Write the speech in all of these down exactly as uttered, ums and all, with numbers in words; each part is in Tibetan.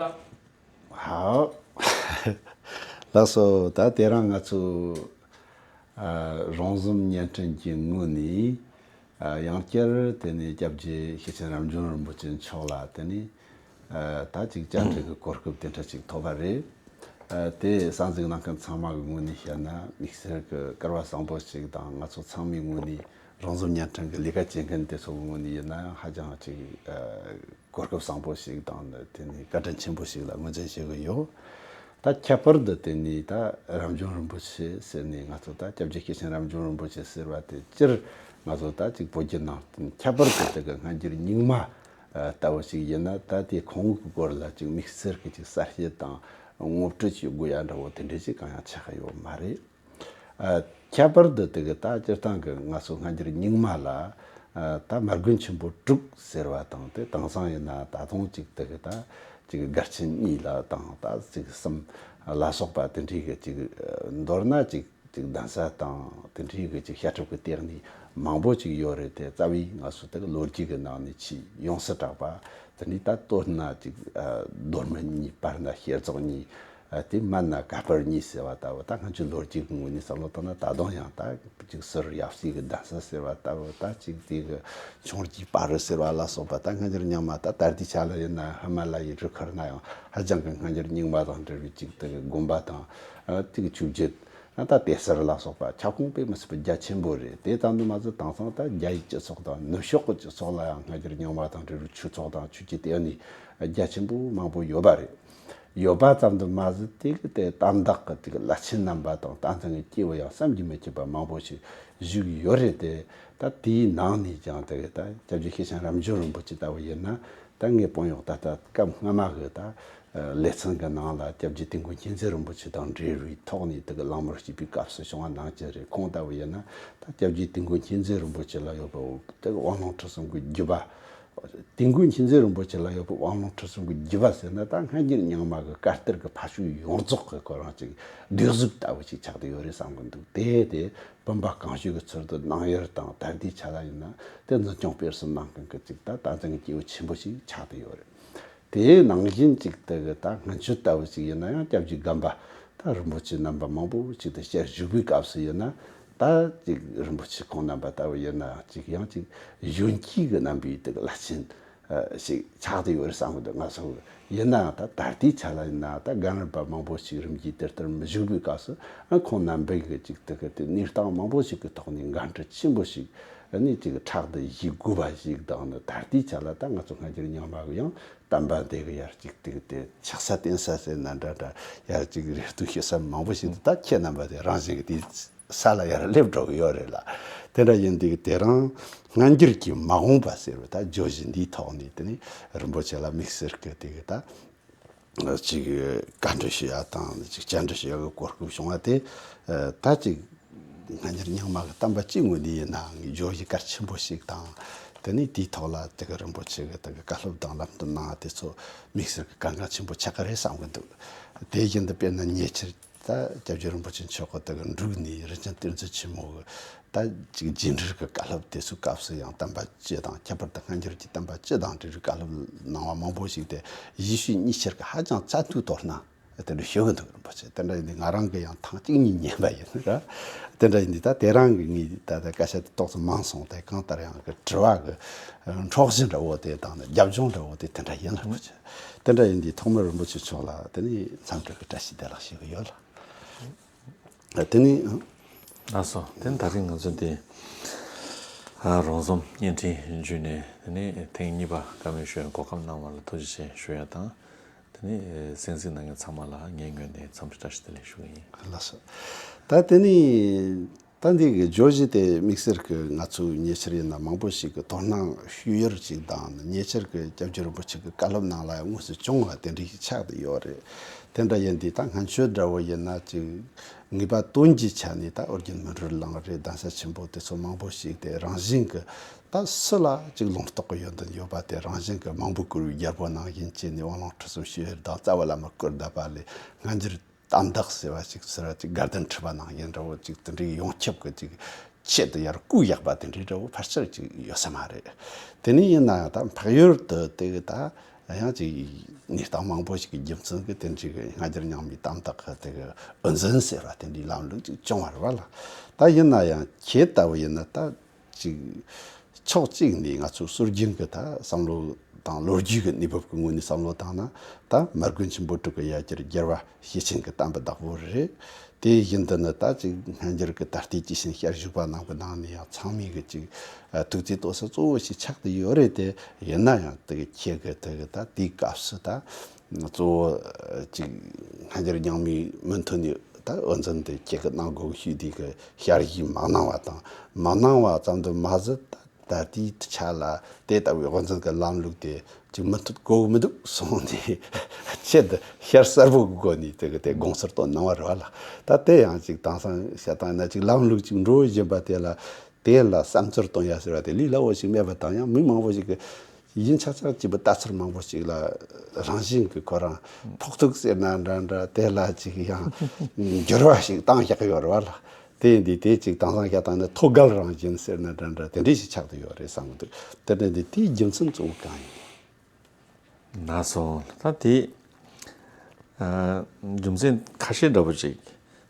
ཧའོ། ལགས་སོ། ད་དེ་རིང་ང་ཚོ་ཨ་རོང་ཟོམ་བརྙན་འཕྲིན་གྱི་ངོས་ནས་ཨ་ཡང་བསྐྱར་དེ་ནས་སྐྱབས་རྗེ་ཤེར་ཕྱིན་རབ་འབྱམས་རིན་པོ་ཆེ་མཆོག་ལ་དེ་ནས་ཨ་ད་ཅིག་བཅར་འདྲི་གི་གོ་སྐབས་དེ་འདྲ་ཅིག་ཐོབ་པ་རེད། ཨ་དེ་གསན་གཟིགས་གནང་མཁན་ཚང་མ་གི་ངོས་ནས་བཤད་ན་དམིགས་བསལ་གྱི་སྐལ་བ་བཟང་པོ་ཞིག་དང་། ང་ཚོ་ཚང་མའི་ངོས་ནས་རོང་ཟོམ་བརྙན་འཕྲིན་གྱི་ལས་ཀ་བྱེད་མཁན་དེ་ཚོ་གི་ངོས་ནས་ཡིན་ན་ཡང་ཧ་ཅང་ཅིག་ཨ་གོ་སྐབས་བཟང་པོ་ཞིག་དང་། དེ་ནས་བཀའ་དྲིན་ཆེན་པོ་ཞིག་ལ་ངོས་འཛིན་བྱེད་ཀྱི་ཡོད། ད་ཁྱད་པར་དུ་དེ་ནས་ད་རབ་འབྱམས་རིན་པོ་ཆེ་ཟེར་ནས་ང་ཚོ་ད་སྐྱབས་རྗེ་ཤེར་ཕྱིན་རབ་འབྱམས་རིན་པོ་ཆེ་ཟེར་བ་དེ་སྤྱིར་ང་ཚོ་ད་ཅིག་བོད་བརྒྱུད་ནང་བསྟན་ཁྱད་པར་དུ་དེ་གི་སྔ་འགྱུར་རྙིང་མ་ལྟ་བུ་ཞིག་ཡིན་ན། ད་དེ་ཁོང་གི་སྐོར་ལ་ཅིག་དམིགས་བསལ་གྱི་ཅིག་གསལ་བཤད་དང་ངོ་སྤྲོད་བྱེད་དགོས་ཡ་འདྲ་བོ་དེ་འདྲ་ཞིག་གང་ཡང་ཆགས་ཡོད་མ་རེད། ཨ་ཁྱད་པར་དུ་དེ་གི་ད་སྤྱིར་བཏང་གི་ང་ཚོ་སྔ་འགྱུར་རྙིང་མ་ལ་ཨ་ད་མ་དགོན་ཆེན་པོ་དྲུག་ཟེར་བ་དང་། དེ་དེང་སང་ཡིན་ན་ད་དུང་ཅིག་དེ་གི་ད་ཅིག་སྒར་ཆེན་གཉིས་ལ་དང་ད་ཅིག་གསུམ་ལ་སོགས་པ་དེ་འདྲའི་གི་ཅིག་མདོར་ན་ཅིག་ཅིག་གདན་ས་དང་དེ་འདྲའི་གི་ཅིག་བཤད་སྒྲུབ་ཀྱི་ལྟེ་གནས་མང་པོ་ཅིག་ཡོད་རེད། དེ་རྩ་བའི་ང་ཚོ་དེ་གི་ལོ་རྒྱུས་ཀྱི་ནང་ནས་ཆེས་ཡོངས་སུ་གྲགས་པ། དེ་ནས་ད་སྟོད་ན་ཅིག་ཨ་མདོ་སྨད་གཉིས། བར་ན་ཤེར་རྫོང་གཉིས། ཨ་དེ་སྨད་ན་ཀ་པར་གཉིས་ཟེར་བ་ལྟ་བུ། ད་སྔ་ཕྱི་ལོ་རྒྱུས་ཀྱི་ངོས་ནས་བསམ་བློ་བཏང་ན་ད་དུང་ཡང་ད་ཅིག་ཟུར་ཡབ་སྲས་ཀྱི་གདན་ས་ཟེར་བ་ལྟ་བུ། ད་ཅིག་དེ་གི་འཕྱོངས་རྒྱས་སྤ་རོ་ཟེར་བ་ལ་སོགས་པ། ད་སྔ་འགྱུར་རྙིང་མ་ད་ད་ལྟའི་ཆ་ལ་ཡིན་ན་ཧི་མ་ལ་ཡའི་རི་ཁུལ་ན་ཡང་ཧ་ཅང་གི་སྔ་འགྱུར་རྙིང་མ་དང་འབྲེལ་བའི་ཅིག་དེ་གི་དགོན་པ་དང་། ཨ་དེ་གི་ཆོས་བརྒྱུད། ཨ་ད་དེ་སར་ལ་སོགས་པ་ཁྱབ་ཁོངས་དཔེ་མི་སྲིད་པ་རྒྱ་ཆེན་པོ་རེད། དེ་ཙམ་དུ་མ་ཟད་དེང་སང་ད་རྒྱ་ཡི་སྤྱི་ཚོགས་དང་ནུབ་ཕྱོགས་ཀྱི་སྤྱི་ཚོགས་ལ་ཡང་སྔ་འགྱུར་རྙིང་མ་དང་འབྲེལ་བའི་ཆོས་ཚོགས་དང་ཆོས་ཀྱི་ལྟེ་གནས་རྒྱ་ཆེན་པོ་མང་པོ་ཡོད་པ་རེད། ཡོད་པ་ཙམ་དུ་མ་ཟད་དེ་གི་དེ་དམ་བདག་གི་དེ་གི་བླ་ཆེན་རྣམ་པ་དང་བསྟན་འཛིན་གྱི་སྐྱེས་བུ་ཡང་བསམ་གྱིས་མི་ཁྱབ་པ་མང་པོ་ཞིག་བཞུགས་ཡོད་རེད་དེ། ད་དེའི་ནང་ནས་ཀྱང་དེ་གི་ད་སྐྱབས་རྗེ་ཤེར་ཕྱིན་རབ་འབྱམས་རིན་པོ་ཆེ་ལྟ་བུ་ཡིན་ན། ད་ངས་དཔོན་གཡོག་ད་ལྟ་སྐབས་སྔ་མ་གི་ད་ལེ་ཚན་གི་ནང་ལ་སྐྱབས་རྗེ་དིལ་མགོ་མཁྱེན་བརྩེ་རིན་པོ་ཆེ་དང་འབྲེལ་བའི་ཐོག་ནས་དེ་གི་གླེང་མོལ་བྱས་པའི་སྐབས་སུ་བྱུང་བ་ནང་བཞིན་རེད། ཁོང་ལྟ་བུ་ཡིན་ན་ད་སྐྱབས་རྗེ་དིལ་མགོ་མཁྱེན་བརྩེ་རིན་པོ་ཆེ་ལ་ཡོད་པའི་དེ་གི་དབང་ལུང་ཁྲིད་གསུམ་གྱི་བརྒྱུད་པ། དིལ་མགོ་མཁྱེན་བརྩེ་རིན་པོ་ཆེ་ལ་ཡོད་པའི་དབང་ལུང་ཁྲིད་གསུམ་གྱི་བརྒྱུད་པ་ཟེར་ན། ད་སྔ་འགྱུར་རྙིང་མ་གི་བཀའ་གཏེར་གྱི་ཕ་ཤུལ་ཡོངས་རྫོགས་ཀྱི་ཁོ་རང་ཅིག་བསྡུས་གཟུགས་ལྟ་བུ་ཅིག་ཆགས་བསྡད་ཡོད་རེད་བསམ་གྱི་འདུག་དེ་དེ་བུམ་པ་གང་བྱོའི་ཚུལ་དུ་གནང་ཡུལ་དང་། ད་ལྟའི་ཆ་ལ་ཡིན་ན་དེ་འཛིན་སྐྱོང་སྤེལ་གསུམ་གནང་མཁན་གྱི་ཅིག་ད་བསྟན་འཛིན་གྱི་སྐྱེས་བུ་ཆེན་པོ་ཞིག་ཆགས་བསྡད་ཡོད་རེད། དེའི་ནང་བཞིན་ཅིག་དེ་གི་ད་སྔོན་ཆད་ལྟ་བུ་ཅིག་ཡིན་ན་ཡང་སྐྱབས་རྗེ་སྒམ་པ་ད་རིན་པོ་ཆེ་རྣམ་པ་མང་པོ་ཅིག་ཏུ་བཤད་བཞུགས་པའི་སྐབས་སུ་ཡིན་ན། ད་ཅིག་རིན་པོ་ཆེ་ཁོང་རྣམ་པ་ལྟ་བུ་ཡིན་ན་ཅིག་ཡང་ཅིག་གཞོན་སྐྱེས་ཀྱི་རྣམ་པའི་དེ་གི་བླ་ཆེན་ཞིག་ཆགས་བསྡད་ཡོད་རེད་བསམ་གི་འདུག་ང་ཚོ་ཡིན་ནའང་ད་ད་ལྟའི་ཆ་ལ་ཡིན་ན་ད་རྒན་རབས་པ་མང་པོ་ཞིག་རིམ་གྱིས་དེ་ལྟར་མི་བཞུགས་པའི་སྐབས་སུ། ཨ་ཁོང་རྣམ་པའི་གི་ཅིག་དེ་གི་དེ་གནས་སྟངས་མང་པོ་ཞིག་གི་ཐོག་ནས་འགན་འཁྲི་ཆེན་པོ་ཞིག་ཨ་ནི་ཅིག་ཕྲག་ཏུ་བཞེས་དགོས་པ་ཞིག་དང་། ནི་ད་ལྟའི་ཆ་ལ་ད་ང་ཚོ་སྔ་འགྱུར་རྙིང་མ་གི་ཡང་བསྟན་པ་འདི་གི་ཡར་ཅིག་དེ་གི་དེ་ཆགས་ས་བརྟན་ས་ཟེར་ན་འདྲ་འདྲ། ཡར་ཅིག་རེ་ལྟོས་བྱེད་ས་མང་པོ་ཞིག་འདུག་ད་ཁྱེད་རྣམ་པ་དེ་རང་བཞིན་གི་དེ་ས་ལ་ཡར་སླེབས་འགྲོ་གི་ཡོད་རེད་ལ། དེ་འདྲ་ཡིན་དུས་དེ་རིང་སྔ་འགྱུར་གྱི་མ་འོངས་པ་ཟེར་བའི་ད་བརྗོད་གཞི་འདིའི་ཐོག་ནས་དེ་ནས་རིན་པོ་ཆེ་ལ་དམིགས་བསལ་གྱི་དེ་གི་ད་ཅིག་བཀའ་འདྲི་ཞུ་ཡ་དང་ཅིག་བཅར་འདྲི་ཞུ་ཡ་གི་གོ་སྐབས་བྱུང་བ་དེ། ད་ཅིག་སྔ་འགྱུར་རྙིང་མ་གི་བསྟན་པ་སྤྱིའི་ངོས་ནས་ཡིན་ནའང་བརྗོད་གཞི་གལ་ཆེན་པོ་ཞིག་དང་། དེ་ནས་དེའི་ཐོག་ལ་དེ་གི་རིན་པོ་ཆེ་གི་དེ་གི་བཀའ་སློབ་དང་ལམ་སྟོན་གནང་བ་དེ་ཚོ་དམིགས་བསལ་གྱི་གལ་འགངས་ཆེན་པོ་ཆགས་ཀྱི་རེད་བསམ་གྱི་འདུག་དེ་བཞིན་དུ་དཔེར་ན་ཉེ་ཆར་ད་སྐྱབས་རྗེ་རིན་པོ་ཆེ་མཆོག་གི་དེ་གི་འབྲུག་ནས་རིན་ཆེན་གཏེར་མཛོད་ཆེན་མོ་གི་ད་ཅིག་རྗེས་འབྲེལ་གྱི་བཀའ་སློབ་དེ་ཚོའི་སྐབས་སུ་ཡང་བསྟན་པ་སྤྱི་དང་། ཁྱད་པར་དུ་སྔ་འགྱུར་གྱི་བསྟན་པ་སྤྱི་དང་འབྲེལ་བའི་བཀའ་སློབ་གནང་བ་མང་པོ་ཞིག་དེ་ཡེ་ཤུའི་གཉིས་ཆར་གྱི་ཧ་ཅང་བཙན་ཐུག་དོ་སྣང་དེ་འདྲ་ཞུ་གི་འདུག་རིན་པོ་ཆེ། དེ་འདྲ་ཡིན་དུས་ང་རང་གི་ཡང་ཐེངས་གཅིག་གཉིས་ཉན་པ་ཡིན་ར། དེ་འདྲ་ཡིན་དུས་ད་དེ་རིང་གི་ངའི་ད་ལྟ་སྐད་ཆ་དེ་ཏོག་ཙམ་མང་སོང་སྟེ། གང་ལྟར་ཡང་གི་དྲི་བ་གི་འཕྲོག་གཞི་འདྲ་བོ་དེ་དང་ནི་རྒྱབ་ལྗོངས་འདྲ་བོ་དེ་དེ་འདྲ་ཡིན་ལ། རིན་པོ་ཆེ། དེ་འདྲ་ཡིན་དུས་ཐོག་མར་རིན་པོ་ཆེ་མཆོག་ལ་དེ་ནས་འཚམས་འདྲི་གི་བཀྲ་ཤིས་བདེ་ལེགས་ཞུ་གི་ཡོད་ལ། ཨ་དེ་ནི། ལགས་སོ། དེ་ནི་ད་རིང་ང་ཚོ་འདི་ཨ་རོང་ཟོམ་བརྙན་འཕྲིན་བརྒྱུད་ནས་དེ་ནི་ཐེངས་གཉིས་པ་བཀའ་མོལ་ཞུ་བའི་གོ་སྐབས་གནང་བ་ལ་ཐུགས་རྗེ་ཆེ་ཞུ་ཡ་དང་། དེ་ནི་གསན་གཟིགས་གནང་མཁན་ཚང་མ་ལ་ངའི་ངོས་ནས་འཚམས་འདྲི་བཀྲ་ཤིས་བདེ་ལེགས་ཞུ་གི་ཡིན། ལགས་སོ། ད་དེ་ནི་ད་འདི་གི་བརྗོད་གཞི་དེ་དམིགས་བསལ་གྱི་ང་ཚོས་ཉེ་ཆར་ཡིན་ན་མང་པོ་ཞིག་གི་དོ་སྣང་ཞུ་ཡུལ་ཅིག་དང་། ཉེ་ཆར་གྱི་སྐྱབས་རྗེ་རིན་པོ་ཆེ་གི་བཀའ་སློབ་ནང་ལ་དངོས་སུ་བྱུང་བ་དེ་འདྲ་ཞིག་ཆགས་བསྡད་ཡོད་རེད། དེ་འདྲ་ཡིན་དུས་ད་སྔོན་ཆད་འདྲ་བོ་ཡིན་ན་ཅིག་ངེས་པ་དོན་གྱི་ཆ་ནས་ད་ཨོ་རྒྱན་སྨིན་གྲོལ་གླིང་རེད། གདན་ས་ཆེན་པོ་དེ་ཚོ་མང་པོ་ཞིག་དེ་རང་བཞིན་གྱི་ད་སུ་ལ་ཅིག་ལུང་རྟོགས་ཀྱི་ཡོན་ཏན་ཡོད་པ་དེ་རང་བཞིན་གྱི་མང་པོ་བསྐུར་བའི་རྒྱལ་པོ་ནང་བཞིན་བྱས་ནས་དབང་ལུང་ཁྲིད་གསུམ་ཞུ་ཡུལ་དང་། རྩ་བ་བླ་མ་སྐུར་བཏབ་པ་ལས་སྔ་འགྱུར་དམ་བདག་ཟེར་བ་ཞིག་ཟེར་བ་ཅིག་དགའ་ལྡན་ཁྲི་པ་ནང་བཞིན་འདྲ་བོ་ཅིག་དེ་འདྲའི་ཡོངས་ཁྱབ་ཀྱི་ཅིག་ཆེད་དུ་ཡར་བཀུག་ཡག་པ་དེ་འདྲའི་འདྲ་བོ་ཕལ་ཆེར་ཅིག་ཡོད་ས་མ་རེད། དེ་ནས་ཡིན་ན་ཡང་ད་འཕགས་ཡུལ་དུ་དེ་གི་ད་ ཡང་ཅིག་གནས་སྟངས་མང་པོ་ཞིག་གི་རྒྱུ་མཚན་གྱིས་དེ་འདྲའི་གི་སྔ་འགྱུར་རྙིང་མའི་དམ་དག་གི་དེ་གི་དབུ་འཛིན་ཟེར་བ་དེ་འདྲའི་ལམ་ལུགས་ཅིག་བྱུང་བ་རེད་བ་ལ། ད་ཡིན་ན་ཡང་ཁྱེད་ལྟ་བུ་ཡིན་ན་ད་ཅིག་ཕྱོགས་གཅིག་ནས་ང་ཚོ་སྲོལ་རྒྱུན་གྱི་ད་བསམ་བློ་དང་ལོ་རྒྱུས་ཀྱི་གནས་བབ་ཀྱི་ངོས་ནས་བསམ་བློ་བཏང་ན། ད་མར་དགོན་ཆེན་པོ་དྲུག་གི་ཡ་གྱལ་རྒྱལ་བ་ཤེར་ཕྱིན་གྱི་བསྟན་པའི་བདག་པོ་རེད། དེ་བཞིན་དུ་ནི་ད་ཅིག་སྔ་འགྱུར་གྱི་ད་ལྟའི་སྐྱེས་ཆེན་ཞལ་བཞུགས་པ་རྣམས་ཀྱི་ནང་ནས་ཡང་ཚང་མས་གི་ཅིག་ཐུགས་བརྩེ་དོ་ས་གཙོ་བོ་ཞིག་ཆགས་ཏེ་ཡོད་རེད་དེ། ཡིན་ན་ཡང་དེ་གི་ཁྱེད་ཀྱི་དེ་གི་ད་དེའི་སྐབས་སུ་ད་གཙོ་བོ་ཅིག་སྔ་འགྱུར་རྙིང་མའི་མུ་མཐུད་ནས་ད་དབུ་འཛིན་དེ་ཁྱེད་ཀྱི་གནང་དགོས་ཞུས་དེ་གི་ཞལ་བཞེས་མ་གནང་བ་དང་། མ་གནང་བ་ཙམ་དུ་མ་ཟད། ད་ལྟའི་ཆ་ལ་དེ་ལྟ་བུའི་དབུ་འཛིན་གྱི་ལམ་ལུགས་དེ་ཅིག་མུ་མཐུད་དགོས་མི་འདུག་གསུངས་ནས་ཆེད་དུ་ཞལ་གསལ་པོ་གི་སྒོ་ནས་དེ་གི་དེ་དགོངས་ཚུལ་བཏོན་གནང་བ་རེད་བ་ལ། ད་དེ་ཡང་ཅིག་དེང་སང་བཤད་སྟངས་ཡིན་ན་ཅིག་ལམ་ལུགས་ཅིག་འགྲོ་བཞིན་པ་དེ་ལ། དེ་ལ་བསམ་ཚུལ་བཏོན་ཡ་ཟེར་བ་དེ་ལས་སླ་བོ་ཞིག་མེད་པ་དང་། ཡང་མི་མང་པོ་ཞིག་གིས་ཡིན་ཆགས་ཆགས་ཅིག་པུ་ལྟ་ཚུལ་མང་པོ་ཞིག་ལ་རང་བཞིན་གྱིས་ཁོ་རང་ཕོག་ཐུག་ཟེར་ན་འདྲ་འདྲ། དེ་ལ་ཅིག་ཡང་འགྱུར་བ་ཞིག་བཏང་བཞག་ཡོད་རེད་བ་ལ། དེ་ཡིན་དུས་དེ་ཅིག་དེང་སང་བཤད་སྟངས་ནི་ཐོད་རྒལ་རང་བཞིན་ཟེར་ན་འདྲ་འདྲ་དེ་འདྲ་ཞིག་ཆགས་བསྡད་ཡོད་རེད་བསམ་གྱི་འདུག་དེ་འདྲ་འདི་དེའི་རྒྱུ་མཚན་གཙོ་བོ་གང་ཡིན། ན་སོང་ད་དེ། ཨ། རྒྱུ་མཚན་ཁ་ཤས་འདྲ་པོ་ཅིག་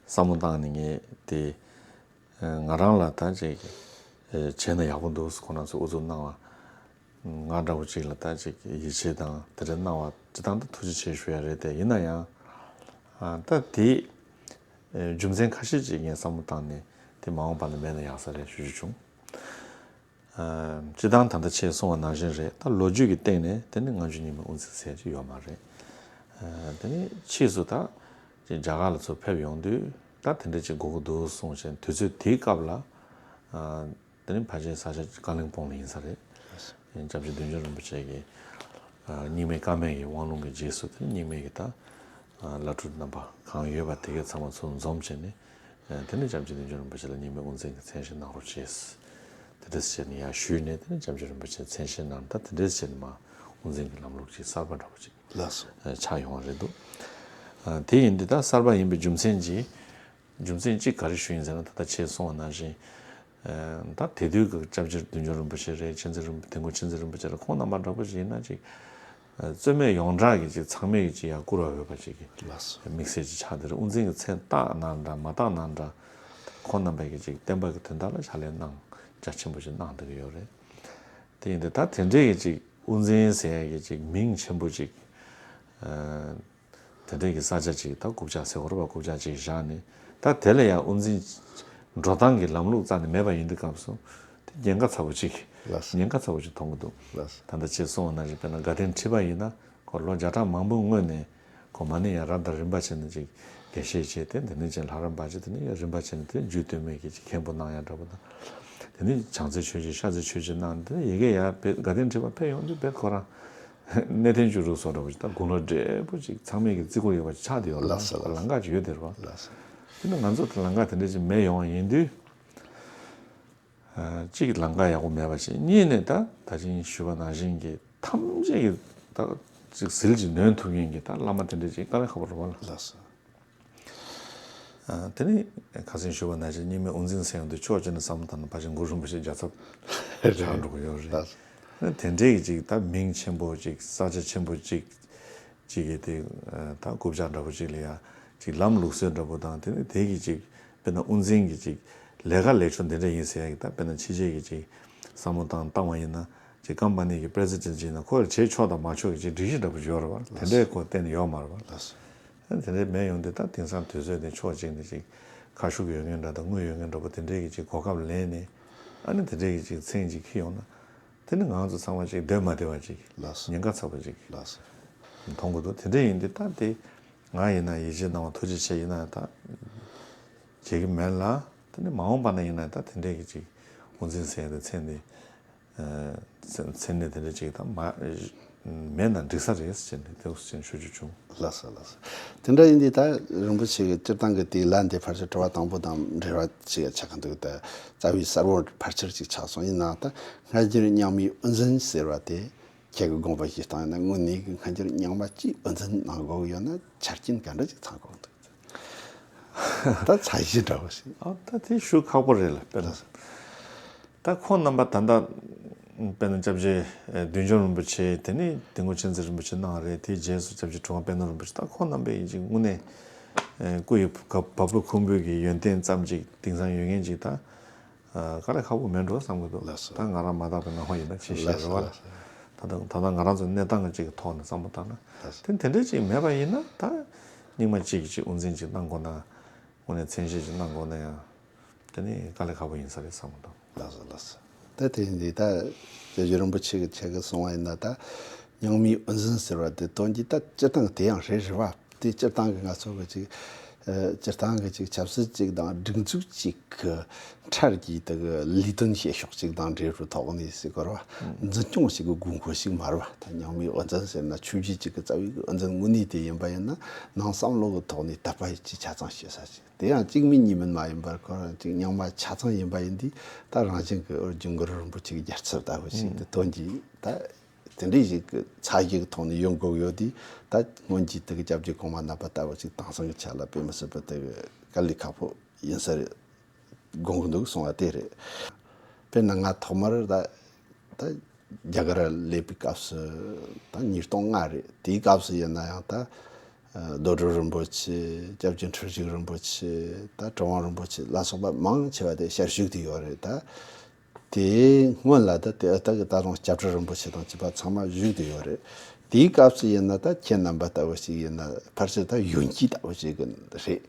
བསམ་བློ་བཏང་ནས་ངས་དེ། ཨ། ང་རང་ལ་ད་ཅིག་ཨ། བྱས་ན་ཡག་པོ་འདུག་ཁོ་རང་ཚོས་ཨུ་ཚུགས་གནང་བ། ང་འདྲ་པོ་ཅིག་ལ་ད་ཅིག་ཡིད་ཆེས་དང་དེ་འདྲ་གནང་བ་སྤྱིར་བཏང་ད་ཐུགས་རྗེ་ཆེ་ཞུ་ཡ་རེད་དེ། ཡིན་ན་ཡང་། ཨ། ད་དེ། ཨ། རྒྱུ་མཚན་ཁ་ཤས་ཅིག་ངས་བསམ་བློ་བཏང་ནས་དེ་མ་འོངས་པ་ལ་མེད་ན་ཡག་ས་རེད་ཞུ་རྒྱུ་བྱུང་། ཨ། སྤྱིར་བཏང་ད་ལྟ་ཁྱེད་གསུངས་པ་ནང་བཞིན་རེད། ད་ལོ་རྒྱུས་ཀྱི་སྟེང་ནས་དེ་ནི་ལྔ་བཅུ་ཉི་མའི་དབུ་འཛིན་ཟེར་གྱི་ཡོད་མ་རེད། ཨ། དེ་ནི་ཕྱིས་སུ་ད་ཅིག་རྒྱ་གར་ལ་ཚུར་ཕེབས་ཡོང་དུས་ད་དེ་འདྲ་ཅིག་དགོས་ཀྱི་འདུག་གསུངས་བྱས། དུས་ཚོད་དེའི་སྐབས་ལ། ཨ། དེ་ནི་ཕལ་ཆེར་ས་ཆ་ཀ་ལིང་པོང་ལ་ཡིན་ས་རེད། སྐྱབས་རྗེ་བདུད་འཇོམས་རིན་པོ་ཆེ་གིས། ཨ། རྙིང་མའི་བཀའ་མའི་གི་དབང་ལུང་གི་རྗེས་སུ་དེ་ནི་རྙིང་མའི་གི་ད། ཨ། བླ་སྤྲུལ་རྣམ་པ་གང་ཡོད་པ་དེ་གའི་ཚང་མ་ཚུར་འཛོམས་བྱས་ནས། ཨ། དེ་ནི་སྐྱབས་རྗེ་བདུད་འཇོམས་རིན་པོ་ཆེ་ལ་རྙིང་མའི་དབུ་འཛིན་གྱི་མཚན་གཞི་གནང་རོགས་བྱས། དེ་འདྲ་བྱས་ནས་ཡར་ཞུས་ནས་དེ་ནི་སྐྱབས་རྗེ་རིན་པོ་ཆེ་མཚན་གཞི་གནང་། ད་དེ་འདྲ་བྱས་ནས་མར་དབུ་འཛིན་གྱི་ལམ་ལུགས་ཅིག་གསར་པ་འདྲ་པོ་ཅིག་ལགས་སོ། ཨ། ཆགས་ཡོང་བ་རེད་འདུག་ཨ། དེ་ཡིན་དུས་ད་གསར་པ་ཡིན་པའི་རྒྱུ་མཚན་གྱིས། རྒྱུ་མཚན་གཅིག་ག་རེ་ཞུ་ཡིན་ཟེར་ན། ད་ལྟ་ཁྱེད་གསུངས་པ་ནང་བཞིན། ཨ། ད་དེ་དུས་ཀྱི་སྐྱབས་རྗེ་བདུད་འཇོམས་རིན་པོ་ཆེ་རེད། མཁྱེན་བརྩེ་རིན། དེ་སྔོན་མཁྱེན་བརྩེ་རིན་པོ་ཆེ་རེད། ཁོང་རྣམ་པ་འདྲ་པོ་ཞིག་ཡིན་ན་ཅིག་ཨ། རྩོད་མེད་ཡོངས་གྲགས་ཀྱི་ཅིག་ཚང་མས་ཀྱི་ཅིག་ཡར་བཀུར་བ་འོས་པ་ཅིག་གི་ལགས་སོ། དམིགས་བསལ་ཅིག་ཆགས་བསྡད་རེད། དབུ་འཛིན་གྱི་མཚན་བཏགས་ན་འདྲ་མ་བཏགས་ན་འདྲ། ཁོང་རྣམ་པས་ཀྱི་ཅིག་བསྟན་པ་གི་དོན་དག་ལ་ཕྱག་ལས་གནང་རྒྱ་ཆེན་པོ་ཅིག་གནང་བསྡད་ཀྱི་ཡོད་རེད། དེ་ཡིན་དུས་ད་དེ་འདྲའི་གི་ཅིག་དབུ་འཛིན་ཟེར་ཡ་གི་ཅིག་མིང་ཆེན་པོ་ཅིག་ཨ། དེ་འདྲའི་གི་ས་ཆ་ཅིག་ད་རྐུབ་བཀྱག་ཟེར་དགོས་རེད་པ། རྐུབ་བཀྱག་ཅིག་བཞག་ནས། ད་དེ་ལ་ཡང་དབུ་འཛིན་འགྲོ་སྟངས་ཀྱི་ལམ་ལུགས་རྩ་ནས་མེད་པ་ཡིན་དུས་སྐབས་སུ་དེ་ཉེན་ཁ་ཚ་པོ་ཅིག་ལགས་སོ། ཉེན་ཁ་ཚ་པོ་ཅིག་མཐོང་གི་འདུག་ལགས་སོ། ད་ལྟ་ཁྱེད་གསུངས་པ་ནང་བཞིན་དཔེར་ན་དགའ་ལྡན་ཁྲི་པ་ཡིན་ན་ཁོ་ལོ་བརྒྱ་ཕྲག་མང་པོའི་སྔོན་ནས་ཁོ་མ་ཎི་ཡང་རབ་དང་རིམ་པ་བྱས་ནས་ཅིག་དགེ་བཤེས་བྱས་ཏེ། དེ་ནས་ཅིག་ལྷ་རམས་པ་བྱས། དེ་ནས་རིམ་པ་བྱས་ནས་དེ་རྒྱུད་སྟོད་སྨད་ཀྱི་ཅིག་མཁན་པོ་གནང་ཡ་འདྲ་པོ་དང་། དེ་ནས་བྱང་རྩེ་ཆོས་རྗེ་ཤར་རྩེ་ཆོས་རྗེ་གནང་། དེ་ནས་ཡ་གི་ཡར་དཔེ་དགའ་ལྡན་ཁྲི་པ་ཕེབས་ཡོང་དུས་དཔེ་ཁོ་རང་གནས་བརྟན་བཅུ་དྲུག་སོགས་འདྲ་པོ་ཅིག་ད་དགུང་ལོ་བགྲེས་པོ་ཅིག་ཚང་མས་ཀྱི་བརྩི་བཀུར་ཡོད་པ་ཅིག་ཆགས་བསྡད་ཡོད་ལ། ལགས་སོ། ལགས་སོ། ལམ་ཁ་ཅིག་ཡོད་དེ་རེད་པ། ལགས་སོ། དེ་ནས་ང་ཚོ་ད་ལམ་ཁ་དེ་འདྲ་ཅིག་མེད་ཡོང་བ་ཡིན་དུས། ཨ། གཅིག་ལམ་ཁ་ཡག་པོ་མེད་པ་ཞིག་གཉིས་ནས་ད་ད་ཅིང་ཞུས་པ་ནང་བཞིན་གྱི་ཐམས་ཅད་ཀྱི་ད་ཅིག་ཟིལ་གྱིས་ནོན་ཐུབ་མཁན་གྱི་ད་བླ་མ་དེ་འདྲ་ཅིག་དཀའ་ལས་ཁག་པོ་རེད་པ་ལ། ལགས་སོ། ཨ། དེ་ནས་ཁ་སང་ཞུས་པ་ནང་བཞིན་རྙིང་མའི་དབུ་འཛིན་ཟེར་ཡོང་དུས་ཕྱོགས་གཅིག་ནས་བསམ་བློ་བཏང་ན་ཕལ་ཆེར་གུ་རུ་རིན་པོ་ཆེ་རྒྱལ་ཚབ་ཆགས་འགྲོ་གི་ཡོད་རེད། ལགས་སོ། དེ་འདྲའི་གི་ཅིག་ད་མིང་ཆེན་པོ་ཅིག་ས་ཆ་ཆེན་པོ་ཅིག་ཅིག་གི་དེ་ད་རྐུབ་བཀྱག་འདྲ་པོ་ཅིག་ལ་ཡ་ཅིག་ལམ་ལུགས་སྲོལ་འདྲ་པོ་དང་། དེ་ནས་དེ་གི་ཅིག་དཔེར་ན་དབུ་འཛིན་གྱི་ཅིག་ལས་ཀ་ལས་ཕྱོགས་འདི་འདྲ་ཡིན་ཟེར་ཡ་གི་ད་དཔེར་ན་ཕྱི་རྒྱལ་གྱི་ཅིག་བསམ་བློ་བཏང་བཏང་བ་ཡིན་ན། ཅིག་ཀམ་པ་ནི་གི་པི་རེ་སི་ཌེན་ཊི་ཅིག་ཡིན་ན་ཁོ་ལ་བྱེད་ཆོག་དང་མ་ཆོག་གི་ཅིག་སྒྲིག་གཞི་འདྲ་པོ་ཅིག་ཡོད་རེད་པ། དེ་འདྲའི་སྐོར་གཏན་ནས་ཡོད་མ་རེད་པ། ལགས་སོ། དེ་འདྲའི་མེད་ཡོང་དུས་ད་དེང་སང་དུས་ཚོད་དེ་ཕྱོགས་གཅིག་ནས་ཅིག་ཁ་ཤུགས་ཡོད་མཁན་འདྲ་དང་དངུལ་ཡོད་མཁན་འདྲ་པོ་དེ་འདྲའི་གི་ཅིག་གོ་སྐབས་ལེན་ནས། ཨ་ནི་དེ་འདྲའི་གི་ཅིག་མཚན་ཅིག་འཁྱེར་ཡོང་ན། དེ་ནི་ང་ཚོ་ཚང་མ་ཅིག་སྡོད་མ་བདེ་བ་ཅིག་ལགས་སོ། ཉེན་ཁ་ཚ་པོ་ཅིག་ལགས་སོ། མཐོང་གི་འདུག་དེ་འདྲ་ཡིན་དུས་ད་དེ་ང་ཡིན་ན་ཡིད་ཆེས་གནང་བ་ཐུགས་རྗེ་ཆེ་ཡིན་ན་ད་བྱེད་ཀྱི་མེད་ལ། དེ་ནི་མ་འོངས་པ་ན་ཡིན་ན་ད་དེ་འདྲའི་གི་ཅིག་དབུ་འཛིན་ཟེར་ཡ་དེ་མཚན་དེ་མཚན་མཚན་གནས་དེ་འདྲ་ཅིག་ད་མ་མེད་ན་འགྲིག་ས་རེད་ཟེར་ནས་དེ་འུ་ཟེར་ཞུ་རྒྱུ་བྱུང་། ལགས་སོ། ལགས་སོ། དེ་འདྲ་ཡིན་དུས་ད་རིན་པོ་ཆེ་གི་སྤྱིར་བཏང་གི་དེའི་ལན་དེ་ཕལ་ཆེར་དྲི་བ་དང་པོ་དང་འབྲེལ་བ་ཅིག་ཆགས་ཀྱི་འདུག་ད་རྩ་བའི་གསར་བ་ཕལ་ཆེར་ཅིག་ཆགས་སོང་། ཡིན་ནའང་ད་སྔ་འགྱུར་རྙིང་མའི་དབུ་འཛིན་ཟེར་བ་དེ་ཁྱེད་ཀྱི་དགོངས་པ་བཞེས་སྟངས་ཡིན་ན་དངོས་གནས་ཀྱི་སྔ་འགྱུར་རྙིང་མ་གཅིག་དབུ་འཛིན་གནང་དགོས་ཀྱི་ཡོད་ན་ཆ་རྐྱེན་ག་འདྲ་ཅིག་ཚང་དགོས་འདུག་ད་ཚ་གཞི་འདྲ་བོ་ཞིག་ཨ། ད་དེ་ཞུ་ཁག་པོ་རེད་ལ། དཔེར་ན་ད་ཁོང་རྣམ་པ་ད་ལྟ་ དཔེར་ན་སྐྱབས་རྗེ་བདུད་འཇོམས་རིན་པོ་ཆེ། དེ་ནས་དིལ་མགོ་མཁྱེན་བརྩེ་རིན་པོ་ཆེ་གནང་རེད། དེའི་རྗེས་སུ་སྐྱབས་རྗེ་གྲུབ་དབང་པད་ནོར་རིན་པོ་ཆེ། ད་ཁོང་རྣམ་པས་ཅིག་དངོས་གནས་སྐུ་ཡི་བ་བ་སྤུ་ཁུང་བུ་གི་ཡོན་ཏན་ཙམ་ཅིག་དེང་སང་ཡོད་མཁན་ཅིག་ད་དཀའ་ལས་ཁག་པོ་མེད་འགྲོ་བསམ་གི་འདུག་ལགས་སོ། ད་ང་རང་མ་དག་པའི་ངག་དབང་ཡིན་ན་ཅིག་བཤད་ལགས་རེད་སོ། བ། ལགས་སོ། ད་ལྟ་ད་ལྟ་ང་རང་ཚོ་གནས་སྟངས་ཀྱི་ཅིག་ཐོག་ནས་བསམ་བློ་བཏང་ན། ལགས་སོ། དེ་དེ་འདྲའི་ཅིག་མེད་པ་ཡིན་ན། ད་རྙིང་མ་གཅིག་གིས་ཅིག་དབུ་འཛིན་ཅིག་གནང་དགོས་ན། དངོས་གནས་མཚན་ཤས་ཅིག་གནང་དགོས་ན་ཡང་དེ་ནི་དཀའ་ལས་ཁག་པོ་ཡིན་ས་རེད་བསམ་གི་འདུག་ལགས་སོ། ལགས་སོ། ད་དེ་འདི་ད་སྐྱབས་རྗེ་རིན་པོ་ཆེ་གི་ཆེད་གི་གསུང་བ་ཡིན་ན། ད་རྙིང་མའི་དབུ་འཛིན་ཟེར་བ་དེ་དོན་གྱིས་ད་སྤྱིར་བཏང་དེ་ཡང་རེད་རེད་བ། དེ་སྤྱིར་བཏང་གི་ང་ཚོ་གི་ཅིག་ཨ་སྤྱིར་བཏང་གི་ཅིག་ཆབ་སྲིད་ཅིག་དང་སྒྲིག་འཛུགས་ཅིག་གི་འཕྲལ་གྱི་དེ་གི་ལས་དོན་བྱེད་ཕྱོགས་ཅིག་དང་འབྲེལ་བའི་ཐོག་ནས་ཟེར་དགོས་རེད་བ། འཛིན་སྐྱོང་ཞིག་གི་དགོས་མཁོ་ཞིག་མ་རེད་བ། ད་རྙིང་མའི་དབུ་འཛིན་ཟེར་ན་ཆོས་བརྒྱུད་ཅིག་གི་རྩ་བའི་གི་དབུ་འཛིན་དངོས་གནས་དེ་ཡིན་པ་ཡིན་ན། ནང་བསམ་བློ་གི་ཐོག་ནས་དད་པ་ཅིག་ཆ་ཚང་བྱེད་ས་ཅིག་དེ་ཡང་གཅིག་མིན་གཉིས་མིན་མ་ཡིན་པར། ཁོ་རང་ཅིག་རྙིང་མ་ཆ་ཚང་ཡིན་པ་ཡིན་དུས། ད་རང་བཞིན་གྱི་ཨོ་རྒྱུ་གུ་རུ་རིན་པོ་ཆེ་གི་རྒྱལ་ཚབ་ལྟ་བུ་ཞིག་དེ་དོན་གྱིས་ད་དེ་འདྲའི་ཞིག་གི་ཚད་གཞི་གི་ཐོག་ནས་ཡོང་དགོས་ཡོད་དུས། ད་སྔོན་གྱི་དེ་གི་སྐྱབས་རྗེ་གོང་མ་རྣམ་པ་ལྟ་བུ་ཞིག་དེང་སང་གི་ཆ་ལ་དཔེ་མི་སྲིད་པ་དེ་གི་དཀའ་ལས་ཁག་པོ་ཡིན་ས་རེད། དགོངས་ཀྱི་འདུག་གསུང་བ་དེ་རེད། དཔེར་ན་ང་ཐོག་མར་ད་ད་རྒྱ་གར་སླེབས་པའི་སྐབས་སུ། ད་ཉིས་སྟོང་ལྔ་རེད། དེའི་སྐབས་སུ་ཡིན་ན་ཡང་ད་རྡོ་གྲུབ་རིན་པོ་ཆེ། སྐྱབས་རྗེ་ཁྲི་བཞུགས་རིན་པོ་ཆེ། ད་གྲུབ་དབང་རིན་པོ་ཆེ་ལ་སོགས་པ་མང་ཆེ་བ་དེ་ཞལ་བཞུགས་དེ་ཡོད་རེད། ད་དེའི་སྔོན་ལ་ད་དེ་ད་གི་ད་རུང་སྐྱབས་རྗེ་རིན་པོ་ཆེ་དང་བཅས་པ་ཚང་མ་བཞུགས་དེ་ཡོད་རེད། དེའི་སྐབས་སུ་ཡིན་ན་ད་ཁྱེད་རྣམ་པ་ལྟ་བུ་ཞིག་ཡིན་ན་ཕལ་ཆེར་ད་ཡོན་གྱི་ལྟ་བུ་ཞིག་གི་རེད།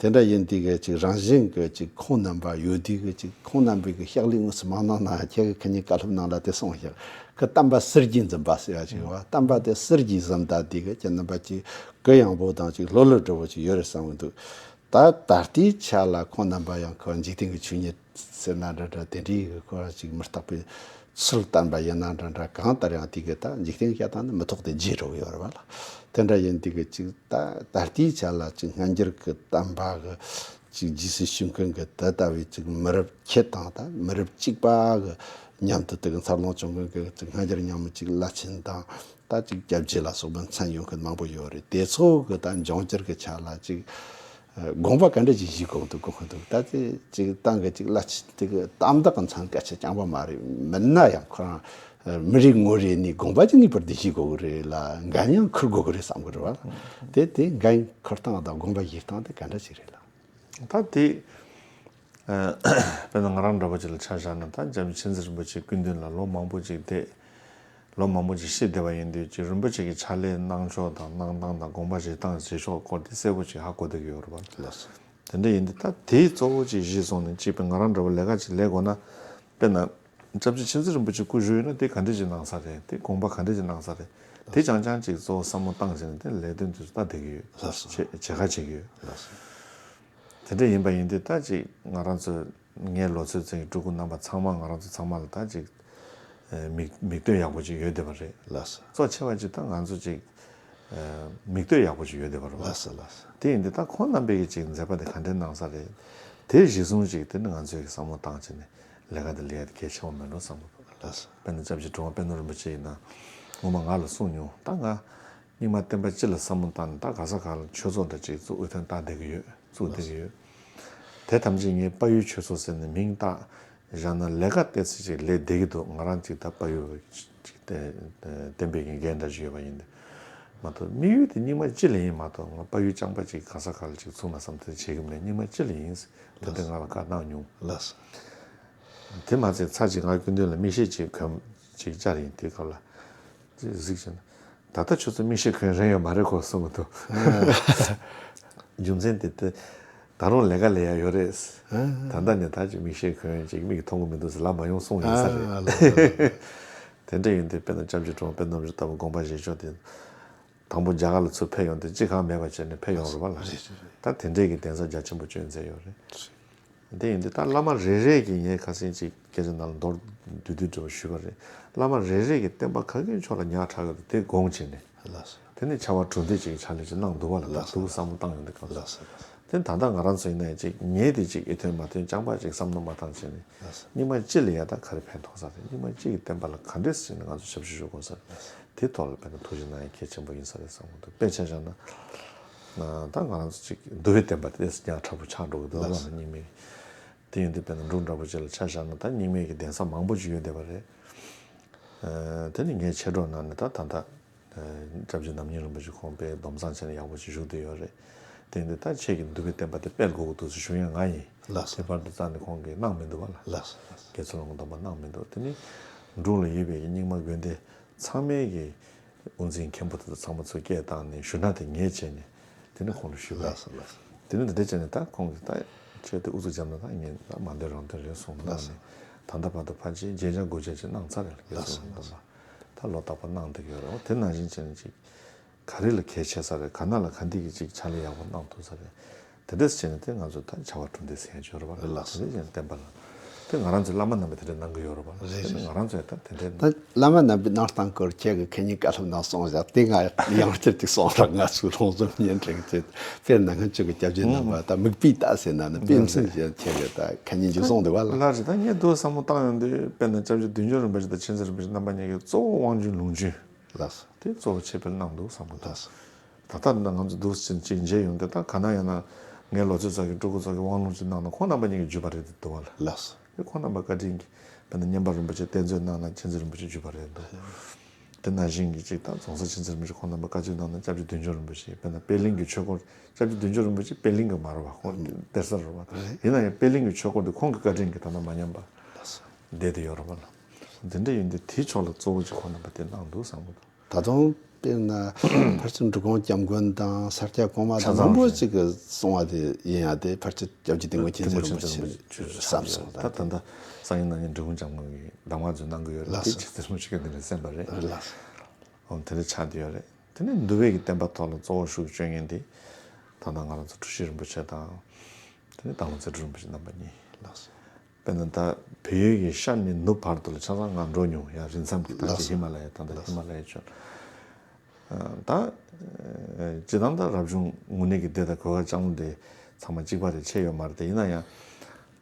དེ་འདྲ་ཡིན་དུས་གི་ཅིག་རང་བཞིན་གི་ཅིག་ཁོང་རྣམ་པ་ཡོད་དུས་གི་ཅིག་ཁོང་རྣམ་པའི་གི་ཕྱག་ལས་དངོས་སུ་མ་གནང་ན། ཁྱེད་གི་ཁ་ཉིན་བཀའ་སློབ་ནང་ལ་དེ་གསུངས་ཤག་གི་བསྟན་པ་གསེར་གྱིས་འཛིན་པ་ཟེར་ཡ་ཅིག་ཡོད་བ། བསྟན་པ་དེ་གསེར་གྱིས་འཛིན་ད་དུས་གི་ཁྱེད་རྣམ་པ་ཅིག་གུ་ཡངས་པོ་དང་ཅིག་ལྷོད་ལྷོད་འདྲ་བོ་ཅིག་ཡོད་རེད་བསམ་གི་འདུག་ད་ད་ལྟའི་ཆ་ལ་ཁོང་རྣམ་པ་ཡང་ཁོ་འཇིག་རྟེན་གྱི་ཆོས་ཉིད་ཟེར་ན་འདྲ་འདྲ། དེ་འདྲའི་གི་ཁོ་རང་ཅིག་མི་རྟག་པའི་ཚུལ་བསྟན་པ་ཡིན་ན་འདྲ་འདྲ། གང་ལྟར་ཡང་དེ་གི་ད་འཇིག་རྟེན་བཤད་སྟངས་ནི་མི་ཐོག་སྟེ་རྗེས་འགྲོ་གི་ཡོད་རེད་བ་ལ། དེ་འདྲ་ཡིན་དུས་གི་ཅིག་ད་ད་ལྟའི་ཆ་ལ་ཅིག་སྔ་འགྱུར་གི་བསྟན་པ་གི་ཅིག་རྗེས་སུ་ཞུགས་མཁན་གི་དེ་ལྟ་བུའི་ཅིག་མི་རབས་ཁྱེད་དང་ད་མི་རབས་གཅིག་པ་གི་མཉམ་དུ་དེ་གི་འཚར་ལོངས་བྱུང་མཁན་གི་ཅིག་སྔ་འགྱུར་རྙིང་མ་ཅིག་བླ་ཆེན་དང་། ད་ཅིག་སྐྱབས་རྗེ་ལ་སོགས་པའི་མཚན་ཡོད་མཁན་མང་པོ་ཡོད་རེད། དེ་ཚོ་གི་ད་འབྱུང་འགྱུར་གི་ཆ་ལ་ཅིག་ཨ་དགོངས་པ་ག་འདྲ་ཅིག་བཞེས་དགོས་འདུག་དགོངས་འདུག་ད་དེ་ཅིག་ཏང་གི་ཅིག་བླ་ཆེན་དེ་གི་དམ་བདག་གི་མཚན་སྐད་ཆ་རྐྱང་པ་མ་རེད། མིན་ན་ཡང་ཁོ་རང་ཨ་མི་རེ་ངོ་རེ་ནས་དགོངས་པ་ཅིག་ངེས་པར་དུ་བཞེས་དགོས་གི་རེད་ལ། འགན་ཡང་འཁུར་དགོས་གི་རེད་བསམ་གི་རེད་བ། དེ་དེ་འགན་འཁུར་སྟངས་དང་དགོངས་པ་བཞེས་སྟངས་དེ་ག་འདྲ་ཅིག་རེད་ལ། ད་དེ་ཨ་དཔེར་ན་ང་རང་འདྲ་པོ་ཅིག་ལ་ཆ་བཞག་ན། ད་འཇམ་མཆོག་མཁྱེན་བརྩེ་རིན་པོ་ཆེའི་སྐུ་མདུན་ལ་ལོ་མང་པོ་ཅིག་བསྡད། ལོ་མང་པོ་ཅིག་བཞུགས་བསྡད་པ་ཡིན་དུས་ཅིག་རིན་པོ་ཆེ་གི་ཕྱག་ལས་གནང་ཕྱོགས་དང་གནང་སྟངས་དང་དགོངས་པ་བཞེས་སྟངས་བྱེད་ཕྱོགས་སྐོར་དེ་གསལ་པོ་ཅིག་ཧ་གོ་བསྡད་ཀྱི་ཡོད་རེད་པ། ལགས་སོ། དེ་འདྲ་ཡིན་དུས་ད་དེའི་གཙོ་བོ་ཅིག་གཞི་བཟུང་ནས་ཅིག་དཔེར་ང་རང་འདྲ་པོ་ལས་ཀ་ཅིག་ལས་དགོས་ན། དཔེར་ན་སྐྱབས་རྗེ་མཁྱེན་བརྩེ་རིན་པོ་ཆེ་སྐུ་བཞུགས་ཡོད་ན་དེ་ག་འདྲ་ཅིག་གནང་ས་རེད། དེ་དགོངས་པ་ག་འདྲ་ཅིག་གནང་ས་རེད། དེ་རྐྱང་རྐྱང་ཅིག་གཙོ་བོ་བསམ་བློ་བཏང་བྱས་ནས་དེ་ལས་དོན་དེ་ཚོ་ལྟ་བསྡད་ཀྱི་ཡོད། ལགས་སོ། བྱེད་བྱེད་ཁ་བྱེད་ཀྱི་ཡོད། ལགས་སོ། དེ་འདྲ་ཡིན་པ་ཡིན་དུས་ད་ཅིག་ང་རང་ཚོ་ངའི་ལོ་ཚོད་ཅིག་སྤྲུལ་སྐུ་རྣམ་པ་ཚང་མ་ང་རང་ཚོ་ཚང་མ་ལ་ད་ཅིག་ཨ་མིག་མིག་ལྟོས་ཡག་པོ་ཅིག་ཡོད་བསྡད་པ་རེད། ལགས་སོ། གཙོ་ཆེ་བ་ཅིག་ད་ང་ཚོ་ཅིག་ཨ་མིག་ལྟོས་ཡག་པོ་ཅིག་ཡོད་བསྡད་པ་རེད་བ། ལགས་སོ། ལགས་སོ། དེ་ཡིན་དུས་ད་ཁོང་རྣམ་པས་ཀྱི་ཅིག་མཛད་པ་དེ་ག་འདྲས་གནང་ས་རེད། དེ་གཞི་བཟུང་ཅིག་དེ་ནི་ང་ཚོས་ཀྱི་བསམ་བློ་བཏང་བྱས་ནས་ལས་ཀ་དེ་ལས་ཡ་དེ་གལ་ཆེན་པོ་མིན་འགྲོ་བསམ་གི་འདུག་ལགས་སོ། དཔེར་ན་སྐྱབས་རྗེ་གྲུབ་དབང་དཔལ་ནོར་རིན་པོ་ཆེ་ཡིན་ན་ངོ་མ་ང་ལ་གསུངས་མྱོང་། ད་ང་རྙིང་མ་བསྟན་པ་སྤྱི་ལ་བསམ་བློ་བཏང་ནས་ད་ག་ས་ག་ལ་ཆོས་ཚོགས་འདྲ་ཅིག་བཙུགས། དབུ་འཐེན་བཏང་བསྡད་ཀྱི་ཡོད། བཙུགས་བསྡད་ཀྱི་ཡོད། དེ་ཐམས་ཅད་ངས་དཔལ་ཡུལ་ཆོས་ཚོགས་ཟེར་ནས་མིང་བཏགས་བཞག་ན་ལས་ཀ་ཏོག་ཙམ་ཅིག་ལས་བསྡད་ཀྱི་འདུག་ང་རང་ཅིག་ད་དཔལ་ཡུལ་ཅིག་བསྟན་བསྟན་པའི་གི་འགན་འདྲ་ཅིག་ཡོད་པ་ཡིན་དུས་མ་གཏོགས། དམིགས་ཡུལ་དེ་རྙིང་མ་སྤྱི་ལ་ཡིན་མ་གཏོགས། ང་དཔལ་ཡུལ་རྐྱང་པ་ཅིག་ག་ས་ག་ལ་ཅིག་བཙུགས་ན་བསམ་དེ་བྱེད་ཀྱི་མེད། རྙིང་མ་སྤྱི་ལ་ཡིན། ད་ལྟ་ང་ལ་བཀའ་གནང་མྱོང་། ལགས་སོ། དེ་མ་ཚད་ཚར་གཅིག་ང་སྐུ་མདུན་ལ་མིག་ཤེལ་ཅིག་གོན་ཅིག་བཅར་ཡིན། དེའི་སྐབས་ལ་ཅིག་གཟིགས་བྱས་ན། ད་ལྟ་ཁྱོད་ཚོ་མིག་ཤེལ་གོན་རན་ཡོད་མ་རེད་གོ་གསུངས་འདུག་རྒྱུ་མཚན་དེ་དེ་ད་རུང་ལས་ཀ་ལས་ཡ་ཡོད་རེད། ད་ལྟ་ནས་ད་ཅིག་མིག་ཤེལ་གོན་ཅིག་མིག་གིས་མཐོང་གི་མི་འདུག་ཟེར་ལབ་མ་ཡོང་གསུངས་ཡོད་ས་རེད། དེ་འདྲ་ཡིན་དུས་དཔེར་ན་སྐྱབས་རྗེ་གྲུབ་དཔལ་རྣམ་གྲོལ་ལྟ་བུ་དགོངས་པ་བཞེས་ཕྱོགས་དེ། དང་པོ་རྒྱ་གར་ལ་ཚུར་ཕེབས་ཡོང་དུས་ཅི་གང་མེད་པ་བྱས་ནས་ཕེབས་ཡོང་རེད་པ་ལ། རེད་རེད་རེད། ད་དེ་འདྲས་ཀྱི་གདན་ས་རྒྱ་ཆེན་པོ་བསྐྱོན་མཛད་ཡོད་རེད། དེ་ཡིན་དུས་ད་བླ་མ་རེ་རེ་གིས་ངས་ཁ་སང་ཅིག་སྐད་ཆ་ནང་ལ་མདོར་བསྡུས་བསྡུས་འདྲ་པོ་ཞུས་པ་རེད། བླ་མ་རེ་རེ་གིས་བསྟན་པ་ག་གི་ཕྱོགས་ལ་ཉག་ཕྲ་གི་འདུག་དེ་དགོངས་བྱས་ནས། ལགས་སོ། དེ་ནས་ཕྱར་བ་གྲུ་འདེགས་ཅིག་གི་ཕྱག་ལས་ཅིག་གནང་འདུག་པ་ལ། ད་ལགས་སོ། ཐུགས་བསམ་བློ་བཏང་ཡོང་དུས་སྐབས་ལ། ལགས་སོ། དེ་ད་ལྟ་ང་རང་ཚོ་ཡིན་ན་ཡང་ཅིག་ངས་དེ་ཅིག་ཨེ་ཐོན་མ་ཐོན་རྐྱང་པ་ཅིག་བསམ་བློ་མ་བཏང་བྱས་ནས། ལགས་སོ། རྙིང་མ་སྤྱི་ལ་ཡ་ད་ག་རེ་ཕན་ཐོགས་ས་རེད། རྙིང་མ་སྤྱི་ཡི་བསྟན་པ་ལ་ག་འདྲས་ཟེར་ནས་ང་ཚོ་ཞབས་ཞུ་ཞུ་དགོས་ས་རེད། དེ་ཐོག་ལ་དཔེར་ན་ཐུགས་རྗེ་གནང་ཡ་གལ་ཆེན་པོ་ཡིན་ས་རེད་བསམ་གི་འདུག་དཔེ་ཆ་བཞག་ན། ད་ང་རང་ཚོ་ཅིག་འདུལ་བའི་བསྟན་པ་དེ་ཉག་ཕྲ་པོ་ཆགས་འགྲོ་གི་འདུག་ལགས་སོ། རྙིང་མའི། དེ་ཡིན་དུས་དཔེར་ན་འབྲུག་འདྲ་པོ་ཅིག་ལ་ཆ་བཞག་ན་ད་རྙིང་མའི་གི་གདན་ས་མང་པོ་ཅིག་ཡོད་བསྡད་པ་རེད། ཨ། དེ་ནི་ངས་མཆེད་གྲོགས་ནང་ནས་ད་ད་ལྟ་ཨ། སྐྱབས་རྗེ་རྣམ་གཉིས་རིན་པོ་ཆེ་ཁོང་དཔེ་སྡོམ་གཙང་བྱས་ནས་ཡག་པོ་ཞིག་བཞུགས་བསྡད་ཡོད་རེད། དེ་འདི་ད་ཁྱེད་ཀྱིས་འདུལ་བའི་བསྟན་པ་དེ་སྤེལ་དགོས་ཀྱི་འདུག་ཟེར་ཞུ་མཁན་ང་ཡིན། ལགས་སོ། ཁྱད་པར་དུ་རྩ་ནས་ཁོང་གིས་གནང་མི་འདུག་བ་ལ། ལགས་སོ། ལགས་སོ། དགེ་ཚུལ་སློང་གི་སྡོམ་པ་གནང་མི་འདུག་དེ་ནི་འབྲུག་ལ་ཡོད་པའི་རྙིང་མ་དགོན་སྡེ་ཚང་མའི་གི་དབུ་འཛིན་མཁན་པོ་དེ་ཚོ་ཚང་མ་ཚུར་སྐད་བཏང་ནས་ཞུ་སྣ་དེ་ངས་བྱས་ནས་དེ་ནི་ཁོང་ལ་ཞུས་པ་ཡིན། ལགས་སོ། ལགས་སོ། དེ་ནི་འདི་འདྲ་བྱས་ནས་ད་ཁོང་གིས་ད་ཁྱོད་དེ་ཨུ་ཚུགས་བརྒྱབ་ན་ད་ངས་ད་མ་འདོད་རང་འདོད་རེད་གསུངས། ལགས་སོ། ད་ནི་ད་ལྟ་བར་དུ་ཕལ་ཆེར་བརྗེད་ཆགས་སྒོ་བརྒྱབ་ཅིག་གནང་ཚར་རེད་ལ། དགེ་ཚུལ་སློང་སྡོམ་པ་ད་ལོ་རྟག་པར་གནང་བསྡད་ཀྱི་ཡོད་རེད། འོ་དེ་ནང་བཞིན་བྱས་ནས་ཅིག་ག་རེ་ལ་གལ་ཆེ་ས་རེད། ག་ན་ལ་ག་འདི་གི་ཅིག་ཕྱག་ལས་ཡག་པོ་གནང་ཐུབ་ས་རེད། དེ་འདྲས་བྱས་ནས་དེ་ང་ཚོ་ད་བྱ་བ་གྲུ་འདེགས་ཟེར་ཡ་ཅིག་ཡོད་རེད་པ་ལ། ལགས་སོ། དེ་འདྲས་བྱས་ནས་བསྟན་པ་ལ་དེ་ང་རང་ཚོའི་བླ་མ་རྣམ་པས་དེ་འདྲས་གནང་གི་ཡོད་རེད་པ་ལ། རེད། དེ་རེད། ནི་ང་རང་ཚོས་ད་དེ་འདྲས། ད་བླ་མ་རྣམ་པས་གནང་སྟངས་སྐོར་ཁྱེད་ཀྱིས་ཁ་ཉིན་བཀའ་སློབ་གནང་སོང་བཞག་དེ་ང་ཡང་བསྐྱར་ཅིག་གསུངས་རོགས། ང་ཚོའི་སློབ་སྦྱོང་བརྙན་འཕྲིན་ཅིག་དཔེར་ན་སྔོན་ཆད་ཀྱི་སྐྱབས་རྗེ་རྣམ་པ་དང་མིག་དཔེ་ལྟ་ཟེར་ན་ནི་དཔེ་མཚོན་ཅན་ཁྱེད་ཀྱིས་ད་ཁ་ཉིན་ཅིག་གསུངས་འདུག་བ་ལ། ལགས་རེད། ད་ངས་དུ་བསམ་བློ་བཏང་ཡོང་དུས་དཔེར་ན་སྐྱབས་རྗེ་བདུད་འཇོམས་རིན་པོ་ཆེ་དང་མཁྱེན་བརྩེ་རིན་པོ་ཆེ་རྣམ་པ་གཉིས་ཀྱིས་གཙོ་བོ་དབང་སྒྱུར་ལུང་སྦྱོང་ལགས་སོ། དེ་གཙོ་བོ་ཆེད་ཕུལ་གནང་འདུག་བསམ་གྱི་འདུག་ལགས་སོ། ད་ལྟ་ནི་ང་ཚོ་འདུག་ཅིག་ཅིག་མཇལ་ཡོང་དུས་ད་ག་ན་ཡང་ན་ངའི་ལོ་ཚོད་ཙག་གི་སྤྲུལ་སྐུ་ཙག་གི་དབང་ལུང་ཅིག་གནང་ན་ཁོང་རྣམ་པ་གཉིས་ཀྱིས་བརྒྱུད་པ་རེད་འདུག་བ་ལ། ལགས་སོ། དེ་ཁོང་རྣམ་པ་བཀའ་དྲིན་གྱིས་དཔེར་ན་སྙན་པ་རིན་པོ་ཆེ་གཏེར་མཛོད་གནང་ན་མཁྱེན་བརྩེ་རིན་པོ་ཆེ་བརྒྱུད་པ་རེད་འདུག་དེ་ནང་བཞིན་གྱི་ཅིག་ད་རྫོང་སར་མཁྱེན་བརྩེ་རིན་པོ་ཆེ་ཁོང་རྣམ་པ་བཀའ་ཆོས་གནང་ན་སྐྱབས་རྗེ་བདུད་འཇོམས་རིན་པོ་ཆེ་དཔེར་ན་པད་གླིང་གི་ཆོས་སྐོར། སྐྱབས་རྗེ་བདུད་འཇོམས་རིན་པོ་ཆེ་པད་གླིང་གི་མ་རེད་པ། ཁོང་གཏེར་གསར་རེད་པ། ཡིན་ན་ཡང་པད་གླིང་གི་ཆོས་སྐོར་དེ་ཁོང་གི་བཀའ་དྲིན་གྱིས་ད་ལྟ་མ་ཉམས་པ་བསྡད་དེ་ཡོད་རེད་པ་ལ། དེ་འདྲ་ཡིན་དུས་དེའི་ཕྱོགས་ལ་གཙོ་བོ་ཅིག་ཁོང་རྣམ་པ་དེ་གནང་འདུག་བསམ་གྱི་འདུག་ད་དུང་དཔེར་ན་ཕལ་ཆེར་འབྲི་གུང་སྐྱབས་མགོན་དང་ས་སྐྱ་གོང་མ་དང་མང་པོ་ཅིག་གིས་གསུངས་པ་དེ་ཡིན་ཡང་དེ་ཕལ་ཆེར་སྐྱབས་རྗེ་དིལ་མགོ་མཁྱེན་བརྩེ་རིན་པོ་ཆེ་བསམ་སོང་། ད་ད་ལྟ་སང་ཉིན་གནངས་ཉིན་འབྲི་གུང་སྐྱབས་མགོན་གྱིས་གདམས་ངག་ཚོ་གནང་གི་ཡོད་རེད། དེ་མཁྱེན་བརྩེ་རིན་པོ་ཆེ་གིས་འདི་ནས་གསན་པ་རེད། ལགས་སོ། འོ་དེ་འདྲ་ཆགས་བསྡད་ཡོད་རེད། དེ་ནས་འདུལ་བའི་གི་བསྟན་པ་ཐོག་ལ་གཙོ་བོ་ཤུགས་བསྐྱོན་མཁན་དེ་ད་ལྟ་ང་རང་ཚོ་འཁྲུལ་ཞིག་རིན་པོ་ཆེ་དང་། དེ་ནས་སྟག་ལུང་རྩེ་སྤྲུལ་རིན་པོ་ཆེ་རྣམ་པ་གཉིས། ལགས་སོ། དཔེར་ན་ད་བལ་ཡུལ་གྱི་ཤར་ནས་ནུབ་བར་དུ་ལ་ཆ་ཚང་ང་འགྲོ་མྱོང་། ཡང་རིང་མཚམས་ཀྱི་ད་ལགས་ཅིག་སོ། ཧི་མ་ལ་ཡ་ད་ལྟ་ལགས་ཧི་མ་ལ་ཡའི་ཕྱོགས། ད་སྤྱིར་བཏང་ད་རབ་བྱུང་དངོས་གནས་ཀྱི་སྡེ་དང་གོས་དཀར་ལྕང་ལོ་སྡེ་ཚང་མ་གཅིག་པ་རེད། ཆད་ཡོད་མ་རེད་དེ། ཡིན་ན་ཡང་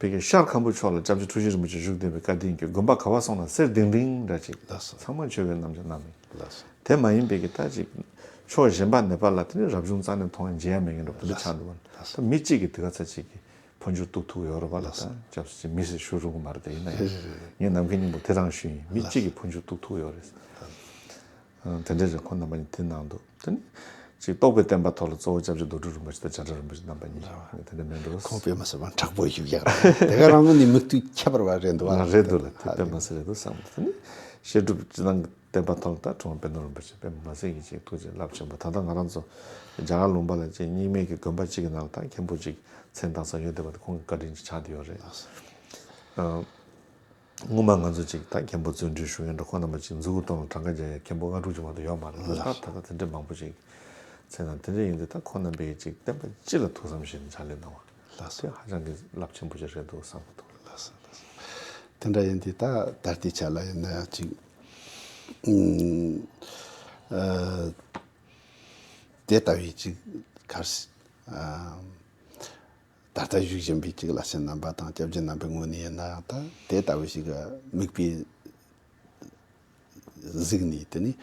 བོད་ཀྱི་ཤར་ཁམ་བུ་ཕྱོགས་ལ་སྐྱབས་རྗེ་འཁྲུལ་ཞིག་རིན་པོ་ཆེ་བཞུགས་བསྡད་པའི་བཀའ་དྲིན་གྱིས་དགོན་པ་ག་པར་སོང་ན་གསེར་ལྡིང་ལྡིང་འདྲ་ཅིག་ལགས་སོ། ཚང་མ་མཆོད་པའི་རྣམ་འགྱུར་གནང་མི། ལགས་སོ། དེ་མ་ཡིན་པའི་གི་ད་ཅིག་ཕྱོགས་གཞན་པ་ནེ་པ་ལ་དེ་ནི་རབ་བྱུང་རྩ་ནས་མཐོང་ཡང་མཇལ་ཡ་མེད་མཁན་འདྲ་པོ་དེ་འདྲ་ཆགས་འདུག་བ། ད་མི་གཅིག་གིས་དེ་ག་ཚད་ཅིག་གི་འཕོ་འགྱུར་གཏུག་ཐུབ་ཡོད་རེད་པ་ལ། ད་སྐྱབས་སུ་མཆི་མི་ཟེར་ཞུ་རུང་གི་མ་རེད་དེ། ཡིན་ན་ཡང་ངས་ནམ་མཁའི་སྙིང་པོ་དེ་རང་ཞུ་ཡིན། མི་གཅིག་གིས་འཕོ་འགྱུར་གཏུག་ཐུབ་ཡོད་རེད། དེ་འདྲ་རེད། ཁོང་རྣམ་པ་གཉིས་དེ་གནང་འདུག་དེ་ནི་ཅིག་རྟོགས་པའི་བསྟན་པ་ཐོག་ལ་གཙོ་བོ་སྐྱབས་རྗེ་རྡོ་གྲུབ་རིན་པོ་ཆེ་དང་བྱ་བྲལ་རིན་པོ་ཆེ་རྣམ་པ་གཉིས་དེ་འདྲ་མེད་འགྲོ། ཁོང་དཔེ་མི་སྲིད་པ་མཁྲེགས་པོ་ཞིག་ཡག་རེད། དེ་ག་རང་ངོས་ནས་མིག་ལྟོས་ཁྱད་པར་བ་རེད་འདུག་བ། རེད་འདུག་ལ། དེ་དཔེ་མི་སྲིད་རེད་འདུག་བསམ། དེ་ནི་བཤད་སྒྲུབ་སྤྱི་དང་བསྟན་པ་ཐོག་ལ་ད་དྲུང་པ་པད་ནོར་རིན་པོ་ཆེ་དཔེ་མི་སྲིད་ཀྱི་ཅིག་ཐུགས་རྗེ་རླབས་ཆེན་པོ། ད་ལྟ་ང་རང་ཚོ་རྒྱ་གར་ལུང་པ་ལ་ཅིག་རྙིང་མའི་གི་དགོན་པ་གཅིག་གི་ནང་ལ་ད་མཁན་པོ་ཅིག་མཚན་བཏགས་ས་ཡོད་བསྡད་པ་དེ་ཁོང་གི་བཀའ་དྲིན་ཅིག་ཆགས་བསྡད་ཡོད་རེད། སྔོན་མ་ང་ཚོ་ཅིག་ད་མཁན་པོ་བརྩོན་འགྲུས་ཞུ་མཁན་འདྲ་ཁོང་རྣམ་པ་ཅིག་མཛུ་གུ་སྟོང་ལ་གྲངས་ཀ་རྒྱག་ཡ་མཁན་པོ་ལྔ་དྲུག་ཅིག་མ་གཏོགས་ཡོད་མ་རེད། ད་ལགས། ད་ལྟ་དེ་འདྲའི་མང་པོ་ཅིག་མཚན་ན་དེ་འདྲ་ཡིན་དུས་ད་ཁོང་རྣམ་པས་ཅིག་བསྟན་པ་སྤྱི་ལ་ཐུགས་བསམ་བཞེས་ནས་ཕྱག་ལས་གནང་བ། ལགས་སོ། དེ་ཧ་ཅང་གི་རླབས་ཆེན་པོ་ཅིག་རེད་འདུག་བསམ་གྱི་འདུག་ལགས་སོ། ལགས་སོ། དེ་འདྲ་ཡིན་དུས་ད་ད་ལྟའི་ཆ་ལ་ཡིན་ན་ཡང་ཅིག་ཨ་དེ་ལྟ་བུའི་ཅིག་གར་ཨ་ད་ལྟ་བཞུགས་བཞིན་པའི་ཅིག་བླ་ཆེན་རྣམ་པ་དང་སྐྱབས་རྗེ་རྣམ་པའི་ངོས་ནས་ཡིན་ན་ཡང་ད་དེ་ལྟ་བུ་ཞིག་གི་མིག་དཔེ་གཟིགས་ནས་དེ་ནས་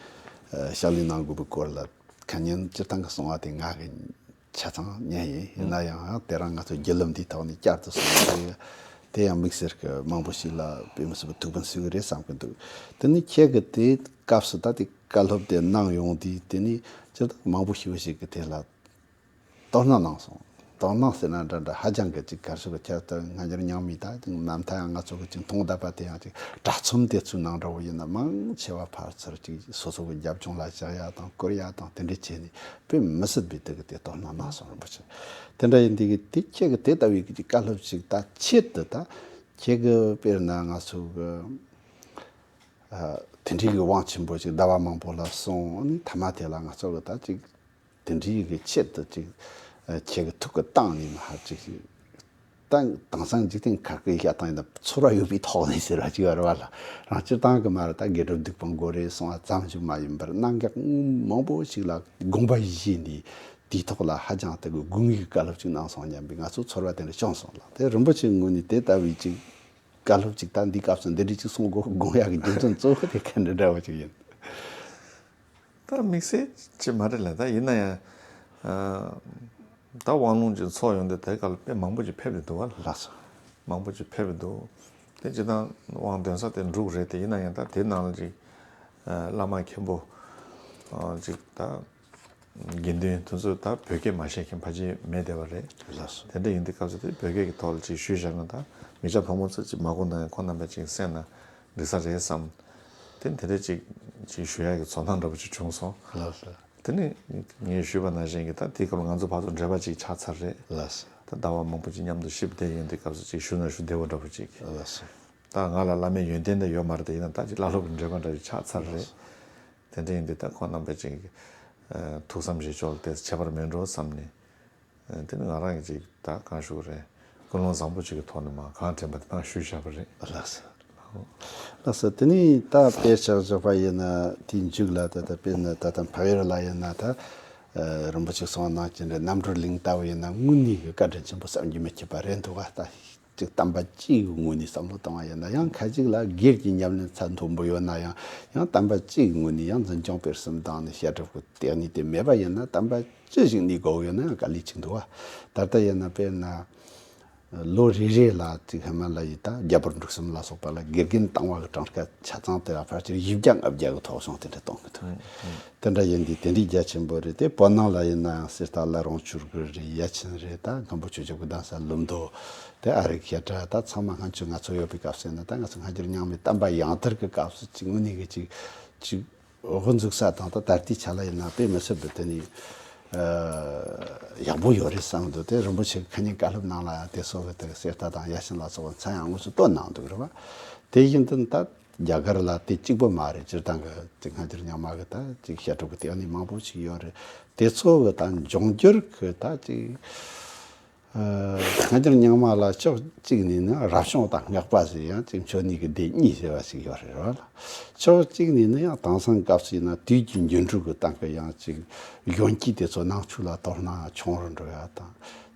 ཕྱག་ལས་གནང་དགོས་པའི་སྐོར་ལ་ཁ་ཉིན་སྤྱིར་བཏང་གི་གསུང་བ་དེ་ང་གི་ཆ་ཚང་ཉན་ཡིན། ཡིན་ན་ཡང་དེ་རིང་ང་ཚོ་བརྒྱུད་ལམ་འདིའི་ཐོག་ནས་བསྐྱར་དུ་གསུང་བ་དེ་དེ་ཡང་དམིགས་བསལ་གྱི་མང་པོ་ཞིག་ལ་དཔེ་མི་སྲིད་པའི་ཐུགས་ཕན་གསོས་ཀྱི་རེད་བསམ་གྱི་འདུག་དེ་ནས་ཁྱེད་ཀྱི་དེའི་སྐབས་སུ་ད་དེ་བཀའ་སློབ་དེ་གནང་ཡོང་དུས་དེ་ནས་སྤྱིར་བཏང་མང་པོ་ཞིག་ཞིག་གིས་དེ་ལ་དོ་སྣང་གནང་སོང་། དོ་སྣང་ཟེར་ན་འདྲ་འདྲ་ཧ་ཅང་གི་ཅིག་གར་ཞུ་གི་ཁྱད་དུ་སྔ་འགྱུར་རྙིང་མའི་ད་ཅིག་རྣམ་ཐར་ཡང་ང་ཚོ་གི་ཅིག་མཐོང་བསྡད་པ་དེ་ཡང་ཅིག་གྲྭ་ཚོམས་དེ་ཚོའི་ནང་འདྲ་བོ་ཡིན་ན་མང་ཆེ་བ་ཕར་ཚུར་ཅིག་སོ་སོ་གི་རྒྱབ་ལྗོངས་ལ་བཞག་ཡ་དང་བསྐུར་ཡ་དང་དེ་འདྲ་བྱས་ནས་དཔེ་མི་སྲིད་པའི་དེ་གི་དེ་དོ་སྣང་གནང་སོང་རིན་པོ་ཆེ། དེ་འདྲ་ཡིན་དུས་གི་དེ་ཁྱེད་ཀྱི་དེ་ལྟ་བུའི་གི་ཅིག་བཀའ་སློབ་ཅིག་ད་ཆེད་དུ་ད་ཁྱེད་ཀྱི་དཔེར་ན་ང་ཚོ་གི་ཨ་དེ་འདྲའི་གི་དབང་ཆེན་པོ་ཅིག་ཟླ་བ་མང་པོ་ལ་སོང་ནས་མཐའ་མ་དེ་ལ་ང་ཚོ་གི་ད་ཅིག་དེ་འདྲའི་གི་ཆེད་དུ་ཅིག་ཨ་ཁྱེད་ཀྱི་ཐུགས་ཀྱི་དྭངས་ནས་མ་ཧ་ཅིག་ཞིག་ད་དེང་སང་འཇིག་རྟེན་ཁ་སྐད་བཤད་སྟངས་ཡིན་ན་ཚོར་བ་ཡོད་པའི་ཐོག་ནས་ཟེར་བ་ཅིག་ཡོད་རེད་བ་ལ། རང་སྤྱིར་བཏང་གི་མ་རེད། ད་དགེ་སྒྲུབ་སྡིག་སྤོང་དགོས་རེད་གསུང་བ་ཙམ་ཞིག་མ་ཡིན་པར་གནད་འགག་མང་པོ་ཞིག་ལ་དགོངས་པ་བཞེས་ནས་དེའི་ཐོག་ལ་ཧ་ཅང་དེ་གི་དགོངས་ཡིག་བཀའ་སློབ་ཅིག་གནང་སོང་སྙམ་པའི་ང་ཚོ་ཚོར་བ་དེ་འདྲ་བྱུང་སོང་ལ། དེ་རིན་པོ་ཆེའི་ངོས་ནས་དེ་ལྟ་བུའི་ཅིག་བཀའ་སློབ་ཅིག་ད་འདི་སྐབས་སུ་འདི་འདྲ་ཅིག་གསུང་དགོས་དགོངས་ཡག་གི་རྒྱུ་མཚན་གཙོ་བོ་དེ་ག་འདྲ་འདྲ་བོ་ཅིག་ཡིན། ད་དམིགས་བསལ་ཅིག་མ་རེད་ལ། ད་ཡིན་ན་ཡང་ཨ་ད་དབང་ལུང་ཅིག་ཚོགས་ཡོང་དུས་དེ་ག་ལ་དཔེ་མང་པོ་ཅིག་ཕེབས་རེད་འདུག་བ་ལ། ལགས་སོ། མང་པོ་ཅིག་ཕེབས་རེད་འདུག་དེ་ཅི་ད་དབང་འདོན་ས་དེ་འབྲུག་རེད་དེ། ཡིན་ན་ཡང་ད་དེ་ནང་ལ་ཅིག་ བླ་མ་མཁན་པོ་ཅིག་ད་དགེ་འདུན་དེ་ཚོ་ད་བོད་སྐད་མ་ཤེས་མཁན་ཕལ་ཆེར་མེད་བསྡད་པ་རེད། ལགས་སོ། དེ་འདྲ་ཡིན་དུས་སྐབས་སུ་དེ་བོད་སྐད་ཀྱི་ཐོག་ལ་ཅིག་ཞུས་བཞག་ན་ད་མི་སྐྱ་ཕོ་མོ་ཚོ་ཅིག་མ་གོ་ན་ཡང་ཁོང་རྣམ་པས་ཅིག་གསན་ན་འགྲིག་ས་རེད་བསམ། དེ་དེ་འདྲ་ཅིག་ཅིག་ཞུ་ཡག་གི་ཚོར་སྣང་འདྲ་པོ་ཅིག་བྱུང་སོང་། ལགས་སོ། དེ་ནི་ངས་ཞུས་པ་ནང་བཞིན་གྱི་ད་དེའི་སྐབས་ལ་ང་ཚོ་ཕར་ཚུར་འབྲེལ་བ་ཅིག་ཆགས་ཚར་རེད། ལགས་སོ། ད་ཟླ་བ་མང་པོ་ཅིག་མཉམ་དུ་གཤིབ་བསྡད་ཡོང་དུས་སྐབས་སུ་ཅིག་ཞུ་ན་ཞུ་བདེ་བོ་འདྲ་པོ་ཅིག་ལགས་སོ། ད་ང་ལ་བླ་མའི་ཡོན་ཏན་དེ་ཡོད་མ་རེད་དེ་ཡིན་ན་ད་ཅིག་བླ་སློབ་ཀྱི་འབྲེལ་བ་འདྲ་ཅིག་ཆགས་ཚར་རེད། དེ་འདྲ་ཡིན་དུས་ད་ཁོང་རྣམ་པས་ཅིག་ཐུགས་བསམ་བཞེས་ཕྱོགས་ལ་དེ་ཁྱད་པར་མེད་འགྲོ་བསམ་ནས། དེ་ནི་ང་རང་གི་ཅིག་ད་གང་ཞུ་དགོས་རེད། ཀུན་སློང་བཟང་པོ་ཅིག་གི་ཐོག་ནས་མར་གང་དྲན་པ་དེ་ད་ཞུས་བཞག་པ་རེད། ལགས་སོ། ལགས་སོ། དེ་ནས་ད་དཔེར་ཆ་བཞག་པ་ཡིན་ན་དེའི་མཇུག་ལ་ད་ལྟ་དཔེར་ན་ད་ལྟ་འཕགས་ཡུལ་ལ་ཡིན་ན་ད་རིན་པོ་ཆེ་གསུངས་པ་ནང་བཞིན་རེད། རྣམ་གྲོལ་གླིང་ལྟ་བུ་ཡིན་ན་དངོས་གནས་ཀྱི་བཀའ་དྲིན་ཆེན་པོ་བསམ་གྱིས་མི་ཁྱབ་པ་རེད་འདུག་བ། ད་ཅིག་བསྟན་པ་སྤྱི་ཡི་ངོས་ནས་བསམ་བློ་བཏང་བ་ཡིན་ན་ཡང་ཁ་ཅིག་ལ་སྒེར་གྱི་ཉམས་ལེན་ཚད་མཐོན་པོ་ཡོད་ན་ཡང་ཡང་བསྟན་པ་སྤྱི་ཡི་ངོས་ནས་ཡང་འཛིན་སྐྱོང་སྤེལ་གསུམ་བཏང་ནས་བཤད་གྲྭ་གི་ལྟེ་གནས་དེ་མེད་པ་ཡིན་ན་བསྟན་པ་ཅི་ཞིག་གནས་དགོས་ཡོད་ན་ཡང་དཀའ་ལས་ཆེན་འདུག་བ། ད་ལྟ་ཡིན་ན་དཔེར་ན། ལོ་རེ་རེ་ལ་ཅིག་ཧི་མ་ལ་ཡའི་ད་རྒྱལ་པོ་འབྲུག་གསུམ་ལ་སོགས་པ་ལ་དགེ་རྒན་བཏང་བ་གི་གྲངས་ཀ་ཆ་ཚང་དེ་ལ་ཕལ་ཆེར་བཞི་བརྒྱ་ལྔ་བརྒྱ་གི་ཐོག་སོང་དེ་འདྲ་གཏོང་གི་འདུག་དེ་འདྲ་ཡིན་དུས་དེ་འདྲའི་རྒྱ་ཆེན་པོ་རེད། དེ་བོད་ནང་ལ་ཡིན་ན་ཡང་གསེར་རྟ་བླ་རུང་ཆོས་སྒར་རེད། ཡ་ཆེན་རེད། ད་མཁན་པོ་ཆོས་རྒྱལ་གྱི་གདན་ས་ལུང་མདོ། དེ་ཨ་རིག་བཤད་གྲྭ་ད་ཚང་མ་སྔ་ཕྱི་ང་ཚོ་ཡོད་པའི་སྐབས་སུ་ཡིན་ན་ད་ང་ཚོ་སྔ་འགྱུར་རྙིང་མའི་བསྟན་པ་ཡང་དར་གི་སྐབས་སུ་ཅིག་དངོས་གནས་གི་ཅིག་ཅིག་དབུ་འཛུགས་ས་དང་ད་ད་ལྟའི་ཆ་ལ་ཡིན་ན་དཔེ་མི་སྲིད་པའི་དེ་ནི་ཡག་པོ་ཡོད་རེད་བསམ་འདུག་དེ་རིན་པོ་ཆེ་གི་ཁ་ཉིན་བཀའ་སློབ་ནང་ལ་དེ་སོགས་ཀྱི་དེ་གསེར་རྟ་དང་ཡ་ཤིང་ལ་སོགས་པ་མཚན་ཡང་དངོས་སུ་བཏོན་གནང་འདུག་རེད་བ། དེ་བཞིན་དུ་ད་རྒྱ་གར་ལ་དེ་གཅིག་པུ་མ་རེད། སྤྱིར་བཏང་གི་དེ་སྔ་འགྱུར་རྙིང་མ་གི་ད་ཅིག་བཤད་གྲྭ་གི་ལྟེ་གནས་མང་པོ་ཞིག་ཡོད་རེད། དེ་ཚོ་གི་ད་འབྱུང་འགྱུར་གི་ད་ཅིག་སྔ་འགྱུར་རྙིང་མ་ལ་ཕྱོགས་གཅིག་ནས་ནི་རབ་བྱུང་དང་སྔགས་པ་ཟེར་ཡང་གཅིག་མཆོད་གནས་ཀྱི་སྡེ་གཉིས་ཟེར་བ་ཞིག་ཡོད་རེད་བ། ཕྱོགས་གཅིག་ནས་ནི་ཡང་དེང་སང་སྐབས་སུ་ཡིན་ན་དུས་ཀྱི་འགྱུར་འགྲོས་ཀྱི་སྟེང་གི་ཡང་གཅིག་གཞོན་སྐྱེས་དེ་ཚོ་ནང་ཆོས་ལ་དོ་སྣང་ཆུང་རུ་འགྲོ་ཡ་དང་།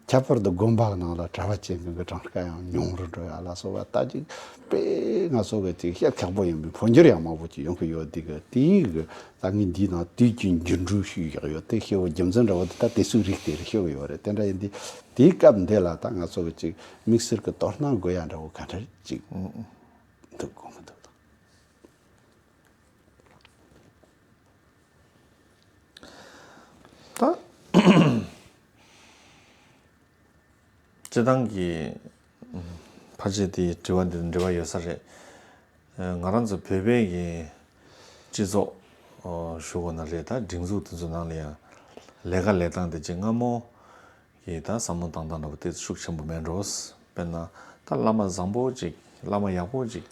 ཁྱད་པར་དུ་དགོན་པ་ནང་ལ་གྲྭ་པ་བྱེད་མཁན་གྱི་གྲངས་ཀ་ཡང་ཉུང་རུ་འགྲོ་ཡ་ལ་སོགས་པ་ད་ཅིག་དཔེ་ང་ཚོ་གི་ཅིག་བཤད་ཁག་པོ་ཡིན་པའི་འཕོ་འགྱུར་ཡང་མང་པོ་ཅིག་ཡོང་གི་ཡོད་དེ་གི་དེའི་གི་ད་ངས་འདིའི་ནང་དུས་ཀྱི་འགྱུར་འགྲོས་ཞུས་ཡག་ཡོད་དེ། ཤེའུ་རྒྱུ་མཚན་འདྲ་བོ་དེ་ད་དེ་ཚོའི་རིགས་དེ་རེད་ཤེས་གི་ཡོད་རེད། དེ་འདྲ་ཡིན་དུས་དེའི་སྐབས་འདི་ལ་ད་ང་ཚོ་གི་ཅིག་དམིགས་བསལ་གི་དོ་སྣང་དགོས་ཡ་འདྲ་བོ་ག་འདྲ་ཅིག་འདུག་དགོངས་གི་འདུག་ད། སྤྱི་བཏང་གི་ཕལ་ཆེར་དེའི་དྲི་བ་འདི་དང་འབྲེལ་བ་ཡོད་ས་རེད། ང་རང་ཚོ་བོད་པའི་གི་སྤྱི་ཚོགས་ཞུ་དགོས་ན་རེད། ད་སྒྲིག་འཛུགས་དེ་ཚོ་ནང་ལ་ཡང་ལས་ཀ་ལས་སྟངས་དེ་ཅིག་སྔ་མོ་གི་ད་བསམ་བློ་བཏང་སྟངས་འདྲ་པོ་དེ་ཤུགས་ཆེན་པོ་མེད་འགྲོ། དཔེར་ན་ད་བླ་མ་བཟང་པོ་ཅིག་བླ་མ་ཡག་པོ་ཅིག་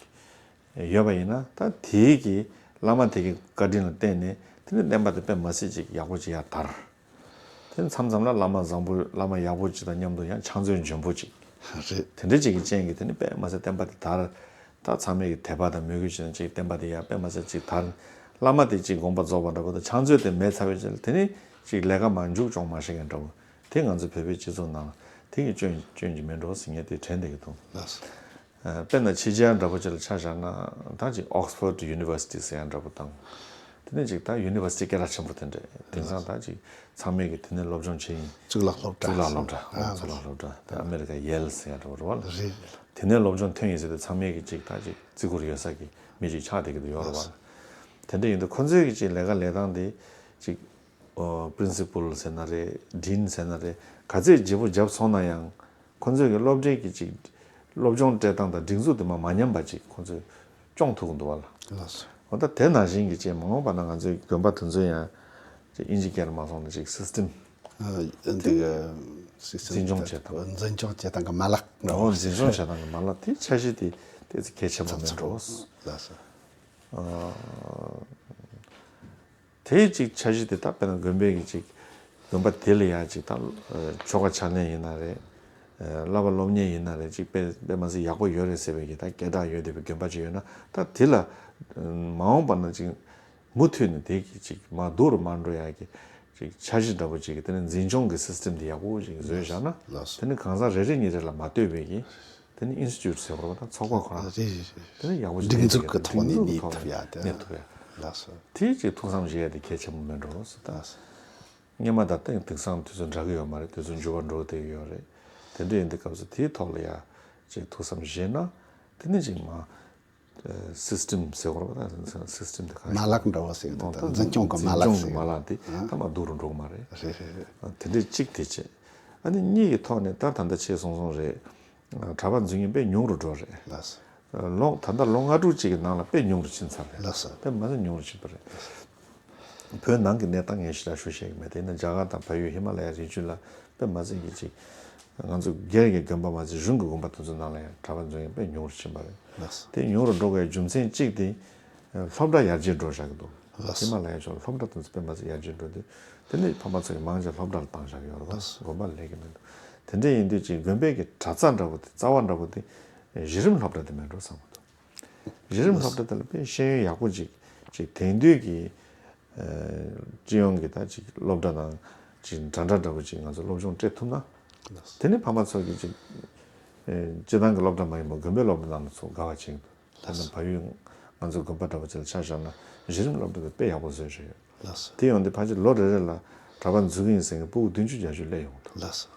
ཡོད་པ་ཡིན་ན་ད་དེའི་གི་བླ་མ་དེ་གི་བཀའ་དྲིན་ལ་བརྟེན་ནས་དེ་ནི་བསྟན་པ་དེ་དཔེ་མ་སྲིད་ཅིག་ཡག་པོ་ཅིག་ཡར་དར། དེ་མཚམས་མཚམས་ལ་བླ་མ་བཟང་པོ་བླ་མ་ཡག་པོ་ཅིག་དང་མཉམ་དུ་ཡང་ཕྱག་མཛོད་འཇོན་པོ་ཅིག་རེད། དེ་འདྲ་ཅིག་གི་རྐྱེན་གྱིས་དེ་ནི་དཔེ་མ་སྲིད་བསྟན་པ་དེ་དར། ད་ཚང་མས་ཀྱི་དད་པ་དང་མོས་གུས་བྱས་ནས་ཅིག་བསྟན་པ་དེ་ཡང་དཔེ་མ་སྲིད་ཅིག་དར། བླ་མ་དེ་ཅིག་དགོངས་པ་རྫོགས་པ་འདྲ་པོ་དང་ཕྱག་མཛོད་དེ་མེད་ཚར་བའི་རྗེས་ལ་དེ་ནི་ཅིག་ལས་ཀ་མར་མཇུག་སྐྱོང་མ་ཤེས་མཁན་འདྲ་པོ་དེ་ང་ཚོ་བོད་པའི་སྤྱི་ཚོགས་ནང་ལ་དེ་གི་སྐྱོན་སྐྱོན་གྱི་མེད་འགྲོ་ཟེར་ངས་དེ་དྲན་བསྡད་ཀྱི་འདུག་ལགས་སོ། དཔེར་ན་ཕྱི་རྒྱལ་འདྲ་པོ་ཅིག་ལ་ཆ་བཞག་ན་ད་ཅིག་Oxford University ཟེར་ཡ་འདྲ་པོ་དང་། དེ་ནས་ཅིག་ད་University སྐད་གྲགས་ཆེན་པོ་དེ་འདྲ་དེང་སང་ད་ཅིག་ཚང་མས་ཀྱི་དེ་ནས་སློབ་སྦྱོང་བྱེད་ཡིན། གཙུག་ལག་སློབ་གྲྭ། གཙུག་ལག་སློབ་གྲྭ། ཨ་གཙུག་ལག་སློབ་གྲྭ་དེ་ཨ་མེ་རི་ཀ་Yale ཟེར་ཡ་འདྲ་པོ་རེད་བ། རེད། དེ་ནས་སློབ་སྦྱོང་ཐོན་ཡིན་ཟེར་ཏེ་ཚང་མས་ཀྱི་ཅིག་ད་ཅིག་བརྩི་བཀུར་ཡོད་ས་གི་མི་ཅིག་ཆགས་བསྡད་ཀྱི་འདུག་ཡོད་རེད་བ། དེ་འདྲ་ཡིན་དུས་ཁོ་ཚོས་ཀྱི་ཅིག་ལས་ཀ་ལས་སྟངས་དེ་ཅིག་Principal ཟེར་ན་རེད། Dean ཟེར་ན་རེད། ག་ཚད་བརྗེ་པོ་བརྒྱབ་སོང་ན་ཡང་། ཁོ་ཚོས་ཀྱི་སློབ་གྲྭའི་གི་ཅིག་སློབ་སྦྱོང་སྤྲད་སྟངས་དང་སྒྲིག་འཛུགས་དེ་མ་མ་ཉམས་པ་ཅིག་ཁོ་ཚོས་སྐྱོང་ཐུབ་ཀྱི་འདུག་བ་ལ། ལགས་སོ། འོ་ད་དེ་ནང་བཞིན་གྱི་ཅིག་མ་འོངས་པ་ན་ང་ཚོའི་དགོན་པ་དེ་ཚོ་ཡང་ཅིག་དབྱིན་ཇི་སྐད་ལ་མ་སོང་ན་ཅིག་སིས་ཊམ། འདི་ག་སིས་ཊམ་འཛིན་སྐྱོང་བྱེད་སྟངས། འཛིན་སྐྱོང་བྱེད་སྟངས་ཀྱི་མ་ལག་འོ་འཛིན་སྐྱོང་བྱེད་སྟངས་ཀྱི་མ་ལག་དེ་འཆར་གཞི་དེ་ཏོག་ཙམ་གལ་ཆེན་པོ་མིན་འགྲོ། ལགས་སོ། དེའི་ཅིག་འཆར་གཞི་དེ་དག་དཔེར་ན་དགོན་པའི་གི་ཅིག་དགོན་པ་དེ་ལ་ཡང་ཅིག་ད་ཆོ་ག་ཕྱག་ལེན་ཡིན་ན་རེད། བསླབ་པ་སློབ་གཉེར་ཡིན་ན་རེད། ཅིག་དཔེ་དཔེ་མ་སྲིད་ཡག་པོ་ཡོད་རེད་ཟེར་བའི་གི་ད་སྐད་གྲགས་ཡོད་བསྡད་པའི་དགོན་པ་ཅིག་ཡོད་ན་ད་དེ་ལ་མ་འོངས་པ་ན་ཅིག་མུ་མཐུད་ནས་དེ་གི་ཅིག་མ་སྡུག་རུ་མ་འགྲོ་ཡག་གི་ཅིག་འཆར་གཞི་འདྲ་པོ་ཅིག་གི་དེ་ནི་འཛིན་སྐྱོང་གི་སིས་ཊམ་དེ་ཡག་པོ་ཅིག་བཟོས་བཞག་ན། ལགས་སོ། དེ་ནི་གང་ཟག་རེ་རེ་གཉིས་རེ་ལ་མ་ལྟོས་པའི་གི་དེ་ནི་ཨིན་སི་ཊི་ཊུཊ་ཟེར་བ་རེད་པ། ད་ཚོགས་པ་ཁོ་རང་རེད་རེད་རེད། དེ་ནི་ཡག་པོ་ཞིག་སྒྲིག་འཛུགས་ཀྱི་ཐོག་ནས་གནས་ཐུབ་ཡ་དེ། གནས་ཐུབ་ཡ། ལགས་སོ། དེ་ཅིག་ཐུགས་བསམ་བཞེས་ཡ་དེ་གལ་ཆེན་པོ་མིན་འགྲོ་ཟེར་ད། ལགས་སོ། སྔོན་མ་ད་ལྟ་དེང་སང་དུས་ཚོད་འདྲ་གི་ཡོད་མ་རེད། དུས་ཚོད་འགྱུར་བ་འགྲོ་བསྡད་ཀྱི་ཡོད་རེད། དེ་འདྲ་ཡིན་དུས་སྐབས་སུ་དེའི་ཐོག་ལ་ཡ་ཅིག་ཐུགས་བསམ་བཞེས་ན་དེ་ནི་ཅིག་མ་ སི་སི་ཊེམ་ཟེར་བ་རེད་པ། ད་སི་སི་ཊེམ་དེ་ག་མ་ལག་འདྲ་བོ་ཟེར་གི་འདུག་ད་འཛིན་སྐྱོང་གི་མ་ལག་ཟེར་གི་འདུག་མ་ལག་དེ་ད་མར་སྡུག་རུ་འགྲོ་གི་མ་རེད། རེད་རེད་རེད། དེ་འདྲའི་གཅིག་དེ་བྱས། ཨ་ནི་གཉིས་ཀྱི་ཐོག་ནས་ད་ད་ལྟ་ཆེད་སོང་སོང་རེད། གྲྭ་པ་འཛུལ་མཁན་དཔེ་ཉུང་རུ་འགྲོ་རེད། ལགས་སོ། ལོ་ད་ལྟ་ལོ་ལྔ་དྲུག་ཅིག་གི་ནང་ལ་དཔེ་ཉུང་རུ་ཕྱིན་ཚར་རེད། ལགས་སོ། དཔེ་མ་ཟད་ཉུང་རུ་ཕྱིན་པ་རེད། བོད་ནང་གི་གནས་སྟངས་ངས་ཞེ་དྲག་ཞུ་ཤེས་ཀྱི་མེད། དེ་ཡིན་ན་རྒྱ་གར་དང་བལ་ཡུལ་ཧི་མ་ལ་ཡའི་རི་རྒྱུད་ལ་དཔེ་མ་ཟད་ཀྱི་ཅིག་ང་ཚོ་སྒེར་གྱི་དགོན་པ་མ་ཟད་གཞུང་གི་དགོན་པ་དེ་ཚོའི་ནང་ལ་ཡང་གྲྭ་པ་འཛུལ་མཁན་དཔེ་ཉུང་རུ་ཕྱིན་པ་རེད། ལགས་སོ། དེ་ཉུང་རུ་འགྲོ་དགོས་རྒྱུ་མཚན་གཅིག་དེ་སློབ་གྲྭ་ཡར་རྒྱས་འགྲོ་བཞག་གི་འདུག་ལགས་སོ། ཧི་མ་ལ་ཡའི་ཕྱོགས་ལ་སློབ་གྲྭ་དེ་ཚོ་དཔེ་མ་ཟད་ཡར་རྒྱས་འགྲོ་དུས་དེ་ནས་ཕ་མ་ཚོ་གིས་མང་ཆེ་སློབ་གྲྭ་ལ་བཏང་བཞག་གི་ཡོད་རེད་པ། ལགས་སོ། དགོན་པ་ལ་སླེབས་ཀྱི་མི་འདུག་དེ་འདྲ་ཡིན་དུས་ཅིག་དགོན་པའི་གི་གྲྭ་ཚང་འདྲ་པོ་དེ་རྩ་བ་འདྲ་པོ་དེ་གཞི་རིམ་སློབ་གྲྭ་དེ་མིན་འགྲོ་བསམ་གི་འདུག་གཞི་རིམ་སློབ་གྲྭ་དེ་ལ་དཔེ་ཤེས་ཡོན་ཡག་པོ་ཅིག་ཅིག་དེང་དུས་ཀྱི་སྤྱི་ཡོངས་ཀྱི་ད་ཅིག་སློབ་གྲྭ་དང་ཅིག་འདྲ་འདྲ་འདྲ་པོ་ཅིག་ང་ཚོ་སློབ་སྦྱོང་སྤྲད་ཐུབ་ན། དེ་ནས་ཕ་མ་ཚོ་གིས་ཅིག་སྤྱི་བཏང་གི་སློབ་གྲྭ་མ་ཡིན་པ་དགོན་པའི་སློབ་གྲྭ་ནང་ལ་ཚུར་དགའ་བ་བྱེད་ཀྱི་འདུག་ད་ལྟ་བལ་ཡུལ་ང་ཚོ་དགོན་པ་འདྲ་པོ་ཅིག་ལ་ཆ་བཞག་ན་གཞི་རིམ་སློབ་གྲྭ་དེ་དཔེ་ཡག་པོ་བཟོས་བཞག་ཡོད། ལགས་སོ། དེ་ཡོང་དུས་ཕལ་ཆེར་ལོ་རེ་རེ་ལ་གྲྭ་པ་འཛུལ་གི་ཡིན་ཟེར་མཁན་སྤུ་གུ་བདུན་ཅུ་བརྒྱད་ཅུ་སླེབས་ཡོང་གི་འདུག་ལགས་སོ།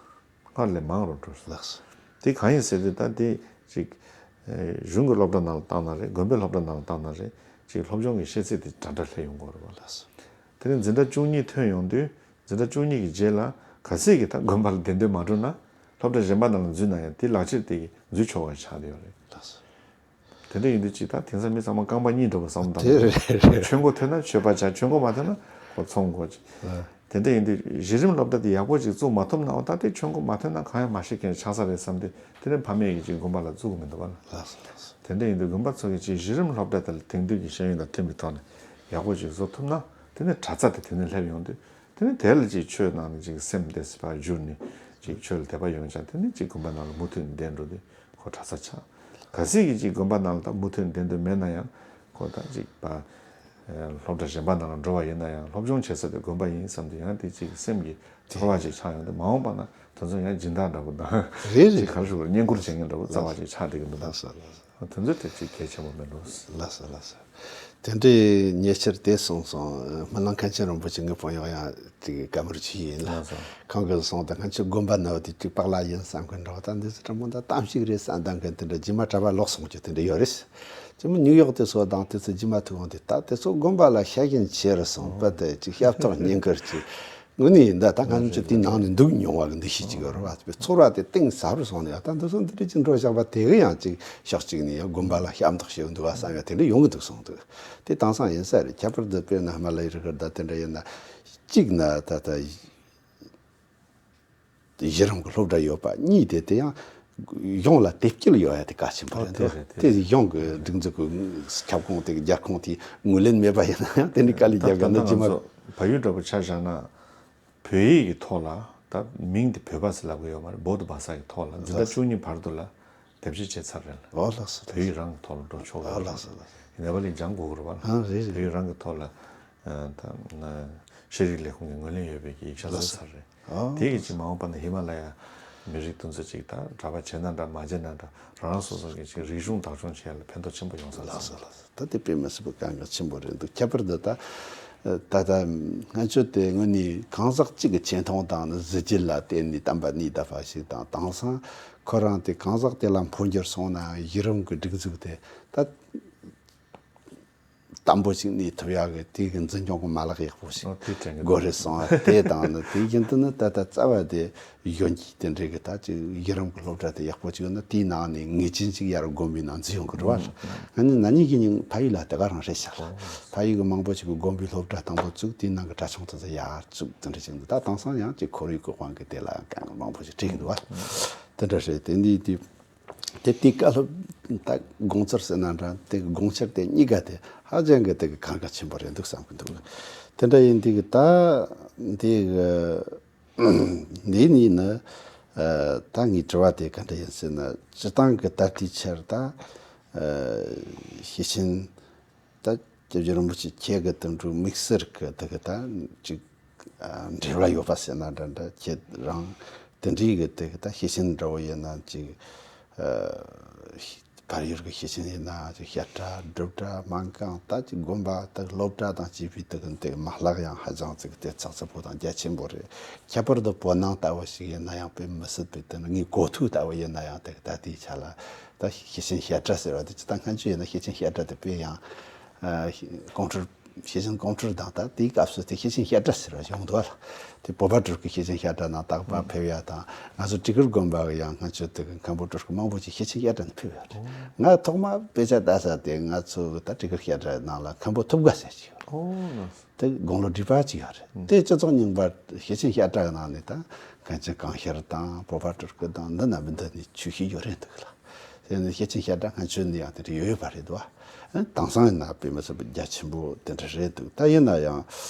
སྔར་ལས་མང་རུ་འགྲོ་སོང་། ལགས་སོ། དེ་གང་ཡིན་ཟེར་དུས་ད་དེ་ཅིག་གཞུང་གི་སློབ་གྲྭ་ནང་ལ་བཏང་ན་རེད། དགོན་པའི་སློབ་གྲྭ་ནང་ལ་བཏང་ན་རེད། ཅིག་སློབ་སྦྱོང་གི་ཤེས་ཚད་དེ་འདྲ་འདྲ་སླེབས་ཡོང་གི་ཡོད་རེད་པ། ལགས་སོ། དེ་ནས་འཛིན་གྲྭ་བཅུ་གཉིས་ཐོན་ཡོང་དུས་འཛིན་གྲྭ་བཅུ་གཉིས་ཀྱི་རྗེས་ལ་གལ་སྲིད་ཀྱི་ད་དགོན་པ་ལ་གདན་དོན་མ་གྲུབ་ན་སློབ་གྲྭ་གཞན་པ་ནང་ལ་འཛུལ་ན་ཡང་དེ་ལག་ཁྱེར་དེ་གིས་འཛུལ་ཆོག་པ་ཆགས་བསྡད་ཡོད་རེད། ལགས་སོ། དེ་འདྲ་ཡིན་དུས་ཅིག་ད་དེང་སང་མི་ཚང་མ་རྐང་པ་གཉིས་འདྲ་པོ་བསམ་བློ་བཏང་། དེ་རེད་རེད་རེད། ཆོས་མགོ་ཐོན་ན་ཆོས་པ་བྱ། ཆོས་མགོ་མ་ཐོན་ན་ཁོ་ཚོང་མགོ་ཅིག་ལགས། དེ་འདྲ་ཡིན་དུས་གཞི་རིམ་སློབ་གྲྭ་དེ་ཡག་པོ་ཅིག་བཙུགས་མ་ཐུབ་ན་འོ་ད་དེ་ཆོས་མགོ་མ་ཐོན་ན་གང་ཡང་མ་ཤེས་མཁན་ཆགས་ས་རེད་བསམ་དུས་དེ་ནས་ཕ་མས་ཀྱིས་ཅིག་དགོན་པ་ལ་བཙུགས་གི་མི་འདུག་པ་ལགས། ལགས་སོ་ལགས་སོ། དེ་འདྲ་ཡིན་དུས་དགོན་པ་ཚོ་གིས་ཅིག་གཞི་རིམ་སློབ་གྲྭ་དེ་ལ་དེང་དུས་ཀྱི་ཤེས་ཡོན་དང་མཐུན་པའི་ཐོག་ནས་ཡག་པོ་ཅིག་བཟོ་ཐུབ་ན་དེ་ནས་གྲྭ་ཚང་དེ་དེ་ནས་སླེབས་ཡོང་དུས། དེ་ནས་དེ་ལ་ཅིག་ཆོས་ནང་ནས་ཅིག་སེམས་དེ་ཕར་བསྒྱུར་ནས་ཅིག་ཆོས་ལ་དད་པ་ཡོང་ཆ། དེ་ནས་ཅིག་དགོན་པ་ནང་ལ་མུ་མཐུད་ནས་བསྡད་འགྲོ་དུས་ཁོ་གྲྭ་ཚང་ཆགས། གལ་སྲིད་ཀྱི་ཅིག་དགོན་པ་ནང་ལ་ད་མུ་མཐུད་བསྡད་འདོད་མེད་ན་ཡང་ཁོ་ད་ཅིག་པ་སློབ་གྲྭ་གཞན་པ་ནང་ལ་འགྲོ་བ་ཡིན་ན་ཡང་སློབ་སྦྱོང་བྱེད་ས་དེ་དགོན་པ་ཡིན་བསམ་དུས་ཡང་དེ་ཅིག་སེམས་ཀྱི་ཚོར་བ་ཅིག་ཆགས་ཡོང་དུས་མ་འོངས་པ་ན་དེ་ཚོ་ཡང་སྦྱིན་བདག་འདྲ་པོ་དང་རེད་རེད། ཅིག་ག་རེ་ཞུ་དགོས་རེད། བསྙེན་བཀུར་བྱེད་མཁན་འདྲ་པོ་རྩ་བ་ཅིག་ཆགས་བསྡད་ཀྱི་འདུག་ལགས་སོ་ལགས་སོ། དེ་ཚོ་དེ་ཅིག་གལ་ཆེན་པོ་མིན་འགྲོ། ལགས་སོ་ལགས་སོ། དེ་འདྲའི་ཉེ་ཆར་དེ་གསུངས་སོང་། སྨོན་ལམ་མཁན་ཆེན་རིན་པོ་ཆེ་ངའི་དཔོན་གཡོག་ཡང་ཅིག་བཀའ་མོལ་ཅིག་ཡིན་ལ། ལགས་སོ། ཁོང་གིས་གསུངས་ཏེ་ང་ཚོ་དགོན་པ་ནང་དེ་ཅིག་པགས་ལ་ཡིན་བསམ་མཁན་འདྲ་བོ་ད་འདི་ཚོ་དྲང་མོ་ད་གཏམ་ཞིག་རེད་བསམ་བསྡད་མཁན་དེ་འདྲ་རྗེས་མ་གྲྭ་པ་ལོག་སོང་རྒྱུ་དེ་འདྲ་ཡོད་རེད། ཅི་མོ་ནིའུ་ཡོག་དེ་ཚོ་དང་དེ་ཚོ་རྗེས་མ་ཐུག་འོང་དེ་ད་དེ་ཚོ་དགོན་པ་ལ་ཤ་ཞེན་ཆེ་རུ་སོང་པ་དེ་ཅིག་ཞབས་ཏོག་བསྙེན་བཀུར་ཅིག་དངོས་གནས་ཡིན་ད། ད་ང་ཚོ་དེའི་ནང་ནས་འདུག་མྱོང་བ་གི་འདུ་ཤེས་ཅིག་ཡོད་རེད་བ། ཚོར་བ་དེ་གཏིང་ཟབ་རུ་སོང་ནས་ད་འདི་སོང་འདི་འདྲ་ཅིག་འགྲོ་བཞག་པ་དེ་གི་ཡང་ཅིག་ཕྱོགས་གཅིག་ནས་ཡང་དགོན་པ་ལ་ཞབས་འདེགས་ཞུ་འདུག་བ་བསམ་ཡ་དེ་འདྲ་ཡོང་གི་འདུག་སོང་འདུག་དེ་དེང་སང་ཡིན་ས་རེད། ཁྱད་པར་དུ་དཔེར་ན་ཧི་མ་ལ་ཡའི་རི་ཁུལ་ད་དེ་འདྲ་ཡིན་ན་གཅིག་ན་ད་ལྟ་གཞི་རིམ་གྱི་སློབ་གྲྭ་ཡོད་པ། གཉིས་དེ་དེ་ཡང་གཞུང་ལ་དེབ་སྐྱེལ་ཡོད་ཡ་དེ་གལ་ཆེན་པོ་རེད་འདུག་དེ་གཞུང་གི་སྒྲིག་འཛུགས་ཀྱི་ཁྱབ་ཁོངས་དེ་རྒྱལ་ཁོངས་དེ་ངོས་ལེན་མེད་པ་ཡིན་ན་ཡང་དེ་འདྲ་དཀའ་ལས་རྒྱག་ག་ན་ཇི་མ། ད་ལྟ་ང་ཚོ་བལ་ཡུལ་འདྲ་པོ་ཆ་བཞག་ན། བོད་ཡིག་གི་ཐོག་ལ་ད་མིང་དེ་བོད་པ་ཟེར་ལབ་གི་ཡོད་མ་རེད། བོད་དུ་བ་ས་ཡི་ཐོག་ལ་འཛིན་གྲྭ་བཅུ་གཉིས་བར་དུ་ལ་དེབ་སྐྱེལ་བྱས་ཚར་རེད་ལ། ཨོ་ལགས་སོ། བོད་ཡིག་རང་གི་ཐོག་ལ་འགྲོ་ཆོག་གི་ཨོ་རེད། ལགས་སོ་ལགས་སོ། ནེ་པ་ལི་སྦྱང་དགོས་གི་རེད་པ་ལ། ཨ་རེད་རེད། བོད་ཡིག་རང་གི་ཐོག་ལ་ཨ་ད་ཤེས་རིག་ལས་ཁུངས་ཀྱི་ངོས་ལེན་ཡོད་པའི་གི་ཡིག་ཆ་ལགས་བཟོས་སོ། ཚར་རེད། ཨོ། དེ་གི་ཅིག་མ་འོངས་པ་ན་ཧི་མ་ལ་ཡ་མི་རིགས་དེ་ཚོ་ཅིག་ད་གྲྭ་པ་བྱས་ན་འདྲ་མ་བྱས་ན་འདྲ་རང་རང་སོ་སོ་གི་ཅིག་རིག་གཞུང་བདག་སྐྱོང་བྱེད་ཡ་ལ་ཕན་ཐོགས་ཆེན་པོ་ཡོང་ས་རེད། ལགས་སོ་ལགས་སོ། ད་དེ་དཔེ་མི་སྲིད་པའི་དཀའ་ངལ་ཆེན་པོ་རེད་འདུག་ཁྱད་པར་དུ་ད་ད་ལྟ་ང་ཚོ་དེ་དངོས་གནས་གང་ཟག་གཅིག་གི་ཆེ་མཐོང་དང་ནི་གཟི་བརྗིད་ལ་བརྟེན་ནས་བསྟན་པ་གནས་བསྡད་པ་ཞིག་དང་། དེང་སང་ཁོ་རང་དེ་གང་ཟག་དེ་ལ་འཕོ་འགྱུར་སོང་ན་གཞི་རིམ་གྱི་སྒྲིག་འཛུགས་དེ་ད་དམ་པོ་ཞིག་གནས་ཐུབ་ཡག་གི་དེ་གི་འཛིན་སྐྱོང་གི་མ་ལག་ཡག་པོ་ཞིག་ཨོ་དེ་དྲན་གི་འདུག་དགོས་རེད་སོང་བ་དེ་དང་ནི་དེ་བཞིན་དུ་ནི་ད་ལྟ་རྩ་བ་དེ་གཞོན་སྐྱེས་དེ་འདྲའི་གི་ད་ཅིག་གཞི་རིམ་གྱི་སློབ་གྲྭ་དེ་ཡག་པོ་ཅིག་ཡོད་ན་དེའི་ནང་ནས་ངེས་ཅན་ཅིག་ཡར་དགོན་པའི་ནང་འཛུལ་ཡོང་གི་རེད་བ། ང་ནི་ན་ནིང་གི་ཉིན་ཕ་ཡུལ་ལ་དེ་ག་རང་རེད་ཤག་ཕ་ཡུལ་གི་མང་པོ་ཅིག་གི་དགོན་པའི་སློབ་གྲྭ་དང་པོ་བཙུགས། དེའི་ནང་གི་གྲྭ་ཆུང་དེ་ཚོ་ཡར་བཙུགས། དེ་འདྲ་ཅིག་འདུག་ད་དེང་སང་ཡང་ཅིག་ཁོར་ཡུག་གི་དབང་གིས་དེ་ལ་ཡང་དཀའ་ངལ་མང་པོ་ཞིག་འཕྲད་ཀྱི་འདུག་བ། དེ་འདྲ་རེད། དེ་འདི་དེ། དེ་དེའི་བཀའ་སློབ་ད་དགོངས་ཚུལ་ཟེར་ན་འདྲ། དེ་གི་དགོངས་འཆར་དེ་གཉིས་ཀ་དེ་ཧ་ཅང་གི་དེ་གི་གལ་འགངས་ཆེན་པོ་རེད་འདུག་བསམ་གི་འདུག་དེ་འདྲ་ཡིན་དུས་གི་ད་འདི་གི་འདི་ནི་ནི་ད་ངའི་དྲི་བ་དེ་ག་འདྲ་ཡིན་ཟེར་ན། སྤྱི་བཏང་གི་ད་ལྟའི་ཆར་ད་ཤེས་ཆེན་ད་སྐྱབས་རྗེ་རིན་པོ་ཆེ་ཁྱེད་ཀྱི་དེ་འདྲའི་དམིགས་བསལ་གྱི་དེ་གི་ད་ཅིག་འབྲེལ་བ་ཡོད་པ་ཟེར་ན་འདྲ་འདྲ། ཁྱེད་རང་དེ་འདྲའི་གི་དེ་གི་ད་ཤེས་ཆེན་འདྲ་བོ་ཡིན་ན་ཅིག་བལ་ཡུལ་གྱི་ཤེས་ཆེན་ཡིན་ན་ཅིག་བཤད་གྲྭ་སྒྲུབ་གྲྭ་སྨན་ཁང་ད་ཅིག་དགོན་པ་ད་སློབ་གྲྭ་དང་བཅས་པའི་དེ་གི་དེ་མ་ལག་ཡང་ཧ་ཅང་ཅིག་དེ་ཚགས་ཚུད་པོ་དང་རྒྱ་ཆེན་པོ་རེད། ཁྱད་པར་དུ་བོད་ནང་ལྟ་བུ་ཞིག་ཡིན་ན་ཡང་དཔེ་མི་སྲིད་པའི་དེ་ནི་ངའི་གོ་ཐོས་ལྟ་བུ་ཡིན་ན་ཡང་དེ་གི་ད་ལྟའི་ཆ་ལ་ད་ཤེས་ཆེན་བཤད་གྲྭ་ཟེར་བ་དེ་ཅི་ད་སྔ་ཆོས་ཡིན་ན་ཤེས་ཆེན་བཤད་གྲྭ་དེ་དཔེ་ཡང་གོང་ཁྲོལ། ཤེས་ཆེན་གོང་ཁྲོལ་དང་ད་དེའི་སྐབས་སུ་དེ་ཤེས་ཆེན་བཤད་གྲྭ་ཟེར་བ་ཡོང་འདུག་ལ། དེ་བོད་པ་སྤྲུལ་སྐུ་ཤེས་ཆེན་བཤད་གྲྭ་ནང་རྟག་པར་ཕེབས་ཡ་དང་ང་ཚོ་སྤྲུལ་སྐུ་དགོན་པ་གི་ཡང་སྔ་ཆོས་དེ་གི་མཁན་པོ་སྤྲུལ་སྐུ་མང་པོ་ཅིག་ཤེས་ཆེན་བཤད་གྲྭ་ནས་ཕེབས་ཡོད་རེད། ང་ཐོག་མ་དཔེ་ཆ་ལྟ་ས་དེ་ང་ཚོ་ད་སྤྲུལ་སྐུ་བཤད་གྲྭ་ནང་ལ་མཁན་པོ་ཐུབ་དགའ་ཟེར་གྱི་ཡོད་རེད། དེ་དགུང་ལོ་བགྲེས་པ་ཅིག་ཡོད་རེད། དེ་སྤྱི་ཚོགས་རྙིང་པ་ཤེས་ཆེན་བཤད་གྲྭ་གི་ནང་ནས་ད་མཁན་ཆེན་གང་ཤར་དང་བོད་པ་སྤྲུལ་སྐུ་དང་འདི་རྣམ་པ་འདི་ནས་ཆོས་ཤེས་ཡོད་རེད་འདུག་ལ། དེ་ནི་ཤེས་ཆེན་བཤད་གྲྭ་སྔ་ཆོས་ནས་ཡང་དེ་འདྲ་ཡོད་ཡོད་པ་རེད་འདུག་བ། དེང་སང་ཡིན་ན་དཔེ་མི་སྲིད་པ་རྒྱ་ཆེན་པོ་དེ་འདྲ་རེད་འདུག་ད་ཡིན་ན་ཡང་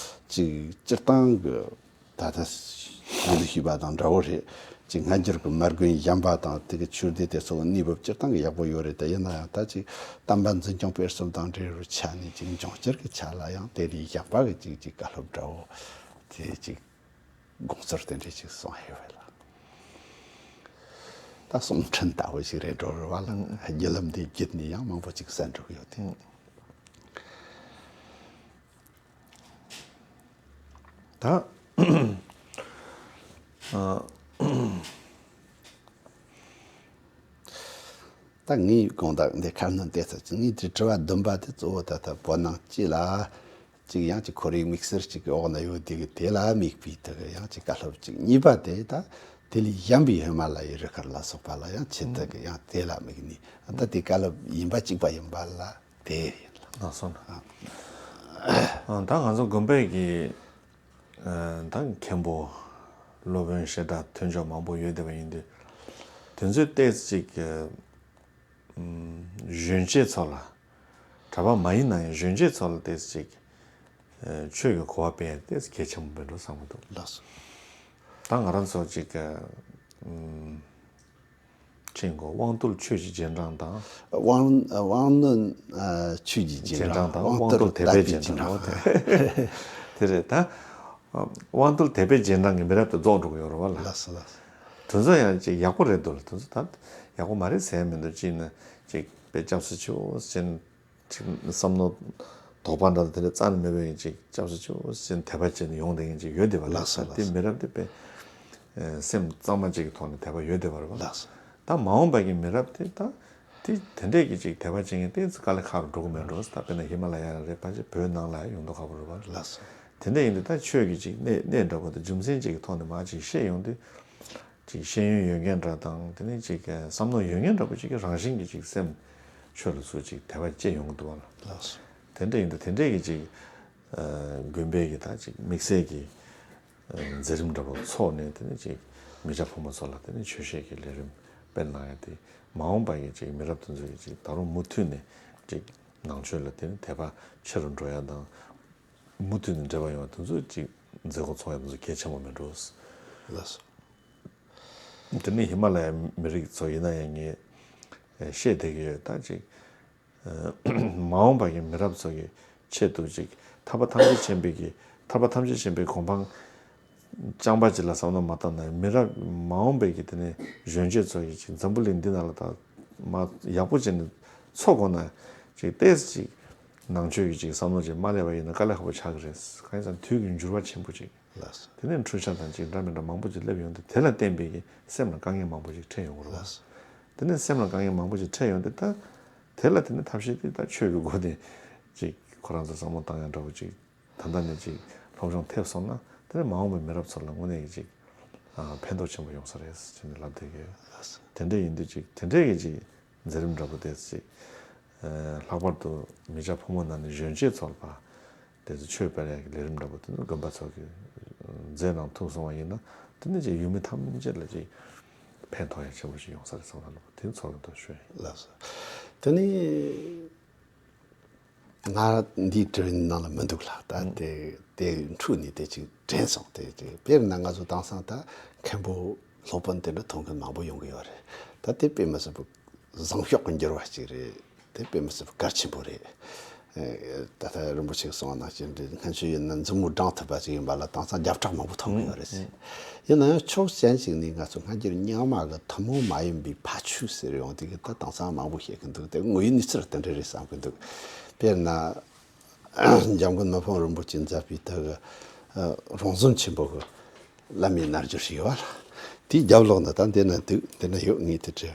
ཅིག་སྤྱིར་བཏང་གི་ད་ལྟ་ཡུལ་ཤེས་པ་དང་འདྲ་བོ་རེད། ཅིག་སྔ་འགྱུར་གྱི་མ་དགོན་གཞན་པ་དང་དེ་གི་ཆོས་སྡེ་དེ་ཚོ་གནས་བབ་སྤྱིར་བཏང་གི་ཡག་པོ་ཡོད་རེད། ད་ཡིན་ན་ཡང་ད་ཅིག་བསྟན་པ་འཛིན་སྐྱོང་སྤེལ་གསུམ་དང་འབྲེལ་བའི་ཆ་ནས་ཅིག་འབྱུང་འགྱུར་གྱི་ཆ་ལ་ཡང་དེ་ལས་གཞན་པ་གི་ཅིག་ཅིག་བཀའ་སློབ་འདྲ་བོ་དེ་ཅིག་དགོངས་ཚུལ་དེ་འདྲས་ཅིག་གསུང་ཧེ་བས་ལ། ད་གསུང་འཕྲིན་ལྟ་བུ་ཞིག་རེད་འགྲོ་རེད་བ་ལ། བརྒྱུད་ལམ་འདི་བརྒྱུད་ནས་ཡང་མང་པོ་ཅིག་གསན་འགྲོ་གི་ཡོད་དེ། ད་ཨ། ད་ངའི་དགོངས་དག་འདི་ཁ་སྣོན་ཏེ་ཚར་ཅིག་ངའི་དྲི་དྲི་བ་བདུན་པ་དེ་གཙོ་བོ་ད་ལྟ་བོད་ནང་སྤྱི་ལ་ཅིག་ཡང་ཅིག་ཁོར་ཡུག་དམིགས་བསལ་ཅིག་གི་འོག་ན་ཡོད་དེ་གི་དེ་ལ་དམིགས་པའི་དེ་གི་ཡང་ཅིག་བཀའ་སློབ་ཅིག་གཉིས་པ་དེ་ད་དེ་ལས་གཞན་པའི་ཧི་མ་ལ་ཡའི་རི་ཁར་ལ་སོགས་པ་ལ་ཡང་ཆེད་དུ་གི་ཡང་དེ་ལ་དམིགས་ནས་ད་དེ་བཀའ་སློབ་ཡིན་པ་གཅིག་པ་ཡིན་པ་ལ་དེ་ཡིན་ལ། ལགས་སོ། ཨ་ད་ང་ཚོ་དགོན་པའི་གི་ཨ་ད་མཁན་པོ་སློབ་དཔོན་བཤད་གྲྭ་ཐོན་ཕྱོགས་མང་པོ་ཡོད་བསྡད་པ་ཡིན་དུས་དེ་ཚོའི་ཏོག་ཙམ་ཅིག་གཞོན་སྐྱེས་ཚོ་ལ་གྲྭ་པ་མ་ཡིན་ན་ཡང་གཞོན་སྐྱེས་ཚོ་ལ་ཏོག་ཙམ་ཅིག་ཆོས་ཀྱི་གོ་བ་སྤེལ་ཡ་ཏོག་ཙམ་གལ་ཆེན་པོ་མིན་འགྲོ་བསམ་གྱི་འདུག་ལགས་སོ། ད་ང་རང་ཚོ་ཅིག་ཕྱིན་གོ་དབང་རྟུལ་ཆོས་ཀྱི་རྗེས་འབྲང་དང་། དབང་དབང་རྣོན་ཆོས་ཀྱི་རྗེས་འབྲང་དང་དབང་རྟུལ་དད་པའི་རྗེས་འབྲང་དེ་རེད་ད། དབང་རྟུལ་དད་པའི་རྗེས་འབྲང་གི་མི་རབས་དེ་རྫོགས་འགྲོ་གི་ཡོད་རེད་བ་ལ། ལགས་སོ་ལགས་སོ། དེ་ཚོ་ཡང་ཅིག་ཡག་པོ་རེད་འདུག་ལ། དེ་ཚོ་ད་ཡག་པོ་མ་རེད་ཟེར་ཡ་མི་འདུག་གཅིག་ནི་ཅིག་དཔེ་སྐྱབས་སུ་མཆིའོ་ཟེར་ཅིག་བསམ་མནོ་དོགས་པ་འདྲ་དེ་འདྲ་རྩ་ནས་མེད་པའི་ཅིག་སྐྱབས་སུ་མཆིའོ་ཟེར་དད་པ་བྱས་ནས་ཡོང་བསྡད་མཁན་ཅིག་ཡོད་བསྡད་པ་ལ། ལགས་སོ་ད་དེ་ལགས་སོ། མི་རབས་དེ་དཔེ་སེམས་གཙང་མ་ཅིག་གི་ཐོག་ནས་དད་པ་ཡོད་བསྡད་པ་རེད་བ། ལགས་སོ། ད་མ་འོངས་པ་གི་མི་རབས་དེ་ད་དེ་དེ་འདྲས་ཀྱི་ཅིག་དད་པ་བྱེད་མཁན་ཏོག་ཙམ་དཀའ་ལས་ཁག་རུ་འགྲོ་གི་མེད་འགྲོ། ད་དཔེར་ན་ཧི་མ་ལ་ཡ་རེད་ཕལ་ཆེར་བོད་ནང་ལ་ཡང་ཡོང་མདོག་ཁ་པོ་རེད་བ། ལགས་སོ། དེ་འདྲ་ཡིན་དུས་ད་ཆོས་ཀྱི་ཅིག་གནད་གནད་འདྲ་པོ་དང་རྒྱུ་མཚན་ཅིག་གི་ཐོག་ནས་མར་ཅིག་བཤད་ཡོང་དུས། ཅིག་ཤེས་ཡོན་ཡོད་མཁན་འདྲ་དང་དེ་ནས་ཅིག་བསམ་མནོ་ཡོད་མཁན་འདྲ་པོ་ཅིག་གིས་རང་བཞིན་གྱིས་ཅིག་སེམས་ཆོས་ལ་ཚུར་ཅིག་དད་པ་སྐྱེ་ཡོང་གི་འདུག་བ་ལ། ལགས་སོ། དེ་འདྲ་ཡིན་དུས་དེ་འདྲས་ཀྱི་ཅིག་དགོན་པའི་གི་ད་ཅིག་དམིགས་བསལ་གྱི་མཛད་རིམ་འདྲ་པོ་ཚོགས་ནས་དེ་ནས་ཅིག་མི་སྐྱ་ཕོ་མོ་ཚོ་ལ་དེ་ནས་ཆོས་བཤད་ཀྱི་ལས་རིམ་སྤེལ་གནང་ཡ་དེ་མ་འོངས་པ་ཡི་ཅིག་མི་རབས་དེ་ཚོ་ཡི་ཅིག་ད་རུང་མུ་མཐུད་ནས་ཅིག་ནང་ཆོས་ལ་དེ་ནས་དད་པ་ཆེ་རུ་འགྲོ་ཡ་དང་མུ་མཐུད་ནས་འབྲེལ་བ་ཡོང་བ་དེ་ཚོ་ཅིག་མཛད་སྒོ་ཚོགས་ཡ་དེ་ཚོ་གལ་ཆེན་པོ་མིན་འགྲོ། ལགས་སོ། དེ་ནས་ཧི་མ་ལ་ཡའི་མི་རིགས་ཚོ་ཡིན་ན་ཡང་ངས་བཤད་བསྡད་ཀྱི་ཡོད། ད་ཅིག་མ་འོངས་པ་གི་མི་རབས་ཚོ་གི་ཆེད་དུ་ཅིག་ཐར་པ་ཐམས་ཅད་མཁྱེན་པའི་གི་ཐར་པ་ཐམས་ཅད་མཁྱེན་པའི་གོ་འཕང་རྐྱང་པ་ཅིག་ལ་བསམ་བློ་མ་བཏང་ན་མི་རབས་མ་འོངས་པའི་གི་དེ་ནས་གཞོན་སྐྱེས་ཚོ་གི་ཅིག་འཛམ་བུ་གླིང་འདི་ནང་ལ་ད་མ་ཡག་པོ་བྱས་ནས་འཚོ་དགོས་ན་ཅིག་ཏོག་ཙམ་ཅིག་ནང་ཆོས་ཀྱི་ཅིག་བསམ་བློ་ཅིག་མ་སླེབས་པ་ཡིན་ན་དཀའ་ལས་ཁག་པོ་ཆགས་ཀྱི་རེད། གང་ཡིན་ཟེར་ན་དུས་ཀྱི་འགྱུར་བ་ཆེན་པོ་ཅིག་ལགས་སོ། དེ་ནས་འཁྲུག་ཆ་དང་ཅིག་འདྲ་མི་འདྲ་མང་པོ་ཅིག་སླེབས་ཡོང་དུས་དེ་ལ་བརྟེན་པའི་གི་སེམས་ལ་དཀའ་ངལ་མང་པོ་ཅིག་འཕྲད་ཡོང་གི་རེད། ལགས་སོ། དེ་ནས་སེམས་ལ་དཀའ་ངལ་མང་པོ་ཅིག་འཕྲད་ཡོང་དུས་ད་དེ་ལ་དེ་ནས་ཐབས་ཤེས་དེ་ད་ཆོས་ཀྱི་སྒོ་ནས་ཅིག་ཁོ་རང་ཚོ་བསམ་བློ་བཏང་ཡ་འདྲ་པོ་ཅིག་ད་ལྟ་ནས་ཅིག་སློབ་སྦྱོང་ཐེབས་སོང་ན་དེ་ནས་མ་འོངས་པའི་མི་རབས་ཚོ་ལ་དངོས་གནས་ཀྱི་ཅིག་ཕན་ཐོགས་ཆེན་པོ་ཡོང་ས་རེད་ཅེས་ནས་ལབ་བསྡད་ཀྱི་ཡོད། ལགས་སོ། དེ་འདྲ་ཡིན་དུས་ཅིག་དེ་འདྲའི་གི་ཅིག་མཛད་རིམ་འདྲ་པོ་དེ་ཅིག་ལྷག་པར་དུ་མི་སྐྱ་ཕོ་མོ་ནང་ནས་གཞོན་སྐྱེས་ཚོར་ཕར་དེ་ཚོ་ཆོས་སྤེལ་ཡག་གི་ལས་རིམ་འདྲ་པོ་དེ་ནི་དགོན་པ་ཚོ་གི་མཛད་གནང་ཐུབ་སོང་བ་ཡིན་ན་དེ་ནི་ཅིག་ཡུལ་མི་ཐམས་ཅད་ལ་ཅིག་ཕན་ཐོགས་ཡག་ཆེན་པོ་ཞིག་ཡོང་ས་རེད་བསམ་ལ་ལོ་དེ་ཚོར་གི་འདུག་ཞུ་ཡིན། ལགས་སོ། དེ་ནི་ང་འདིའི་དྲི་བའི་ནང་ལ་མི་འདུག་ལ་ད་དེ་དེ་འཁྲུལ་ནས་དེ་ཅིག་དྲན་སོང་། དེ་ཅིག་དཔེར་ན་ང་ཚོ་དེང་སང་ད་མཁན་པོ་སློབ་དཔོན་དེ་འདྲ་མཐོང་མཁན་མང་པོ་ཡོང་གི་ཡོད་རེད། ད་དེ་དཔེ་མི་སྲིད་པ་བཟང་ཕྱོགས་ཀྱི་འགྱུར་བ་ཅིག་རེད། དེ་དཔེ་མི་སྲིད་པ་གལ་ཆེན་པོ་རེད། ད་ལྟ་རིན་པོ་ཆེས་གསུངས་པ་ནང་བཞིན་འདི་སྔན་ཆད་ཡིན་ན་མཛུབ་མོ་འགྲེང་ཐུབ་པ་ཅིག་ཡིན་པ་ལ་དེང་སང་བརྒྱ་ཕྲག་མང་པོ་ཐོན་གི་ཡོད་རེད་ཟེར། ཡིན་ན་ཡང་ཕྱོགས་གཞན་ཞིག་ནས་ང་ཚོ་སྔ་འགྱུར་རྙིང་མ་གི་ཐུན་མོང་མ་ཡིན་པའི་ཕ་ཆོས་ཟེར་ཡོང་དུས་ད་དེང་སང་མང་པོ་བཤད་གི་འདུག་དེ་དངོས་ཡོད་གནས་ཚུལ་དེ་འདྲ་རེད་བསམ་གི་འདུག་དཔེར་ན། འཇམ་མགོན་མི་ཕམ་རིན་པོ་ཆེས་མཛད་པའི་ད་གི་རོང་ཟོམ་ཆེན་པོ་གི་བླ་མའི་རྣལ་འབྱོར་ཞིག་ཡོད་པ་ལ། དེའི་རྒྱབ་ལོགས་ན་ད་འདི་ན་འདུག་འདི་ན་ཡོད་ངེས་དེ་འདྲ།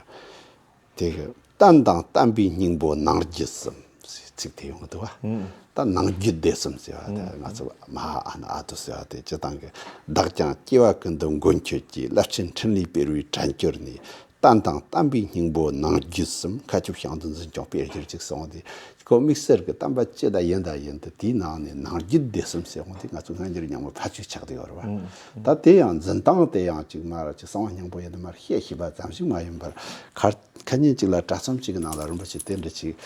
དེ་གི་བསྟན་དང་བསྟན་པའི་སྙིང་པོ་ནང་རྒྱུད་གསུམ་ཟེར་ཚིག་དེ་ཡོང་གི་འདུག་བ། ད་ནང་རྒྱུད་སྡེ་གསུམ་ཟེར་བ་ད་ང་ཚོ་མ་ཧཱ་ཨ་ན་ཨ་ཏུ་ཟེར་བ་དེ་སྤྱི་བཏང་གི་བདག་ཀྱང་སྐྱེ་བ་ཀུན་ཏུ་མགོན་ཁྱོད་ཀྱི་བླ་ཆེན་འཕྲིན་ལས་སྤེལ་བའི་དྲན་གྱུར་ནས། བསྟན་དང་བསྟན་པའི་སྙིང་པོ་ནང་རྒྱུད་གསུམ། མཁའ་ཁྱབ་ཞིང་དུ་འཛིན་ཀྱང་དཔེར་གྱུར་ཅིག་གསུངས་ཏེ། ཁོ་དམིགས་བསལ་གྱི་བསྟན་པ་སྤྱི་དང་ཡིན་དང་ཡིན་ཏེ་དེའི་ནང་ནས་ནང་རྒྱུད་སྡེ་གསུམ་ཟེར་འོང་དེ་ང་ཚོ་སྔ་འགྱུར་རྙིང་མའི་ཕ་ཆོས་ཆགས་བསྡད་ཡོད་རེད་བ། ད་དེ་ཡང་འཛིན་སྟངས་དེ་ཡང་ཅིག་མ་ར་ཅིག་གསང་བ་སྙིང་པོ་ཡིན་ན་མ་ར་བཤད་ཤེས་པ་ཙམ་ཞིག་མ་ཡིན་པར། ཁ་ཁ་ཉིན་ཅིག་ལ་དྲ་ཚོམས་ཅིག་གི་ནང་ལ་རིན་པོ་ཆེ་དེ་འདྲ་ཅིག་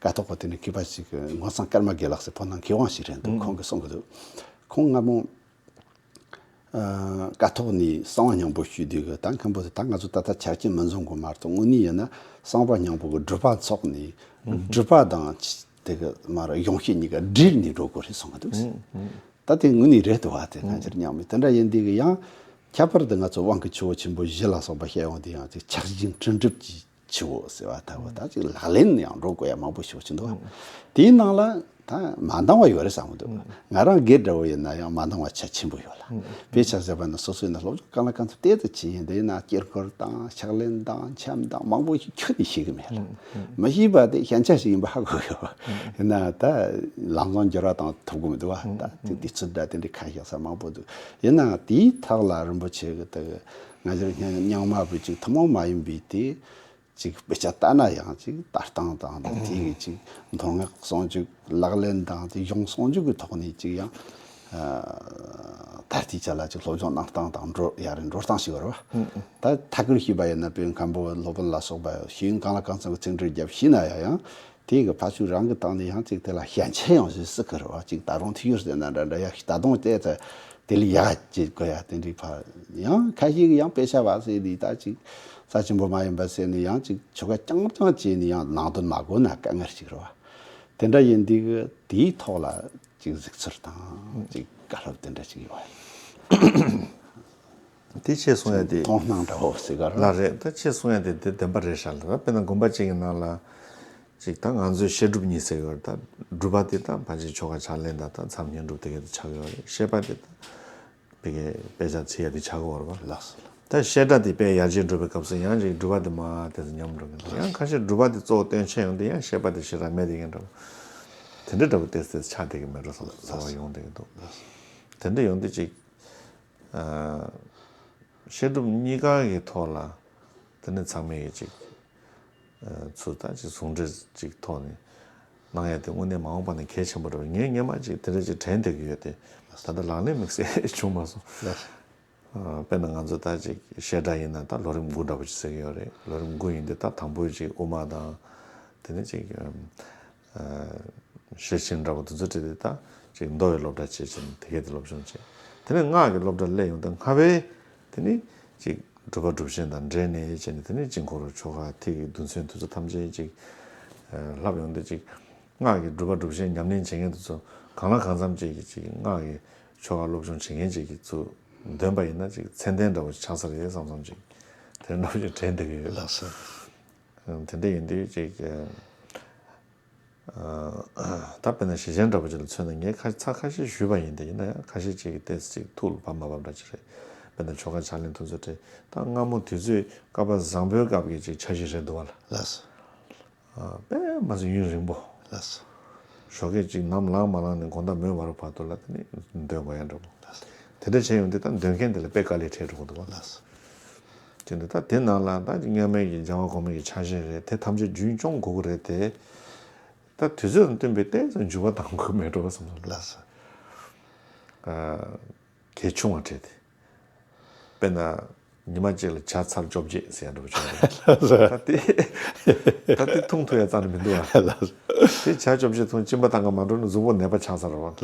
ཀཿཐོག་པ་དེ་ནས་མཁས་པ་ཅིག་གི་ངོ་ཚང་ཀརྨ་དགེ་ལགས་ཟེར་བོད་ནང་མཁས་དབང་ཞིག་རེད་འདུག་ཁོང་གིས་གསུང་གི་འདུག་ཁོང་སྔ་མོ། ཀཿཐོག་ནས་གསང་བ་སྙིང་པོ་ཞུས་དུས་གི་ད་མཁན་པོ་དེ་ད་ང་ཚོ་ད་ལྟ་ཆ་རྐྱེན་མི་འཛོམས་གོ་མ་གཏོགས་དངོས་གནས་ཡིན་ན་གསང་བ་སྙིང་པོ་གི་སྒྲུབ་པ་འཚོགས་ནས་སྒྲུབ་པ་དང་དེ་གི་མ་ར་ཡོངས་ཤེས་གཉིས་ཀ་སྦྲེལ་ནས་འགྲོ་དགོས་རེད་གསུང་གི་འདུག་ད་དེ་དངོས་གནས་རེད་འདུག་བ། དེ་སྔ་འགྱུར་རྙིང་མའི་དེ་འདྲ་ཡིན་དུས་གི་ཡང་ཁྱད་པར་དུ་ང་ཚོ་དབང་གི་ཆུ་བོ་ཆེན་པོ་བཞི་ལ་སོགས་པ་བཤད་ཡོང་དུས་ཡང་དེ་ཆགས་ཞེན་འཁྲུལ་སྒྲུབ་ཀྱི་ཆུ་བོ་ཟེར་བ་ལྟ་བུ་ད་ཅིག་ལག་ལེན་ཡང་འགྲོ་དགོས་ཡ་མང་པོ་ཞིག་ཅིག་འདུག་བ། དེའི་ནང་ལ་ད་མ་འདང་བ་ཡོད་རེད་བསམ་གི་འདུག་ང་རང་སྒེར་འདྲ་བོ་ཡིན་ན་ཡང་མ་འདང་བ་ཆ་ཆེན་པོ་ཡོད་ལ། དཔེ་ཆ་ཟེར་བ་ནི་སོ་སོ་ཡིན་ན་སློབ་སྦྱོང་གང་ལ་གང་འཚམ་ཏོག་ཙམ་བྱེད་ཡིན་དེ་ཡིན་ན་དཀྱིལ་འཁོར་དང་ཕྱག་ལེན་དང་འཆམ་དང་མང་པོ་ཞིག་ཁྱོན་ནས་ཤེས་གི་མེད་ལ། མི་ཤེས་པ་དེ་ཞན་ཆ་ཞིག་ཡིན་པ་ཧ་གོ་ཡོད། ཡིན་ན་ད་ལམ་སང་འགྱུར་བ་བཏང་ཐུབ་གི་མི་འདུག་བ། ད་དེ་དུས་ཚོད་འདྲ་དེ་འདྲའི་ཁ་ཤས་ས་མང་པོ་འདུག་ཡིན་ན་དེའི་ཐག་ལ་རིན་པོ་ཆེ་གི་ད་གི་སྔ་འགྱུར་རྙིང་མ་བོད་ཅིག་ཐུན་མོང་མ་ཡིན་པའི་དེ། ཅིག་དཔེ་ཆ་ལྟ་ན་ཡང་ཅིག་ལྟ་སྟངས་དང་དེ་གི་ཅིག་མདོ་སྔགས་ཟུང་འཇུག་ལག་ལེན་དང་དེ་གཞུང་ཟུང་འཇུག་གི་ཐོག་ནས་ཅིག་ཡང་ད་ལྟའི་ཆ་ལ་ཅིག་སློབ་སྦྱོང་གནང་སྟངས་དང་འགྲོ་ཡ་རེ་འགྲོ་སྟངས་ཤིག་ཡོད་རེད་བ། ད་ཐད་ཀར་ཞུས་པ་ཡིན་ན་དཔེ་མཁན་པོ་སློབ་དཔོན་ལ་སོགས་པ་ཤེས་ཡོན་གང་ལ་གང་འཚམ་གྱི་ཚིག་འགྲེལ་རྒྱབ་ཤེས་ན་ཡང་ཡང་དེ་གི་ཕ་ཆོས་རང་གི་སྟེང་ནས་ཡང་ཅིག་དེ་ལ་ཞན་ཆ་ཡང་ཞིག་སྲིད་ཀྱི་རེད་བ། ཅིག་ད་རུང་ཐིག་ཡོར་ཟེར་ན་འདྲ་འདྲ་ཡ་ད་དུང་དེ་ད། དེ་ལས་ཡག་བྱེད་དགོས་ཡ་དེ་འདྲའི་ཕར་ཡང་ཁ་ཤས་ཀྱིས་ཡང་དཔེ་ཆ་བ་ཟེར་ནས་ད་ཅིག་རྩ་ཆེན་པོ་མ་ཡིན་པ་ཟེར་ནས་ཡང་ཅིག་ཆོ་ག་རྐྱང་རྐྱང་བྱས་ནས་ཡང་ནང་དོན་མ་གོ་ན་དཀའ་ངལ་ཅིག་རེད་བ། དེ་འདྲ་ཡིན་དུས་གི་དེའི་ཐོག་ལ་ཅིག་གཟིགས་ཚུལ་དང་ཅིག་བཀའ་སློབ་དེ་འདྲ་ཅིག་ཡོད་ཡ། དེ་ཆེ་སོང་ཡ་དེ་མཐོང་སྣང་འདྲ་བོ་ཟེར་ག་རེད། ལ་རེད། ད་ཆེ་སོང་ཡ་དེ་དེ་བདེན་པ་རེད་ཤག་ལ། དཔེར་ན་དགོན་པ་གཅིག་གི་ནང་ལ། ཅིག་ད་ང་ཚོས་བཤད་སྒྲུབ་གཉིས་ཟེར་ཡོད་རེད། ད་སྒྲུབ་པ་དེ་ད་ཕལ་ཆེར་ཆོ་ག་ཕྱག་ལེན་དང་ད་མཚམས་བསྙེན་སྒྲུབ་དེ་ག་དེ་ཆགས་ཡོད་རེད། བཤད་པ་དེ་ད་དེ་གའི་དཔེ་ཆ་ཚིག་ཡ་དེ་ཆགས་ཡོད་རེད་པ། ལགས་སོ། ད་བཤད་གྲྭ་དེ་དཔེ་ཡར་རྒྱས་འགྲོ་བའི་སྐབས་སུ་ཡང་ཅིག་སྒྲུབ་པ་དེ་མ་དེ་ཚོ་ཉམས་འགྲོ་གི་འདུག་ཡང་ཁ་ཤས་སྒྲུབ་པ་དེ་གཙོ་བོ་སྟོན་ཆེན་ཡོང་དུས་ཡང་བཤད་པ་དེ་ཞེ་དྲག་མེད་དེ་ཡིན་འགྲོ། དེ་འདྲ་འདྲ་པོ་ཏོག་ཙམ་ཆགས་བསྡད་ཀྱི་མེད་འགྲོ་བསམ་ཚོར་བ་ཡོང་བསྡད་ཀྱི་འདུག་དེ་འདྲ་ཡོང་དུས་ཅིག་ཨ། བཤད་སྒྲུབ་གཉིས་ཀ་གི་ཐོག་ལ་དེ་ནས་ཚང་མས་ཀྱི་ཅིག་ཨ། ཚུར་ད་ཅིག་ཟུང་འབྲེལ་ཅིག་ཐོག་ནས་གནང་ཡ་དེ་དངོས་གནས་མ་འོངས་པ་ནས་གལ་ཆེན་པོ་རེད། ངས་སྔོན་མ་ཅིག་དེ་འདྲ་ཅིག་དྲན་བསྡད་ཀྱི་ཡོད་དེ། ད་ལྟ་ལག་ལེན་དམིགས་བསལ་བྱུང་མ་སོང་། ཨ། དཔེར་ན་ང་ཚོ་ད་ཅིག་བཤད་གྲྭ་ཡིན་ན་ད་ལོ་རིམ་དགུ་འདྲ་པོ་ཅིག་ཟེར་གྱི་ཡོད་རེད། ལོ་རིམ་དགུ་ཡིན་དུས་ད་དང་པོ་ཅིག་དབུ་མ་དང་། དེ་ནས་ཅིག་ཨ། ཤེར་ཕྱིན་འདྲ་པོ་དེ་ཚོ་བྲིས་ཏེ་ད་ཅིག་མདོ་ཡི་སློབ་གྲྭ་བྱས་བྱས་ནས་དེ་གས་དེ་སློབ་སྦྱོང་བྱས། དེ་ནས་སྔགས་ཀྱི་སློབ་གྲྭ་སླེབས་ཡོང་དུས་སྔ་བས་དེ་ནས་ཅིག་སྒྲུབ་པ་སྒྲུབ་ཆེན་དང་འབྲེལ་ནས་བྱས་ནས་དེ་ནས་དཀྱིལ་འཁོར་ཆོ་ག་ཐིག་གི་མདུན་ཚོན་དེ་ཚོ་ཐམས་ཅད་ཅིག་ཨ། བསླབ་ཡོང་དུས་ཅིག་སྔགས་ཀྱི་སྒྲུབ་པ་སྒྲུབ་ཆེན་ཉམས་ལེན་བྱེད་མཁན་དེ་ཚོ་གང་ལ་གང་འཚམ་ཅིག་གིས་ཅིག་སྔགས་ཀྱི་ཆོ་ག་སློབ་སྦྱོང་བྱེད་མཁན་ཅིག་གིས་ཚུར་འདོན་པ་ཡིན་ན་ཅིག་མཚན་ལྡན་འདྲ་བོ་ཆགས་ས་རེད་བསམ་བསམ་ཅིག་དེ་འདྲ་བོ་ཅིག་དྲན་བསྡད་ཀྱི་ཡོད། ལགས་སོ། དེ་འདྲ་ཡིན་དུས་ཅིག་ད་དཔེར་ན་ཞེ་ཆེན་འདྲ་པོ་ཅིག་ལ་མཚོན་ན་ངས་ཁ་ཚ་ཁ་ཤས་ཞུས་པ་ཡིན་ཏེ། ཡིན་ན་ཡང་ཁ་ཤས་ཅིག་གིས་ཏོག་ཙམ་ཅིག་ཐུགས་ལ་བབ་མ་བབ་འདྲ་ཅིག་རེད། དཔེར་ན་ཆོ་ག་ཕྱག་ལེན་དེ་ཚོ་རེད། ད་སྔ་མོ་དུས་ཚོད་བསྐལ་པ་བཟང་པོའི་སྐབས་ཀྱི་ཅིག་འཆར་གཞི་རེད་འདུག་བ་ལ། ལགས་སོ། དཔེ་མ་སྲིད་ཡུན་རིང་པོ། ལགས་སོ། ཞོགས་ཀས་ཅིག་ནམ་ལངས་མ་ལངས་ནས་དགོང་དག་མོན་མ་རུབ་བར་དུ་ལ་དེ་ནས་འདོན་དགོས་ཡ་འདྲ་པོ། ལགས་སོ། དེ་འདྲ་བྱས་ཡོང་དུས་ད་འདོན་མཁན་དེ་ལ་དཔེ་དཀའ་ལས་འཕྲད་འགྲོ་གི་འདུག་བ། ལགས་སོ། དེ་འདྲ་ད་དེ་ནང་ལ་ད་སྔོན་མའི་གི་སྦྱང་བ་གོང་མའི་གི་ཕྱག་ཆེན་རེད། དེ་ཐམས་ཅད་རྒྱུན་སྐྱོང་དགོས་ཀྱི་རེད་དེ། ད་དུས་ཚོད་དང་བསྟུན་པའི་ཏོག་ཙམ་འཇུག་པ་གཏང་དགོས་མེད་འགྲོ་བསམ་སོང་། ལགས་སོ། ཨ། གལ་ཆུང་བ་འཕྲད་དེ། དཔེར་ན། ཉི་མ་གཅིག་ལ་ཇ་ཚར་བཅོ་བརྒྱད་ཟེར་ཡ་འདྲ་པོ་བྱུང་རེད། ད་དེ། ད་དེ་འཐུང་ཐུབ་ཡ་རྩ་ནས་མི་འདུག་ཨ། དེ་ཇ་བཅོ་བརྒྱད་འཐུང་གཅིན་པ་བཏང་ག་མ་འགྲོ་ན་གཟུགས་པོ་ནད་པ་ཆགས་ཚར་བ།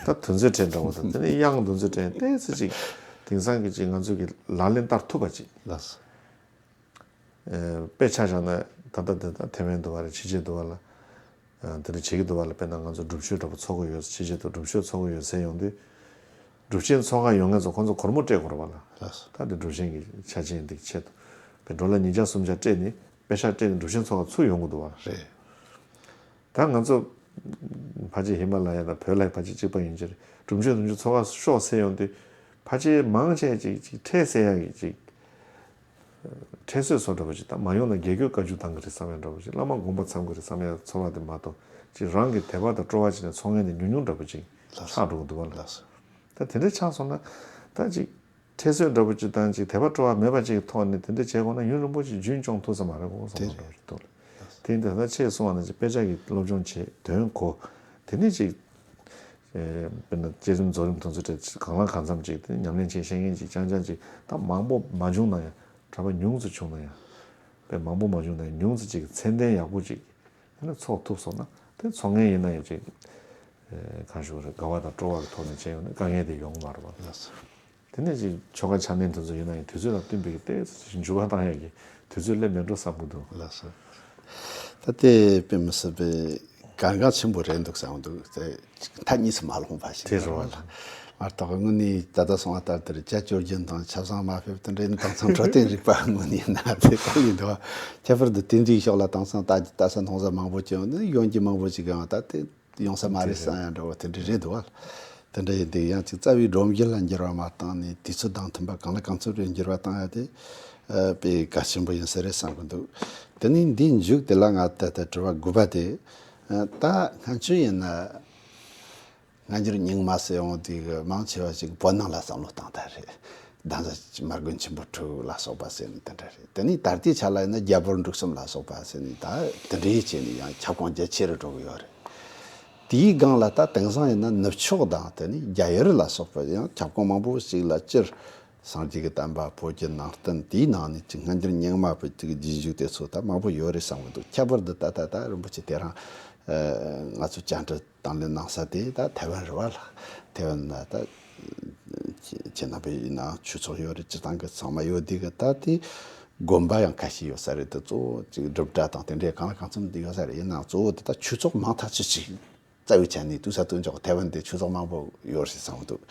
ད་དུས་ཚོད་འཕྲད་འདྲ་པོ་དང་དེ་ནས་དབྱངས་དུས་ཚོད་འཕྲད་ཏོག་ཙམ་ཅིག་དེང་སང་གི་ཅིག་ང་ཚོ་གི་ལག་ལེན་བསྟར་ཐུབ་པ་ཅིག་དཔེ་ཆ་བཞག་ན་ད་ལྟ་འདི་ད་ཐེ་ཝན་འདུག་བ་རེད། ཕྱི་རྒྱལ་འདུག་བ་ལ། དེ་འདྲ་བྱེད་ཀྱི་འདུག་བ་ལ། དཔེར་ན་ང་ཚོ་སྒྲུབ་མཆོད་འདྲ་པོ་ཚོགས་ཀྱི་ཡོད་ཕྱི་རྒྱལ་དུ་སྒྲུབ་མཆོད་ཚོགས་ཀྱི་ཡོད་ཟེར་ཡོང་དུས། སྒྲུབ་ཆེན་ཚོགས་ཁང་ཡོད་མཁན་ཚོ་ཁོང་ཚོ་སྒོར་མོ་སྤྲད་དགོས་རེད་བ་ལ། ལགས་སོ། ད་དེ་སྒྲུབ་ཆེན་གྱི་ཆ་རྐྱེན་འདི་ཆེད་དུ་བས་ཌོ་ལར་ཉིས་བརྒྱ་སུམ་བརྒྱ་སྤྲད་ནས་པེ་ཤག་སྤྲད་ནས་སྒྲུབ་ཆེན་ཚོགས་ཁང་ཚུགས་ཡོང་གི་འདུག་བ། རེད། ད་ང་ཚོ་ཕལ་ཆེར་ཧི་མ་ལ་ཡ་དང་བོད་ལ་ཕལ་ཆེར་གཅིག་པ་ཡིན་གྱི་རེད། སྒྲུབ་མཆོད་སྒྲུབ་མཆོད་ཚོགས་ཁང་ཤོག་ཟེར་ཡོང་དུས་ཕལ་ཆེར་མང་ཆེ་ཅིག་ཅིག་ཁྲལ་སེལ་ཡག་གི་ཅིག་ཁྲལ་གསོད་བཟོ་འདྲ་པོ་ཅིག་དང་མ་ཡོང་ན་དགེ་བསྐོས་བཀའ་བཀྱོན་བཏང་གི་རེད་བསམ་ཡག་འདྲ་པོ་ཅིག་བླ་མ་དགོངས་པ་ཚོམ་གི་རེད་བསམ་ཡག་ཚོར་བ་དེ་མ་གཏོགས་ཅིག་རང་གི་དད་པ་དང་སྤྲོ་བ་བྱས་ནས་ཚོགས་མཁན་དེ་ཉུང་ཉུང་འདྲ་པོ་ཅིག་ཆགས་འགྲོ་གི་འདུག་བ་ལ། ལགས་སོ། ད་དེ་འདྲ་ཆགས་སོང་ན་ད་ཅིག་ཁྲལ་གསོད་འདྲ་པོ་ཅིག་དང་ཅིག་དད་པ་སྤྲོ་བ་མེད་པ་ཅིག་གི་ཐོག་ནས་དེ་འདྲ་བྱེད་དགོས་ན་ཡུན་རིང་པོ་ཅིག་རྒྱུན་སྐྱོང་ཐུབ་ས་མ་རེད་གོ་བསམ་བློ་འདྲ་པོ་ཅིག་འདུག་ལ། དེ་ཡིན་དུས་ད་ཆེས་གསུང་བ་ནང་བཞིན་དཔེ་ཆ་གི་སློབ་སྦྱོང་བྱེད་དོན་གོ། དེ་ནས་ཅིག་ཨེ། དཔེར་ན་བསྐྱེད་རིམ་རྫོགས་རིམ་དེ་ཚོ་གྲས་གང་ལ་གང་འཚམ་ཅིག་དེ་ཉམས་ལེན་བྱེད་ཤེས་མཁན་ཅིག་རྐྱང་རྐྱང་ཅིག་ད་མང་པོ་མ་བྱུང་ན་ཡང་གྲྭ་པ་ཉུང་ཙམ་བྱུང་ན་ཡང་། དཔེ་མང་པོ་མ་བྱུང་ན་ཡང་ཉུང་ཙམ་ཅིག་གི་མཚན་ལྡན་ཡག་པོ་ཅིག་དེ་ནས་ཚོགས་ཐུབ་སོང་ན་དེ་ཚོགས་མཁན་ཡིན་ན་ཡང་ཅིག་ཨེ། གང་ཞུ་དགོས་རེད། དགའ་བ་དང་སྤྲོ་བ་གི་ཐོག་ནས་བྱས་ཡོང་ན་དཀའ་ངལ་དེ་ཡོང་གི་མ་རེད་པ། ལགས་སོ། དེ་ནས་ཅིག་ཆོ་ག་ཕྱག་ལེན་དེ་ཚོ་ཡིན་ན་ཡང་དུས་ཚོད་དང་བསྟུན་པའི་ཏོག་ཙམ་ཅིག་འགྱུར་བ་བཏང་ཡག་གི་དུས་ཚོད་སླེབས་མེད་འགྲོ་བསམ་གྱི་འདུག་ལགས་སོ། ད་ལྟའི་དཔེ་མི་སྲིད་པའི་གལ་འགངས་ཆེན་པོ་རེད་འདུག་བསམ་གྱི་འདུག་དེ་ཅིག་མཐའ་གཉིས་སུ་མ་ལྷུང་བ་ཞིག་དེ་རེད་བ་ལ། མ་གཏོགས་དངོས་གནས་ད་ལྟ་སོང་བ་ལྟར་དེར་རྒྱ་སྐྱོར་རྒྱུན་དང་ཆབ་གསང་མ་ཕེབས་དེ་འདྲའི་དེང་སང་འཕྲོད་བསྟེན་རིག་པ་དངོས་གནས་ན་དཔེ་དཀའ་ལས་འདུག་ཁྱད་པར་དུ་དེ་འདྲའི་ཕྱོགས་ལ་དེང་སང་ལྟ་ལྟ་ས་མཐོང་ས་མང་པོ་བྱུང་ནས་ཡོང་གི་མང་པོ་ཞིག་ཡང་ད་དེ། ཡོང་ས་མ་རེད་བསམ་ཡ་འདྲ་བོ་དེ་འདྲ་རེད་འདུག་བ། དེ་འདྲ་ཡིན་དུས་ཡང་ཅིག་རྩ་བའི་སྒྲོམ་གཞི་ལ་འགྱུར་བ་མ་བཏང་ནས་དུས་ཚོད་དང་མཐུན་པ་གང་ལ་གང་འཚམ་རེ་འགྱུར་བ་བཏང་ཡ་དེ་ཨ་དཔེ་གལ་ཆེན་པོ་ཡིན་ས་རེད་བསམ་གི་འདུག་དེ་ནས་འདིའི་མཇུག་དེ་ལ་ང་ད་ལྟ་དྲི་བ་དགུ་པ་དེ་ཨ་ད་སྔ་ཕྱི་ཡིན་ན་སྔ་འགྱུར་རྙིང་མ་ཟེར་ཡོང་དུས་མང་ཆེ་བ་ཞིག་བོད་ནང་ལ་བསམ་བློ་བཏང་ད་རེད། གདན་ས་མར་དགོན་ཆེན་པོ་དྲུག་ལ་སོགས་པ་ཟེར་ནས་དེ་འདྲ་རེད། དེ་ནས་ད་ལྟའི་ཆ་ལ་ཡིན་ན་རྒྱལ་པོ་འབྲུག་གསུམ་ལ་སོགས་པ་ཟེར་ནས་ད་དེ་འདྲའི་བྱས་ནས་ཡང་ཁྱབ་ཁོངས་རྒྱ་ཆེ་རུ་འགྲོ་གི་ཡོད་རེད། དེའི་སྒང་ལ་ད་དེང་སང་ཡིན་ན་ནུབ་ཕྱོགས་དང་དེ་ནས་རྒྱ་ཡུལ་ལ་སོགས་པ་ཡང་ཁྱབ་ཁོངས་མང་པོ་ཞིག་ལ་སྤྱིར་སངས་རྒྱས་ཀྱི་བསྟན་པ་བོད་ཀྱི་ནང་བསྟན་དེའི་ནང་ནས་ཅིག་སྔ་འགྱུར་རྙིང་མ་བོད་ཀྱི་རྗེས་འཇུག་དེ་ཚོ་ད་མང་པོ་ཡོད་རེད་བསམ་གི་འདུག་ཁྱད་པར་དུ་ད་ད་ད་རིན་པོ་ཆེ་དེ་རིང་ང་ཚོ་བཅར་འདྲི་དང་ལེན་གནང་ས་དེ་ད་ཐའེ་ཝན་རེད་བ་ལ། ཐའེ་ཝན་ན་ད་ཁྱེད་རྣམ་པ་ཡིན་ན་ཆོས་ཚོགས་ཡོད་རེད། སྤྱིར་བཏང་གི་ཚང་མ་ཡོད་དེ་གི་ད་དེ་དགོན་པ་ཡང་ཁ་ཤས་ཡོད་ས་རེད། དེ་གཙོ་བོ་ཅིག་སྒྲུབ་གྲྭ་དང་དེ་འདྲའི་གང་ལ་གང་འཚམ་དེ་ཡོད་ས་རེད། ཡིན་ནའང་གཙོ་བོ་དེ་ད་ཆོས་ཚོགས་མང་ཐག་ཆོད་ཅིག་རྩ་བའི་ཆ་ནས་དུས་ས་དུས་འཇོག་ཐའེ་ཝན་དེ་ཆོས་ཚོགས་མང་པོ་ཡོད་རེད་བསམ་འདུག་